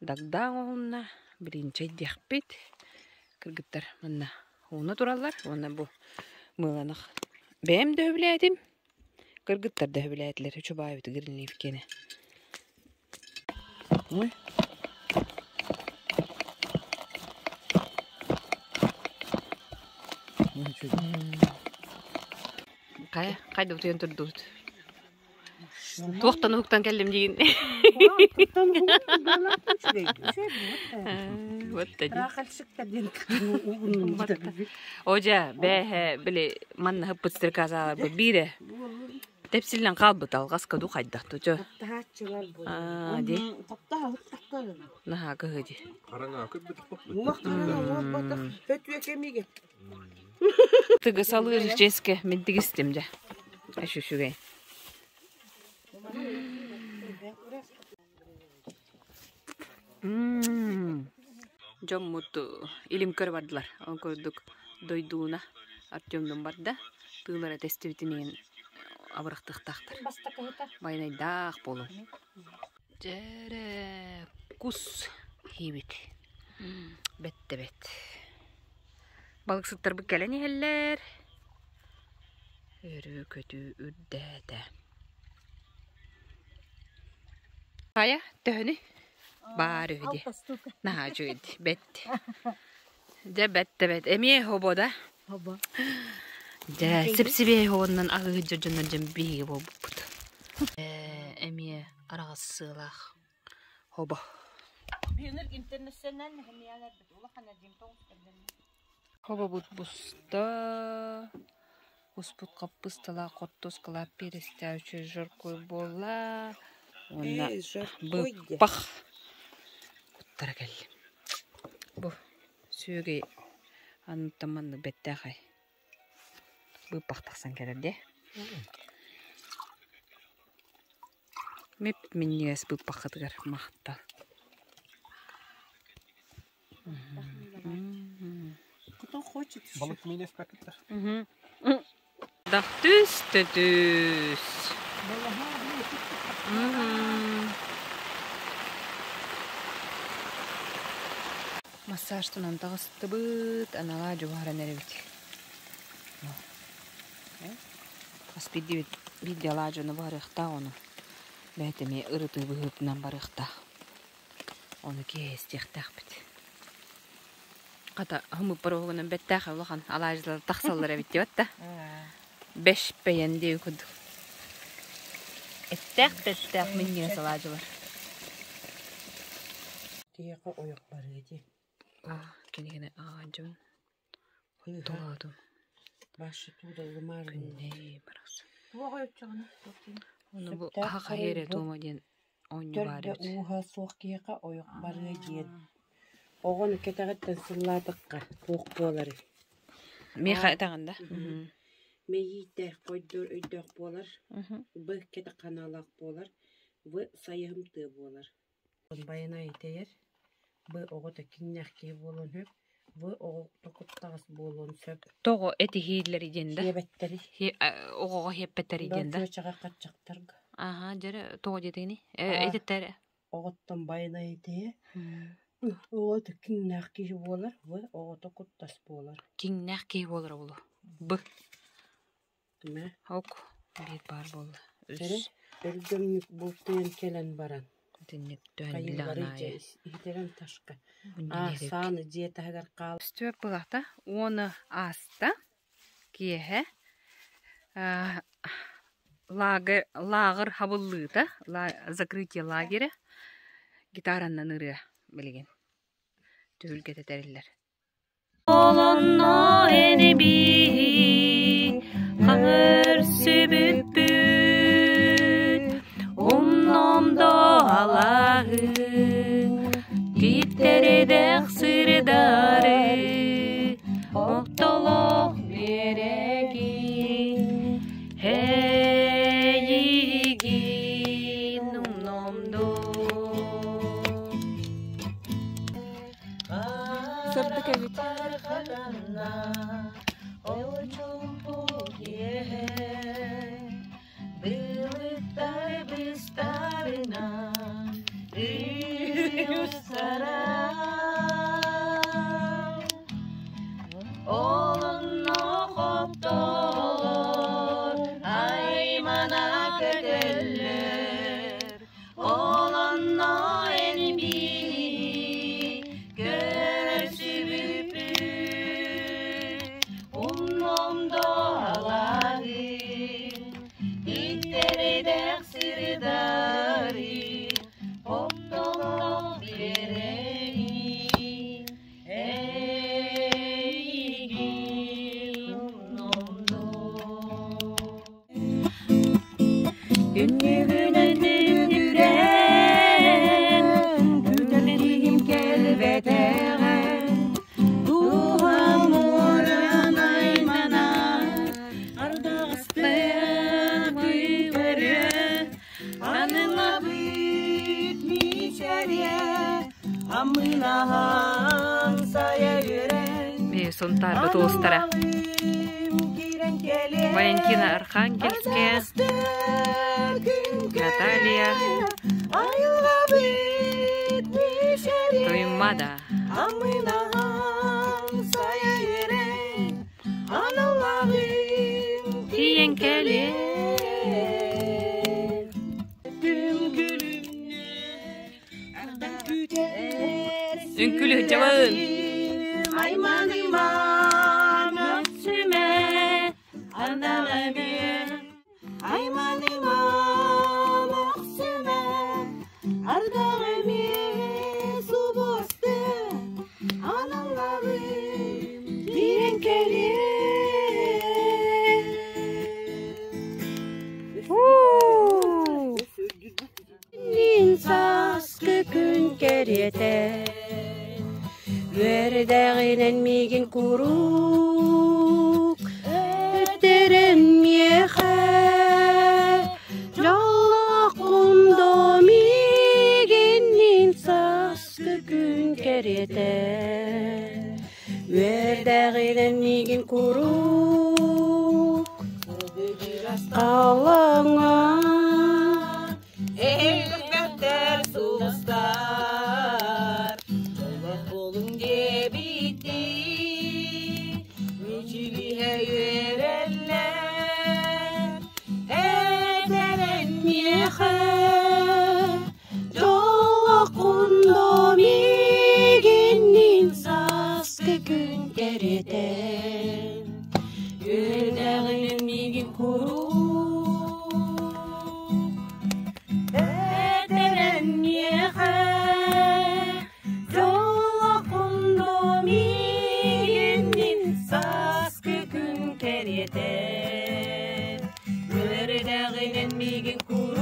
Дагдаан оһунна билинчэйдиэхпит. Кыргыттар манна ууна тураллар. Уонна бу мыыланах бэйэм да сөбүлээтим. Кыргыттар да сөбүлээтилэр. Үчүбаайбыт гринлифкене. Ой. Кая, кайда утуйан турдубут? Туохтан уһуктан кэллим диин. Вот тади. Ожа, бэһэ, били манна хыппыт стрекозалар бу бире. Тепсилен калбыт алгаска ду хайдах тучу. Аа, ди. Наха кыһы ди. Тыгы салыр жеске мен тигистим жа. Ашушугай. Дьоммут илим көр бардылар. Он көрдүк дойдууна Артемдун барда. Тыылара тестибитинен абырахтыхтахтар. Байнайдаах болу. Жере кус хибит. Бетте бет. Балыксыттар бу кэлэн иһэллэр. Өрүү көтүү үрдээтэ. Хайа, төһөнү? Баар үһү ди. Наһаа үчүгэй бэт. Дьэ бэтте бэт. Эмиэ хобо да? Хобо. Дьэ, сипсибиэ хобоннон аҕыһы дьоннор дьэн биһиги буолбуппут. Эмиэ араҕас сыалаах хобо. Хобобут буста. Успут хаппыстала хортуоскалаах перестээх үчүгэй жаркой буолла. Уонна быппах куттара кэллим. Бу сүөгэй анныттан маннык бэттээхэй быппах тахсан кэлэр дии. Мип минньигэс быппаххытыгар махтал. Кто хочет еще. Балык миинэ испэккиттэр. Дах түс түс. Массажтынан таҕыстыбыт, аналаа дьуһаран эрэбит. Хас биирдии биирдии алаа дьону барыахтаах ону. Бэйэтэ эмиэ ырытыы быһыытынан барыахтаах. Ону киэһэ истиэхтээхпит. Хата, хымыппар уһугунан бэттээхэ улахан алаадьылар тахсаллар эбит диэбэт да. Бэш бэйэн диэби курдук. Эттээх да эттээх минньигэс алаадьылар. Киһиэхэ ойох барыа дии. Кинигини ааҕан Туолаатым. Күннэй барахсан. Ону бу аһа хайа эрэ туома диэн оонньуу баар Төрдө эбит. ууһа суох киһиэхэ ойох барыа диэн. Оҕону кэтэҕиттэн сыллаатахха туох буоларый? Миэхэ этэҕин да? Мэйиитээх хойдор өйдөөх буолар, Б кэтэх ханаалаах буолар, В сайыһымтыа буолар. Байанай тэйэр, Б оҕото киҥнээх киһи буолуон сөп, В оҕото куттаҕас буолуон сөп. Тоҕо этиһииллэри диэн да? Хиэбэттэри. Оҕоҕо хиэппэттэри диэн да? Чүөчэҕэ хаччахтарга. Аха, дьэрэ тоҕо диэтигиний? Этиттэр. Оҕоттон байанай тэйэ. Оҕото киҥнээх киһи буолар, В оҕото куттас буолар. Киҥнээх киһи буолара буолуо. Б. Ок, биир баар буолла. Үс. Өлгөмнүк бултуйан кэлэн баран. Итинник түһэн биллэҕин аайы. Иһитэрэн ташка. Аа, сааны дьиэ таһыгар хаал. Үстүөк былата уону ааста. Киэһэ лагерь, лааҕыр хабыллыыта, закрытие лагеря гитараннан ырыа билигин түһүлгэтэ тэриллэр. Олонно эни-биһи хаҥырсыбыппыт, умном алаһы, титтередэх сырдары, оттолох биэрэги, эйигин умном Сырдык эбит. Күннүгүнэн күтэлигим кэлбэтэҕэ Дууһам уоран аймана Ардаҕастык көрө Анылабыт мичэрье Амынаһан сайа үөрэн Сунтаарбыт уустара Валентина Архангельская, Наталья Туймада. Тиийэн кэлин. Үҥкүлүһүдьэбин. Сааскы күн кэриэтэ Үөрдэҕинэн миигин куруук Өттөрөн миэхэ Дьоллооххун доо миигинниин сааскы күн кэриэтэ. Үөрдэҕинэн миигин куруук Халаҥа Элбэхтэр сулустар Олох буолуҥ диэбиттии Мичилиһэ үөрэллэр Этэрэн миэхэ Дьоллоххун миигинниин сааскы күн кэрэтэ Үөрдэҕинэн миигин куруук Этэрэн миэхэ Дьоллоххун миигинниин сааскы күн кэриэтэ Үөрдэҕинэн миигин куруук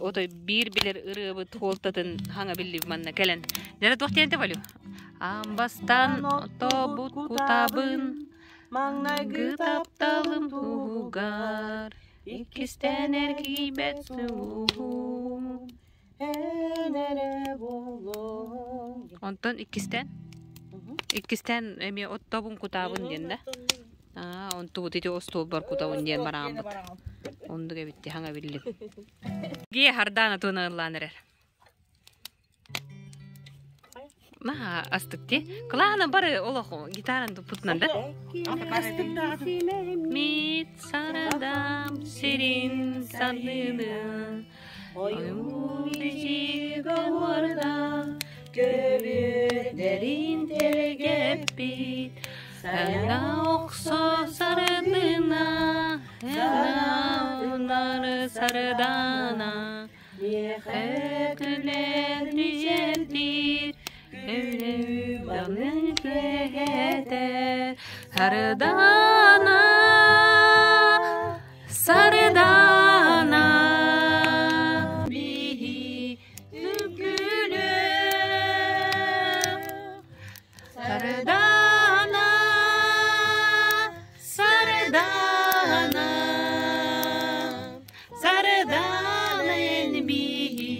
Отой биир билэр ырыабыт хуолтатын хаҥа биллиб манна кэлэн. Дьэ туох диэн Валю? Аан бастаан отобут кутабын маҥнайгы тапталым туһугар иккистээн эргийбэт сулуһум Онтон иккистээн иккистээн эмиэ оттобун кутаабын диэн да Аа, онтубут ити остуолбар кутабын диэн барааммыт. Оннук эбитти хаҥа биллим. Ге хардаана туна ыллаан эрэр. Наһаа астык ти. Кылаана бары олох гитаран туппутунан да. Мит сарадам сирин санныны Ойуун уорда көбүөдэрин тэлгэппит Саҥа охсо сарыдына Сарыдана сарыдана Миэхэ күлэн мичээрдиир Өлүүбэҕин кэһэтэ Сарыдана Сарыдана биһи үкүлүө Сарыдана Сарыдана Сарыдана эн биһи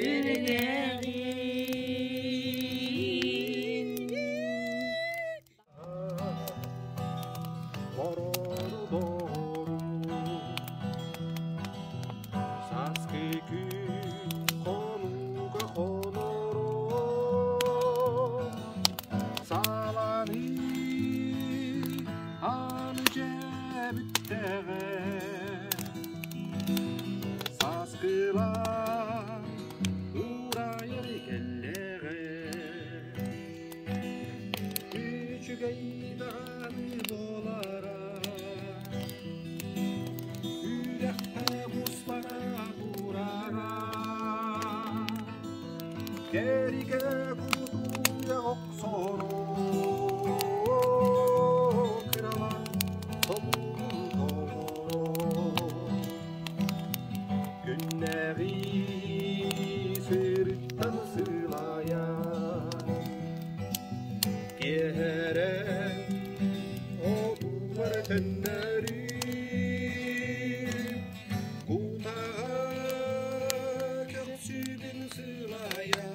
үрлэҕин Сааскы күн хонууга хоноро Сааланы аны дьэбиттэҕэ Сааскылар урайар кэллэҕэ Үчүгэй даҕаны буолара Үрэххэ мустара турара Кэригэ кутуйа охсоро Кырала тобулун толоро Күннээҕи сырыттан сылайа Киэһэрэн отугар төннөрү Кутаҕа көхсүбүн сылайа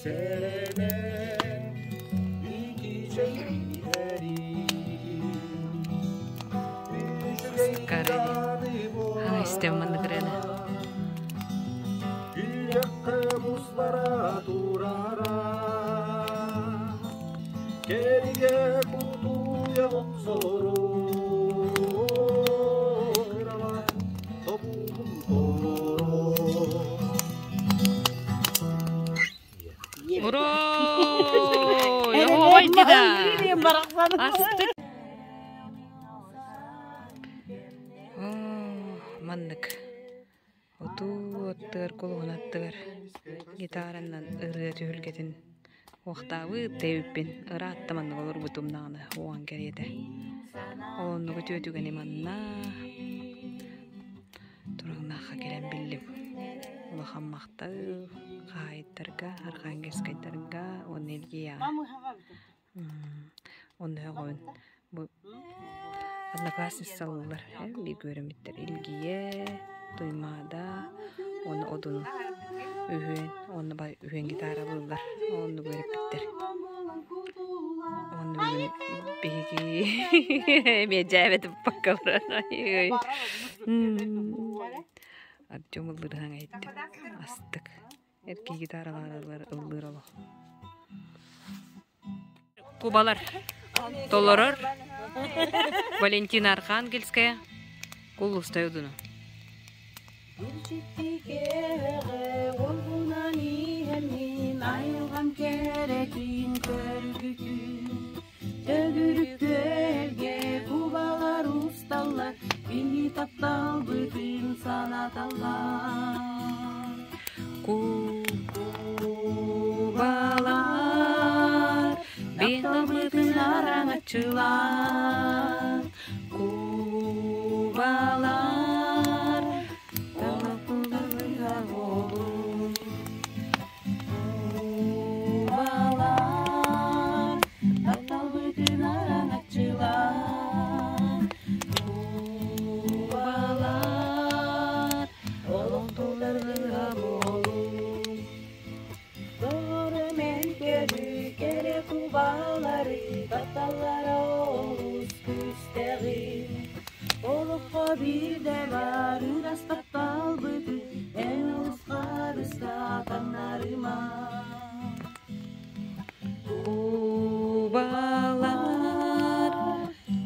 Сэрэнэн итичэй Аны истэм маннык ырыаны. Ура! Ой, Астык. Маннык отуу аттыгар, кулуһун аттыгар гитаранан ырыа түһүлгэтин. Уохтаабыт тэйбиппин ыраатта маннык олорбутум даҕаны уоҕан кэриэтэ. Ол оннук үтүө түгэни манна Тураҥнаахха кэлэн биллим. Улахан махтал хаһаайыттарга, архангельскайдарга уонна Илгияҕа. Онно өҕөбүн бу одноклассницалыыллар бииргэ үөрэммиттэр Илгийэ, Туймаада уонна Одун үһүөн уонна үһүөн гитаралыыллар оннук үөрэппиттэр. Уонна бүгүн биһиги эмиэ дьээбэ туппакка баран Артем ыллыырыһаҥ иһиттим астык Эркий гитаралаалар ыллыыр олох. Кубалар толорор Валентина Архангельская Куллустай удуну. Төгүрүк күөлгэ кубалар усталлар, Кини тапталбытын санаталлар. Кубалар тапталбытын араҥаччылар, Кубалар Кубалар, тапталбытын араҥаччылар. Кубалар, олохтууларга буолуҥ. Доҕорум эн көрүү кэрэ кубалары, тапталлара олус күүстэҕин. Олоххо биирдэ баар ыраас тапталбытын эн олус харыста таҥнарыма. Кубалар,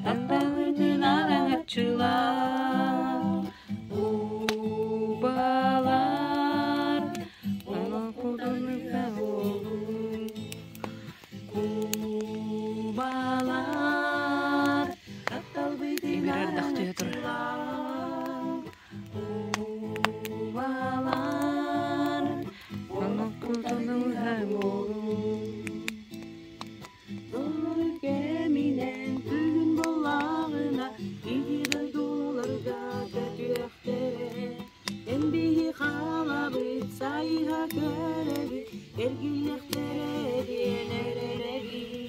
тапталбытын араҥаччылар. Кубалар, олохпутун буолуҥ. Кубалар, тапталбытын Имир ардах түһэ турар. Кубалар, олохпутун буолуҥ. Донор кэминэн күһүн буоллаҕына киһи дойдуларга көтүөхтэрэ. Эн биһи хаалабыт, сайыһа көрөбүт, эргиллиэхтэрэ диэн эрэнэбит.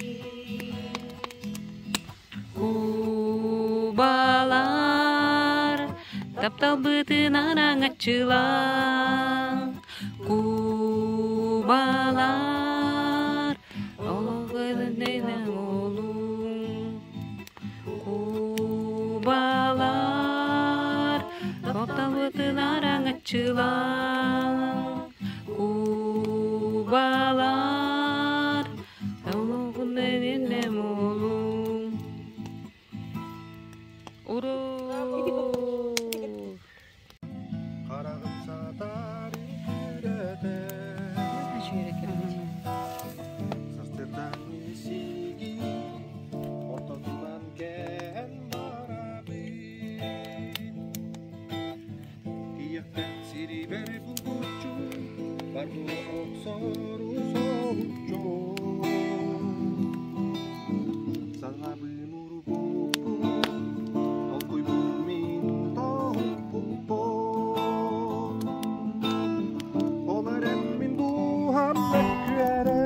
Кубалар, тапталбытын араҥаччылаан, Кубалар, олох олуҥ. Кубалар, тапталбытын араҥаччылаан, Кубалар, олоҕун олуҥ. Уруу! Хараҕым сатар үөрэтэ Сарсыардан сиги ортотунан кэһэн барабын Тиийэхтэн сирибэр булгуччу барбы охсору соһуччу Санаабын урбуппун толкуйбун мин тоһуппуппун Ол эрэн мин дууһам мөккүөрэ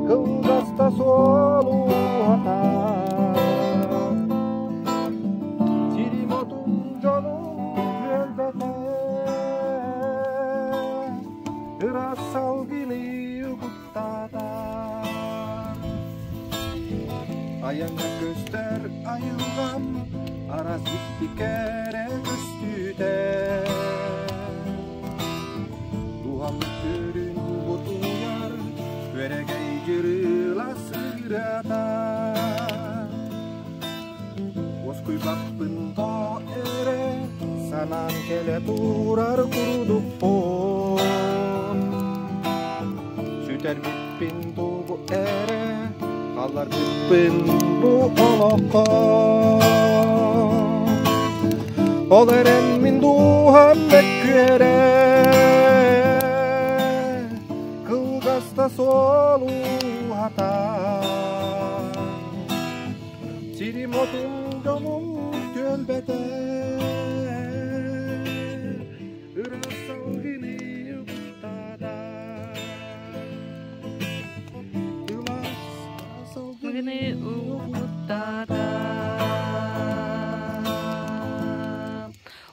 Кылгас да суолу уһатар Сирим отун дьону үөлбэтэ Ыраас салгыны угуттаата Айаҥҥа көстөр айылҕам араас дьикти кэрэ көстүүтэ Дууһам көрүн бутуйар күөрэгэй дьырылас ырыата Уоскуйбаппын то эрэ санаан кэлэ турар курдукпун Сүтэрбиппин тугу эрэ хаалларбыппын бу олоххо Ол эрэн мин дууһам мөккүөрэ. Хас да суол ууһата Сирим отум дьонум түөлбэтэ Ыраас салгыны угуттата Ылаас салгыны угуттата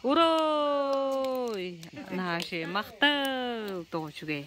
Урой! Наши махтал тоҕо үчүгэй.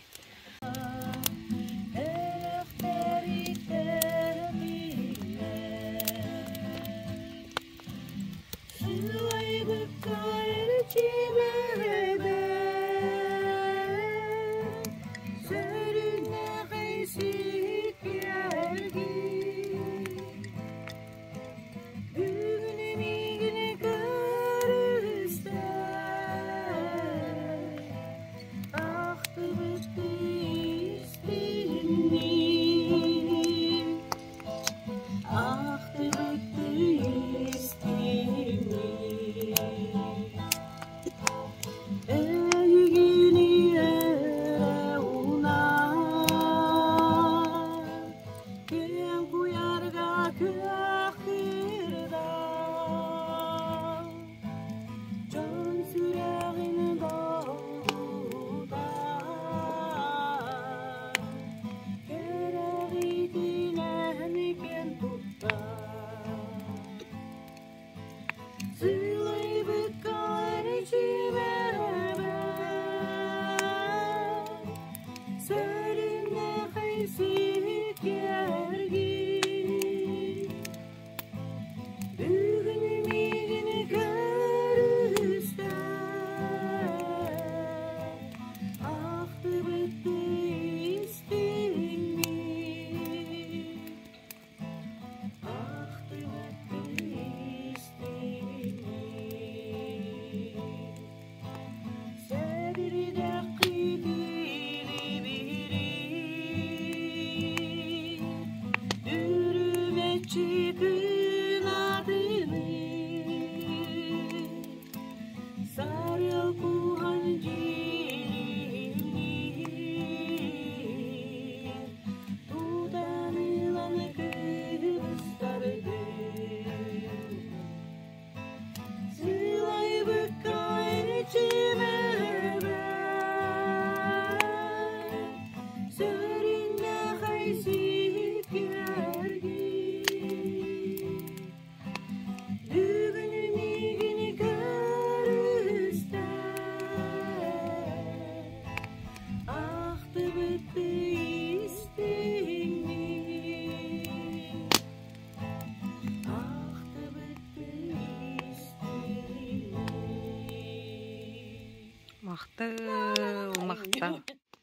Махтал, махтал.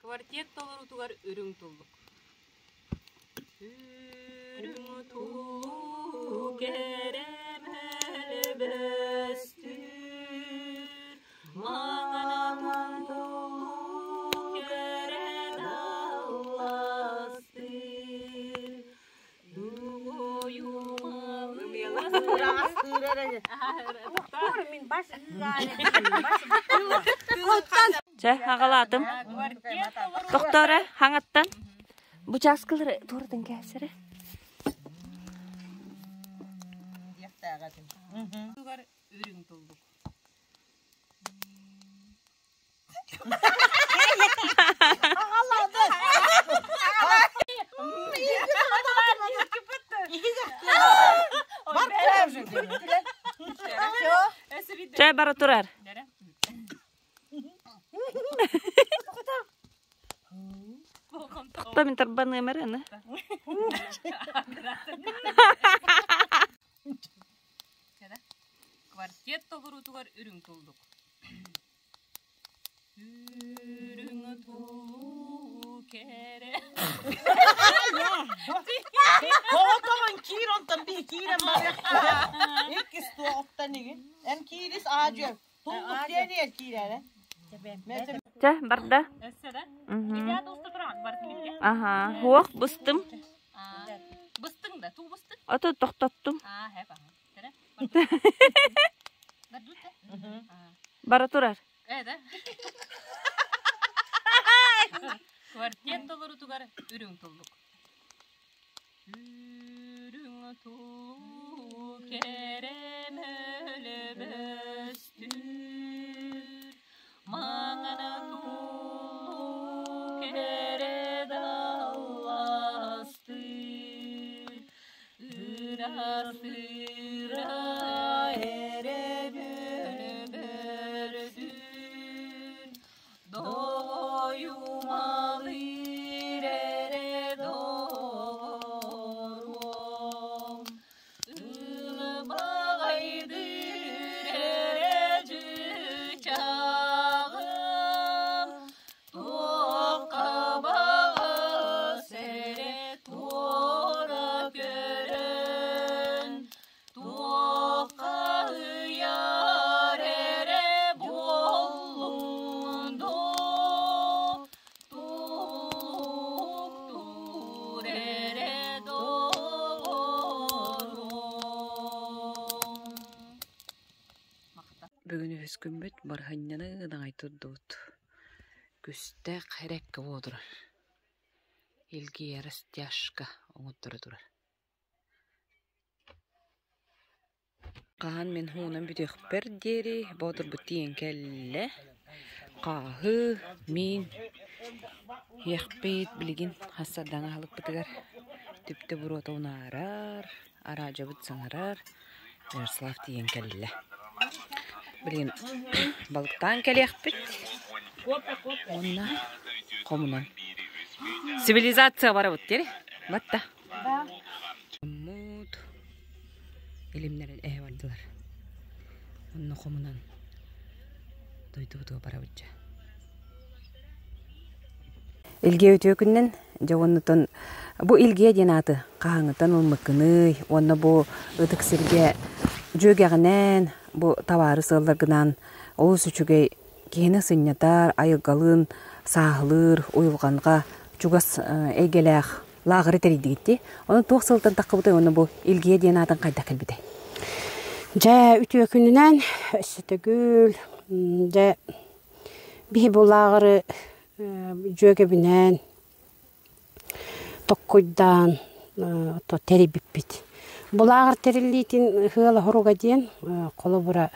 Квартет толорутугар үрүҥ туллук. Үрүҥ туллук эрэмэл бөстүр, маҥан туллук эрэн алластыр. Чэ, аҕалаатым. Тохтооро, хаҥаттан. Бу чааскылары туоратан кээсэрэ. Үрүҥ туллук. Чэ, бара турар. Тохто мин тарбаныам эрэ аны. Квартет толоруутугар үрүҥ туллук. Үрүҥ тулуу кэрэ. Тоҕотоҕун киир онтон биһи киирэн барыахтара. Иккис туоҕуттан игин. Эн киирис аадьыар. Туллук диэн киирэрэ. Чэ, барда. Аха, хуох быстым. Быстың да, туу быстың? Ото тохтоттум. Бара турар. Квартет толорутугар үрүҥ туллук. Үрүҥ туллук кэрэ мөлөбөстүр, маҥан туллук кэрэ далластыр, ырастыра эрэ бөлөбөрдүн, Дойумалыыр эрэ доҕоруом, ылбаҕайдыыр эрэ чыычааҕым, туохха баҕас эрэ туора көрөн, Туохха ыйар эрэ буоллун дуу, туохтуур эрэ доҕоруом. Бүгүн үһүс күммүт барыһынньаны ынаҕай турдубут. Күстээх эрэккэ буолан турар. Илгийэ растяжка оҥотторо турар. Хаһан мин уунан бүтүөхпэр диэри Боотурбут тиийэн кэллэ. Хааһы, миин иэхпит билигин хас сардаҥа аһылыкпытыгар түптэ буруота унаарар, араадьабыт саҥарар. Ярослав тиийэн кэллэ. Билигин балыктаан кэлиэхпит уонна хомунан. Цивилизация барабыт диэри. Батта. Мут илимнэрин эһэ бардылар. Онно хомунан дойдубутугар барабыт дьэ. Илгиэ үтүө күнүнэн дьэ уоннутун бу Илгиэ диэн ааты хаһааҥҥыттан ылмыккыный уонна бу ытык сиргэ дьүөгэҕинээн бу табаары сыалларгынаан олус үчүгэй киһини сынньатар, айылҕалыын сааһылыыр, уйулҕанҕа чугас эйгэлээх лааҕыры тэрийдигит дии. Онон туох сылтан таххыбытай уонна бу Илгийэ диэн аатын хайдах кэлбитэй? Дьэ, үтүө күнүнэн, өссө төгүл, дьэ, биһи бу лааҕыры дьүөгэбинээн токкуйдаан тэрийбиппит. Бу лааҕыр тэриллиитин ыала хоруга диэн, холобура,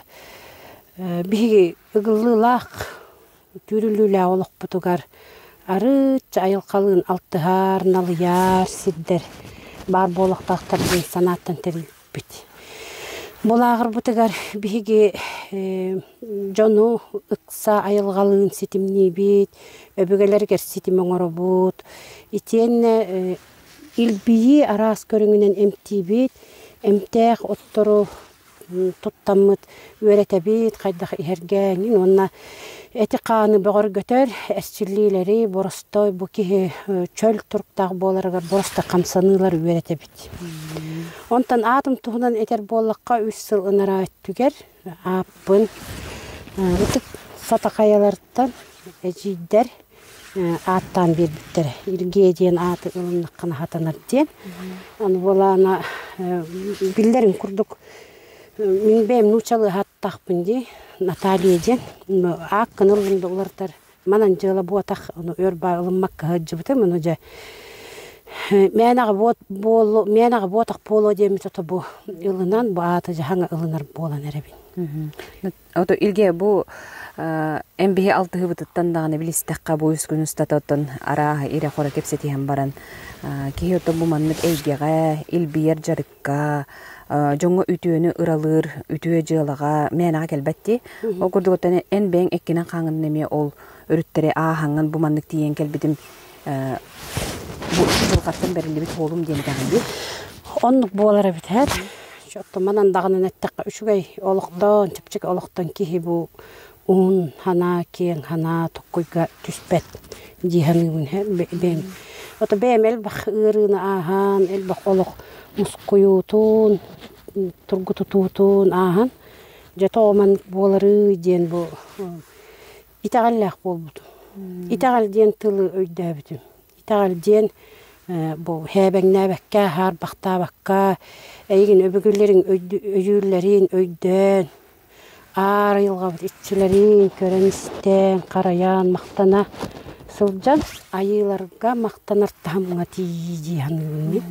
биһиги ыгыллыылаах Түүрүллүүлээх олохпутугар арыычча айылҕалыын алтыһар, налыйар сирдэр баар буолуохтаахтар диэн санааттан тэрийбиппит. Бу лааҕырбытыгар биһиги дьону ыкса айылҕалыын ситимниибит, өбүгэлэригэр ситим оҥоробут, итиэннэ илбийии араас көрүҥүнэн эмтиибит, эмтээх оттору туттаммыт үөрэтэбит, хайдах иһэргэ эҥин уонна эти-хааны бөҕөргөтөр эрчиллиилэри боростой бу киһи чөл туруктаах буоларыгар боростой хамсаныылары үөрэтэбит. Онтон аатым туһунан этэр буоллахха үс сыл ынараа өттүгэр ааппын ытык сатахайалартан эдьиийдэр ааттаан биэрбиттэрэ. Илгиэ диэн ааты ылыннаххына хатанар диэн. Аны буолаана биллэрин курдук мин бэйэм нуучалыы ааттаахпын дии Наталья диэн. Ааккын ыллым да уларытар манан дьыала буотах ону өр баа ылыммакка сылдьыбытым. Ону дьэ мээнэҕэ буот буолу мээнэҕэ буотах буолуо диэммит ото бу ылынан бу ааты дьаһаҥа ылынар буолан эрэбин. Ото Илгэ бу эн биһи алтыһыбытыттан даҕаны билистэххэ бу үс күн устата оттон арааһа ирэ-хоро кэпсэтиһэн баран киһи оттон бу маннык эйгэҕэ илбийэр дьарыкка дьоҥҥо үтүөнү ыралыыр үтүө дьыалаҕа мээнэҕэ кэлбэт дии. Ол курдук оттон эн бэйэҥ эккинэн хааҥҥын эмиэ ол өрүттэри ааһаҥҥын бу маннык тиийэн кэлбитим бу дьылҕаттан бэриллибит буолум диэн этэҕин дии. Оннук буолар эбит һээт. Оттон манан даҕанан эттэххэ үчүгэй олохтон, чэпчэки олохтон киһи бу уһун санаа, киэҥ санаа токкуйга түспэт дии саныыбын бэйэм. Ото бэйэм элбэх ыарыыны ааһан, элбэх олох мускуйуутун, тургутутуутун ааһан, дьэ тоҕо маннык буоларый диэн бу итэҕэллээх буолбутум. Итэҕэл диэн тылы өйдөөбүтүм. Итэҕэл диэн бу һээбэҥнээбэккэ, хаарбахтаабакка, эйигин өбүгэлэриҥ өйүүллэрин өйдөөн, аар айылҕабыт иччилэрин көрөн-истэн, харайан, махтана сылдьан айыыларга махтанар таһымҥа тиийии дии саныыбын мин.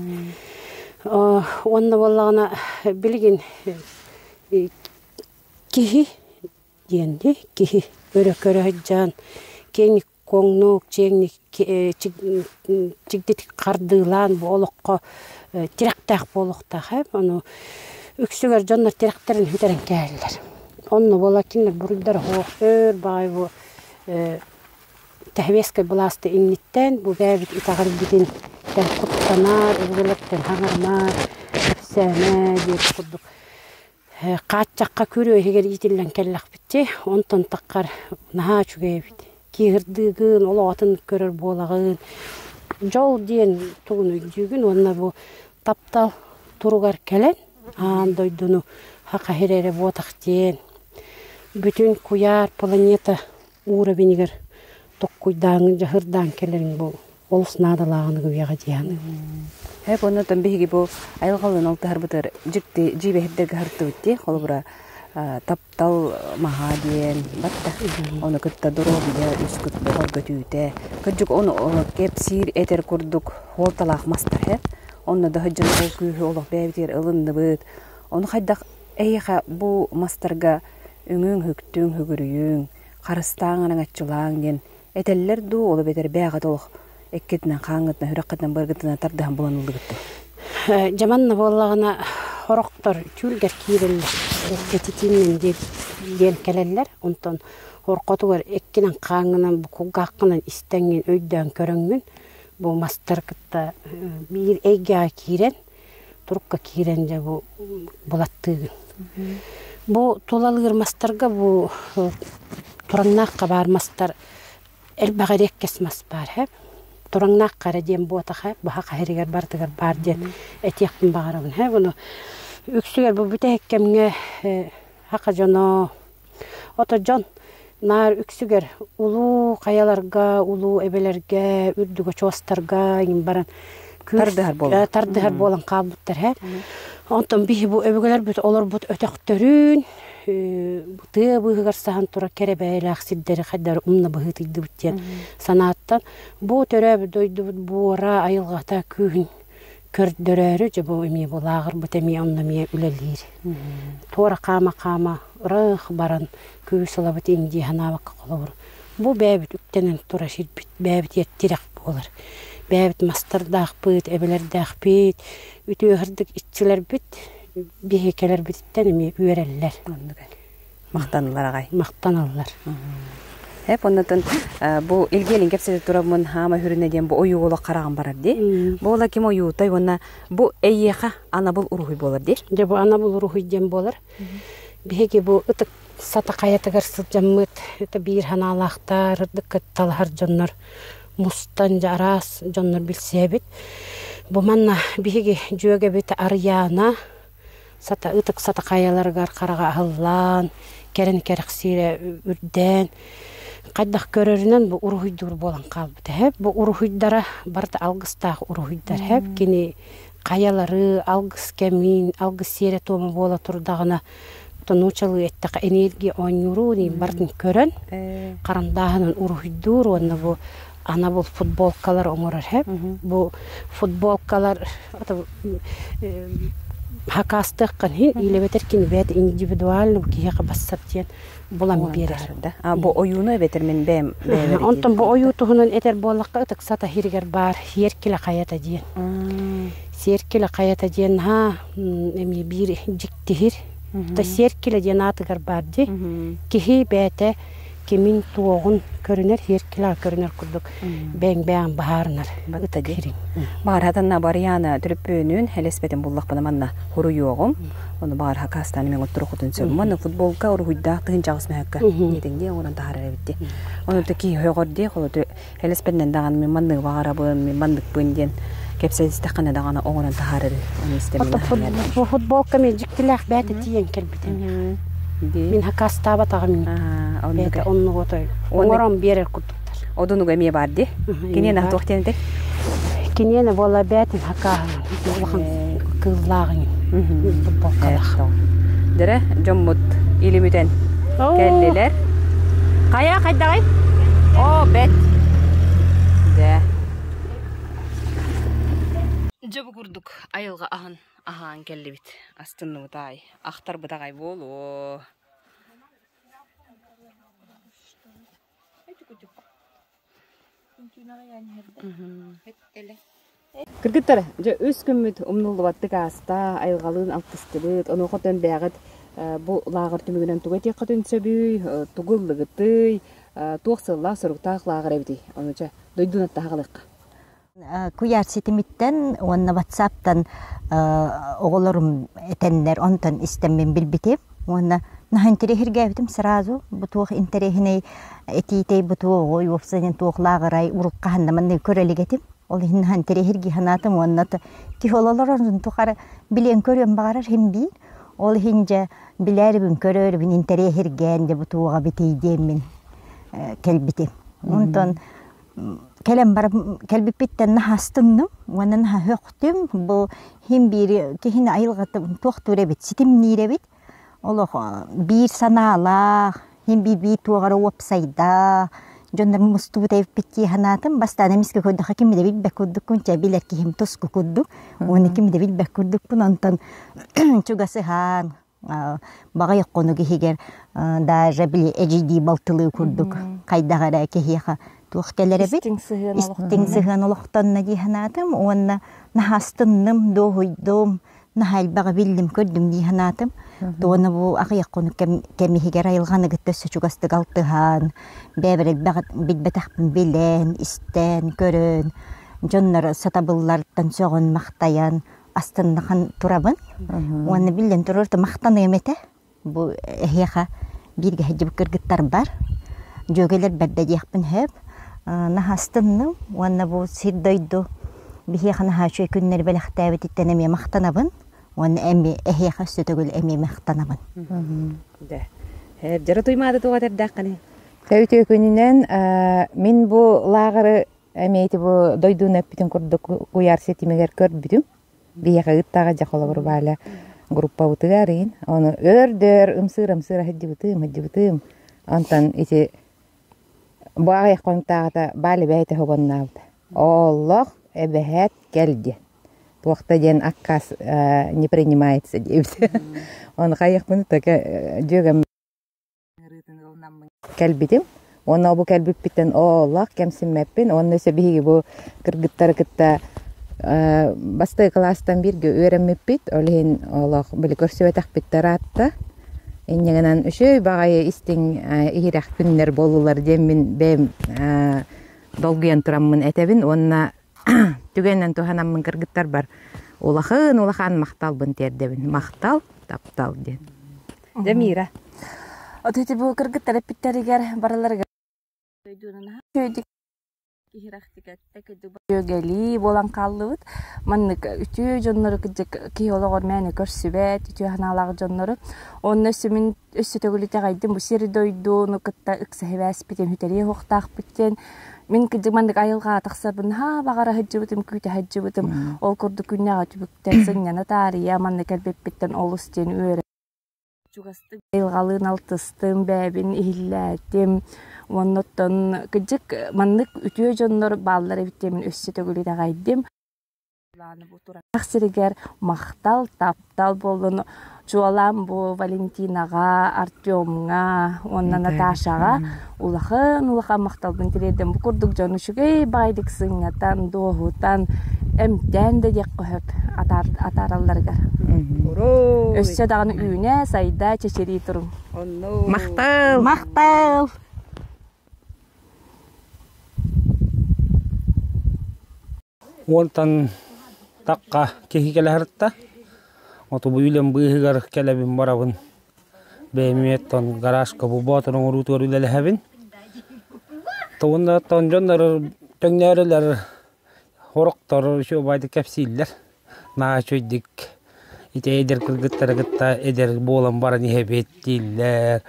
Уонна буоллаҕына билигин киһи диэн дии киһи өрө көрө сылдьан киэҥник куоҥнук чиэҥник чигдитик хардыылаан бу олоххо тирэхтээх буолуохтаах ээ ону үксүгэр дьоннор тирэхтэрин сүтэрэн кээһэллэр онно буола кинилэр буруйдара суох өөр баҕайы бу тэһэбиэскэй былааста инниттэн бу бэйэбит итэҕэлбитин куттанар өбүгэлэртэн хаҥарымар кэпсээмэ диэбит курдук Хааччахха күрүө иһигэр иитиллэн кэллэхпитчи, онтон таххар наһаа үчүгэй эбит. Киһирдыыгын, олох атын көрөр буолаҕын. Дьол диэн тугун өйдүүгүн уонна бу таптал туругар кэлэн аан дойдуну хаха эрэ буотах диэн бүтүн куйаар планета уура бинигэр токкуйдааҥҥын дьаһырдаан кэлэриҥ бу олус наадалааҕын үйэҕэ диэхин. Һэп оннотон биһиги бу айылҕалыын алтыһарбытыгар дьикти дьиибэһирдэргэ һыртыбыт дии холобура таптал маһа диэн батта ону кытта доруобуйа үс кут бөҕөргөтүүтэ кырдьык ону кэпсиир этэр курдук хуолталаах мастар һэ онно да сылдьан ол күүһү олох бэйэбитигэр ылынныбыт ону хайдах эһиэхэ бу мастарга үҥүҥ үктүҥ үгүрүйүҥ харыстааҥ араҥаччылааҥ диэн этэллэр дуу, ол эбэтэр бээҕит олох эккитинэн, хааҥҥытынан, сүрэххитинэн, быаргытынан тардыһан булан ыллыгыт дуу? Дьэ манна буоллаҕына сорохтор түүргэр киирэллэр, этитииннэн диэн кэлэллэр. Онтон орхотугар эккинэн хааҥҥынан, бу кулгааххынан истэҥҥин, өйдөөн көрөҥҥүн бу мастары кытта биир эйгэҕэ киирэн, турукка киирэн дьэ бу булаттыыгын. Бу тулалыыр мастарга бу тураҥнаахха баар мастар элбэх эриэккэс мас баар һэ. Тураҥнаахха эрэ диэн буотаха баһа хаһырыгар барытыгар баар диэн этиэхпин баҕарабын һэ. Буну үксүгэр бу бүтэһик кэмҥэ хаха дьоно ото дьон наар үксүгэр улуу хайаларга, улуу эбэлэргэ, үрдүк очуостарга иҥин баран Тардыһар буолан. Тардыһар буолан хаалбыттар һэ. Онтон биһи бу өбүгэлэрбит олорбут өтөхтөрүн тыа быыһыгар саһан турар кэрэ бэйэлээх сирдэри хайдары умна быһыытыйдыбыт диэн санааттан бу төрөөбүт дойдубут буора айылҕата күүһүн көрдөрөөрү дьэ бу эмиэ бу лааҕырбыт эмиэ онно эмиэ үлэлиир. Туора хаама-хаама ыраах баран күүс ылабыт индии санаабакка холобур бу бэйэбит үктэнэн тура сирбит бэйэбит тирэх буолар. Бэйэбит мастардаахпыт, эбэлэрдээхпит, үтүө иччилэрбит биһи кэлэрбититтэн эмиэ үөрэллэр. Махтаналлар аҕай. Махтаналлар. Эп оннотон бу илгиэлин кэпсэтэ тураммын хаама хүрүнэ диэн бу ойуу олох хараҕым барар дии. Бу ола ким ойуутай уонна бу эйиэхэ анабыл уруһуй буолар дии. Дьэ бу анабыл уруһуй диэн буолар. Биһиги бу ытык сата хайатыгар сылдьаммыт это биир ханаалаахтар, ырдык талаһар дьоннор мустан дьэ араас дьоннор билсиэбит. Бу манна биһиги дьүөгэбит Арыйаана сата ытык сата хайаларыгар хараҕа аһыллан, кэрэн кэрэхсиирэ үрдээн, хайдах көрөрүнэн бу уруһуйдуур буолан хаалбыта һэп. Бу уруһуйдара барыта алгыстаах уруһуйдар һэп. Кини хайалары, алгыс кэмин, алгыс сиэрэ-туома буола турдаҕына, нуучалыы эттэххэ энергия оонньууру барытын көрөн, харандааһынан уруһуйдуур уонна бу анабыл футболкалар оҥорор һэп. Бу футболкалар хакаастыаххын иһин иилэбэтэр кини бэйэтэ индивидуально киһиэхэ бассар диэн булан биэрэр. А бу ойууну эбэтэр мин бэйэм бэйэбэр Онтон бу ойуу туһунан этэр буоллахха ытык сата иһигэр баар сиэркилэ хайата диэн. Сиэркилэ хайата диэн наһаа эмиэ биир дьиктиһир. То сиэркилэ диэн аатыгар баар дии. Киһи бэйэтэ кимин туоҕун көрүнэр сиэркилэҕэ көрүнэр курдук бэйэҥ-бэйэҥ баһаарынар ытык сириҥ. Баархатанна Барьяна түрүппүөнүн элэспэтин буллахпына манна хуруйуоҕум. Ону баарха каастаан мен оттурухутун сөбүм. Манна футболка уруһуйдаах тыһынчаҕыс мөһөккө диэтиҥ оҥорон таһаарар эбит дии. Ону то киһи өҕөр дии, холоту элэспэтинэн даҕаны мин манныгы баҕарабын, мин манныкпын диэн кэпсэтистэххинэ даҕаны оҥорон таһаарар ону истэмин Футболка мен дьиктилээх бэйэтэ тиийэн кэлбитим. Мин хакастаабатаҕым бэйэтэ оннук отой оҥорон биэрэр курдуктар. Одунуга эмиэ баар дии. Киниэнэ туох диэн этэй? Киниэнэ буола бээтин хакааһын улахан кыыллааҕын футболкалаах. Дэрэ дьоммут илимүтэн кэллилэр. Хайа хайдаҕай? Оо, бэт. Дэ. Дьэ бу курдук айылҕа аһын аһаан кэллибит. Астынныбыт аай. Ахтарбыт аҕай буолуо. Кыргыттар, дьэ үс күммүт умнуллубаттык ааста, айылҕалыын алтыстыбыт, онуоха оттон бэйэҕит бу лааҕыр түмүгүнэн тугу этиэххитин сөбүй, тугу ыллыгытый, туох сыаллаах-соруктаах лааҕыр эбитий? Ону чэ, дойдуну аттаһа Куйаар ситимиттэн уонна ватсаптан оҕолорум этэннэр онтон истэммин билбитим уонна наһаа интэриэһиргээбитим сразу бу туох интэриэһинэй этиитэй бу туоҕуй уопсайынан туох лааҕырай урут хаһан да манныгы көрө илик этим ол иһин наһаа интэриэһиргии санаатым уонна киһи олорорун тухары билиэн көрүөн баҕарар иһин биир ол иһин дьэ билээрибин көрөөрүбүн интэриэһиргээн дьэ бу туоҕа битий диэммин кэлбитим онтон кэлэн баран кэлбиппиттэн наһаа астынным уонна наһаа һөхтүм бу иһин биир киһини айылҕата туохтуур эбит ситимниир эбит олох биир санаалаах иһин биир биир туох эрэ уопсайдаах дьоннор мустубут эбиппит дии санаатым бастаан эмискэ көрдөххө ким да билбэт курдуккун чэ билэр киһим туску курдук уонна ким да билбэт курдукпун онтон чугасыһан Баҕайах хонук иһигэр даже били эдьиийдии балтылыы курдук хайдах эрэ киһиэхэ туох кэлэр эбит истиҥ сыһыан олохтонно дии санаатым уонна наһаа астынным дуоһуйдум наһаа элбэҕи биллим көрдүм дии санаатым туона бу аҕыйах хонук кэм иһигэр айылҕаны кытта өссө чугастык алтыһан бэйэбэр элбэх билбэтэхпин билэн истэн көрөн дьоннор сатабылларыттан сөҕөн махтайан астыннахан турабын. Уонна биллэн турар махтаныам этэ. Бу эһиэхэ бииргэ сылдьыбыт кыргыттарбар, дьүөгэлэрбэр да диэхпин сөп. Наһаа астынным уонна бу сир-дойду биһиэхэ наһаа үчүгэй күннэри бэлэхтээбититтэн эмиэ махтанабын. Уонна эмиэ эһиэхэ өссө төгүл эмиэ махтанабын. Дьэ, дьара туймаада туох этэрдээххиний? Үтүө күнүнэн мин бу лааҕыры Эмиэ ити бу дойдуну эппитин курдук куйаар ситимигэр көрбүтүм. Биһиэхэ ыыттаҕа дьэ холобур Валя группабытыгар иин. Ону өөр-дөр ымсыыр-ымсыыр сылдьыбытым, сылдьыбытым. Онтон ити бу аҕыйах хонуктааҕыта Валя бэйэтэ хоҕоннообута. Олох эбэһээт кэл диэн. Туох да диэн аккаас не принимается диэбит. Ону хайыахпын токе дьүөгэм Кэлбитим уонна бу кэлбиппиттэн ооллоох кэмсиммэппин уонна өссө биһиги бу кыргыттары кытта бастакы кылаастан бииргэ үөрэммиппит ол иһин олох били көрсүбэтэхпит ыраатта инньэ гынан үчүгэй баҕайы истиҥ иһирэх күннэр буоллулар диэн мин бэйэм долгуйан тураммын этэбин уонна түгэнинэн туһанаммын кыргыттарбар улахан улахан махталбын тиэрдэбин махтал таптал диэн Дьэ Мира От ити бу кыргыттар эппиттэригэр барыларыгар Дьүөгэлии буолан хааллыбыт. Маннык үтүө дьоннору кырдьык киһи олоҕор мээнэ көрсүбэт, үтүө санаалаах дьоннору. Онно өссө мин өссө төгүл итэҕэйдим бу сири-дойдуну кытта ыкса сибээспитин сүтэриэ суохтаахпыт диэн. Мин кырдьык маннык айылҕаҕа тахсарбын наһаа баҕара сылдьыбытым, күүтэ сылдьыбытым. Ол курдук күннээҕи түбүктэн сынньана таарыйа манна кэлбиппиттэн олус диэн үөрэ Чугастык айылҕалыын алтыстым, бэйэбин иһиллээтим. Уонна оттон кырдьык маннык үтүө дьоннор бааллар эбит диэммин өссө төгүл итэҕэйдим. Сиригэр махтал, таптал буоллун. Чуолаан бу Валентинаҕа, Артемҥа уонна Наташаҕа улахан-улахан махталбын тириэрдэн бу курдук дьон үчүгэй баҕайытык сынньатан, дуоһутан, эмтээн да диэххэ сөп атааралларыгар. Өссө даҕаны үүнэ, сайда, чэчирии туруҥ. Махтал! Махтал! Уонтан тахха киһи кэлэ сырытта. Оту бу үлэм быыһыгар кэлэбин барабын. Бэйэм эмиэ гаражка бу боотур оҥоруутугар үлэлэһэбин. Тугунна оттон дьоннор төҥнөөрүлэр хорохтор үчүгэйдик кэпсииллэр. Наһаа үчүгэйдик ити эдэр кыргыттары кытта эдэр буолан баран иһэбит дииллэр.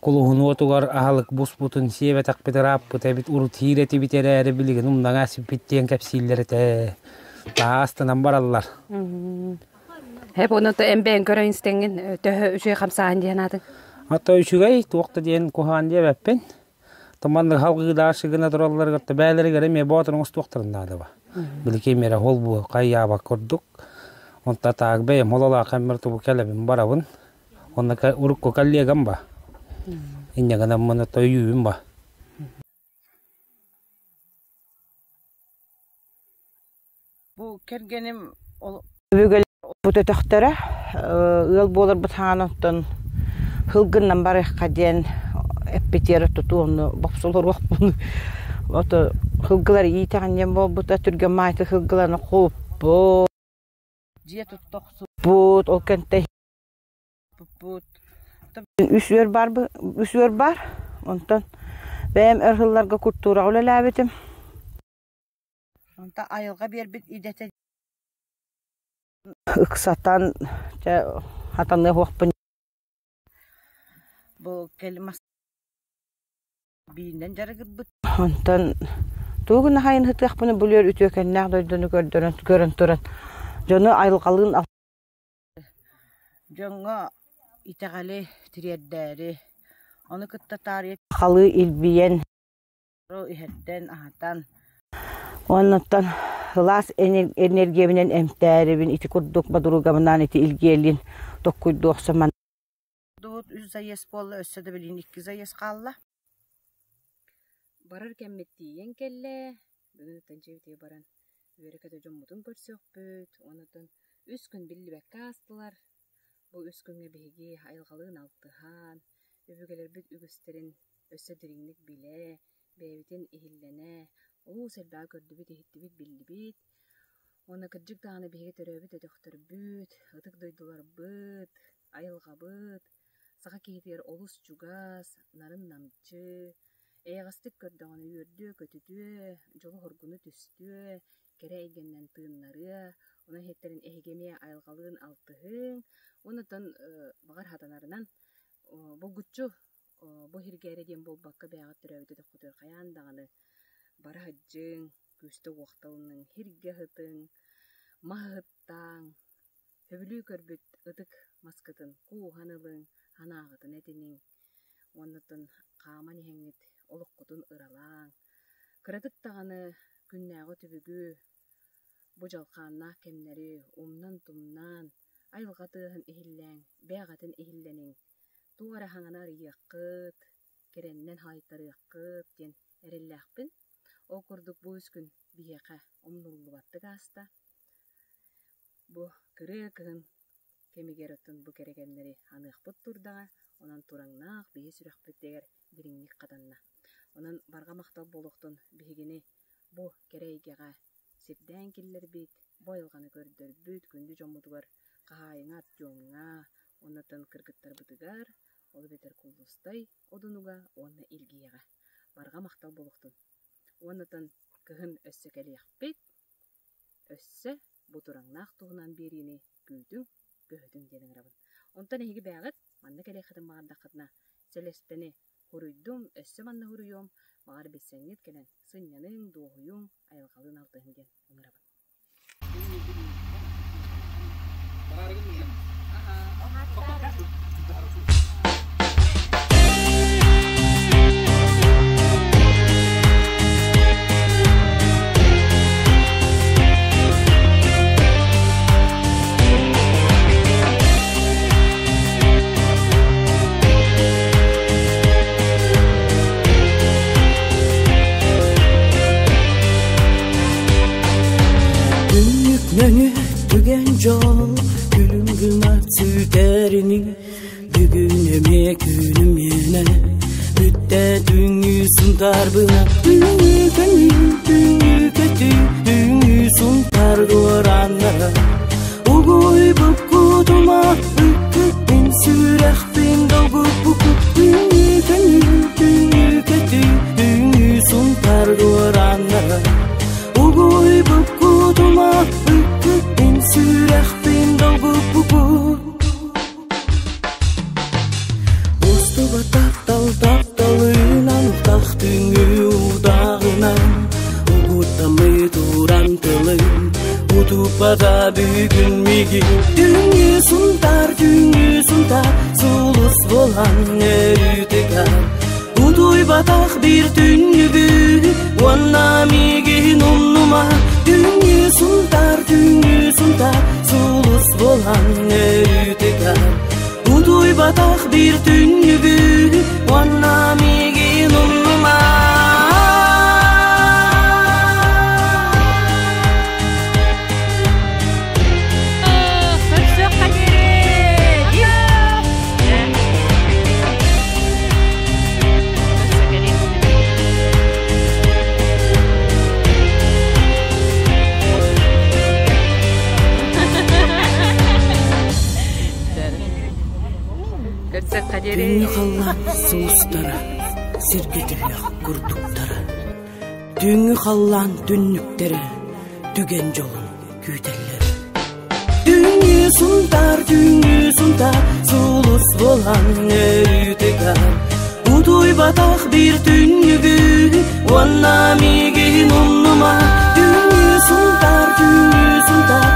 Кулуһун уотугар аһылык буспутун сиэбэтэхпит ырааппыт эбит, урут иир этибит эрээри билигин умнаҥа сиппит диэн кэпсииллэр этэ. Наһаа астынан бараллар. Хэп ону эмбээн көрөн истэҥҥин төһө үчүгэй хамсааһын диэн аатыҥ? Ата үчүгэй туох да диэн куһаҕан диэбэппин. Маннык халгыыдаах гына туралларыгар бээлэригэр эмиэ боотурун оҥостуохтарын наада. Били ким эрэ холбуу хайаабак курдук. Онто таак бэйэм хололоох эммэр тубу кэлэбин барабын. Онно урукку коллегам ба. Инньэ гынан өйүүбүн ба. Бу кэргэним өбүгэлэр өтөхтөрө ыал буоларбыт хаанаттан хылгыннан барыахха диэн эппитиэрэ тутуу онно бопсулоруохпун ото хылгылар иитэҕин диэн буолбута түргэн маайты хылгыланы хуппут дьиэ тутта охсубут ол кэнтэ Үс үөр баар, үс үөр баар. Онтон бэйэм өр сылларга культураҕа үлэлээбитим. Онтон айылҕа биэрбит идэтэ ыксатан дьэ хатаныах уохпун бу кэлим биинэн дьарыгырбыт. Онтон тугу гына хайын сытыахпын булуор үтүөкэннээх дойдуну көрдөрөн көрөн туран дьону айылҕалыын Дьоҥҥо итэҕэли тириэрдээри, ону кытта таарыйа халыы илбийэн, иһэрдэн, аһатан уоннаттан сылаас энергиябинэн эмтээрибин ити курдук подругабынаан ити илгиэлин токкуйдуохсаман Үс заезд буолла, өссө да билигин икки заезд хаалла. Барар кэммит тиийэн кэллэ. Бүгүн оттон дьиэбитигэр баран үөрэ-көтө дьоммутун көрсүөхпүт. Онтон үс күн биллибэккэ аастылар. Бу үс күҥҥэ биһиги айылҕалыын алтыһан, өбүгэлэрбит үгүстэрин өссө дириҥник билэ, бэйэбитин иһиллэнэ, олус элбэҕи көрдүбүт-иһиттибит, биллибит. Уонна кырдьык даҕаны биһиги төрөөбүт өтөхтөрбүт, ытык дойдуларбыт, айылҕабыт саха киһитигэр олус чугас, нарын-намчы, эйэҕэстик көрдөҕүнэ үөрдүө-көтүтүө, дьолу-соргуну түстүө, кэрэ эйгэннэн тыыннарыа. Онон иһиттэрин эһиги эмиэ айылҕалыын алтыһыҥ. Уонна баҕар хатанарынан булгуччу бу иһиргэ эрэ диэн буолбакка бэйэҕит төрөөбүт өтөххүтүгэр хайаан даҕаны бара сылдьыҥ, күүстэ уохталыныҥ, иһиргэ ыһытыҥ, маһ ыһыттааҥ, Сөбүлүү көрбүт ытык маскытын кууһан ылыҥ, санааҕытын этиниҥ уонна хааман иһэҥҥит олоххутун ыралааҥ. Кыратык даҕаны күннээҕи түбүгү, бу дьалхааннаах кэмнэри умнан-тумнаан, айылҕа тыаһын иһиллээҥ, бэйэҕитин иһиллэниҥ. Туох эрэ хаҥаны арыйыаххыт, кэрэннэн хаайтарыаххыт диэн эрэллээхпин. Ол курдук бу үс күн биһиэхэ умнуллубаттык ааста. Бу кырыа кыһын кэмигэр оттон бу кэрэ кэмнэри аныахпыт турдаҕа, онон тураҥнаах биһи сүрэхпитигэр дириҥник хатанна. Онон барҕа махтал буолуохтун биһигини бу кэрэ эйгэҕэ сирдээн киллэрбит, бу айылҕаны көрдөрбүт күндү дьоммутугар хаһаайыҥа Артемҥа уонна кыргыттарбытыгар, ол эбэтэр Куллустай Одунуга уонна Илгийэҕэ барҕа махтал буолуохтун. Уонна кыһын өссө кэлиэхпит, Өссө бу тураҥнаах туһунан биэриини күүтүҥ, көһүтүҥ диэн ыҥырабын. Онтон эһиги бэйэҕит манна кэлиэххитин баҕардаххытына, Сэлэстэни хуруйдум, өссө манна хуруйуом, баҕар билсэҥҥит кэлэн сынньаныҥ, дуоһуйуҥ, айылҕалыын алтыһыҥ диэн ыҥырабын. Түннүк нөҥүө түгэн дьол күлүм гына сүтэрини Бүгүн эмиэ күнүм миэнэ Бүттэ түҥҥү сунтарбына Түҥҥү көҥү түҥҥү көтүү Түҥҥү сунтар дуораннара Угуйбут кутума Ыккыттын сүрэхпин долгуппукут Түҥҥү көҥү түҥҥү көтүү Түҥҥү сунтар дуораннара Угуйбут кутума Ыккыттын сүрэхпин долгуппукут Устуба таптал тапталынан Тахтыҥы удағынан Угуттамы туран тылын Утуппата бүгүн мигин Түҥҥү сунтар, түҥҥү сунтар Сулус болан өрүтүгэр Утуй Утуйбатах бир түннүгү, уонна миигин умнума. Түүҥҥү сунтар, түүҥҥү сунтар, сулус буолан өрүтүгэр. Утуйбатах бир түннүгү, уонна миигин умнума. Түүҥҥү халлаан сулустара сиргэ түһүөх курдуктара. Түүҥҥү халлаан түннүктэрэ түгэн дьолун күүтэллэр. Түүҥҥү сунтаар, түүҥҥү сунтаар, сулус буолан өрүтүгэр. Утуйбатах биир түннүгү, уонна миигин умнума. Түүҥҥү сунтаар, түүҥҥү сунтаар,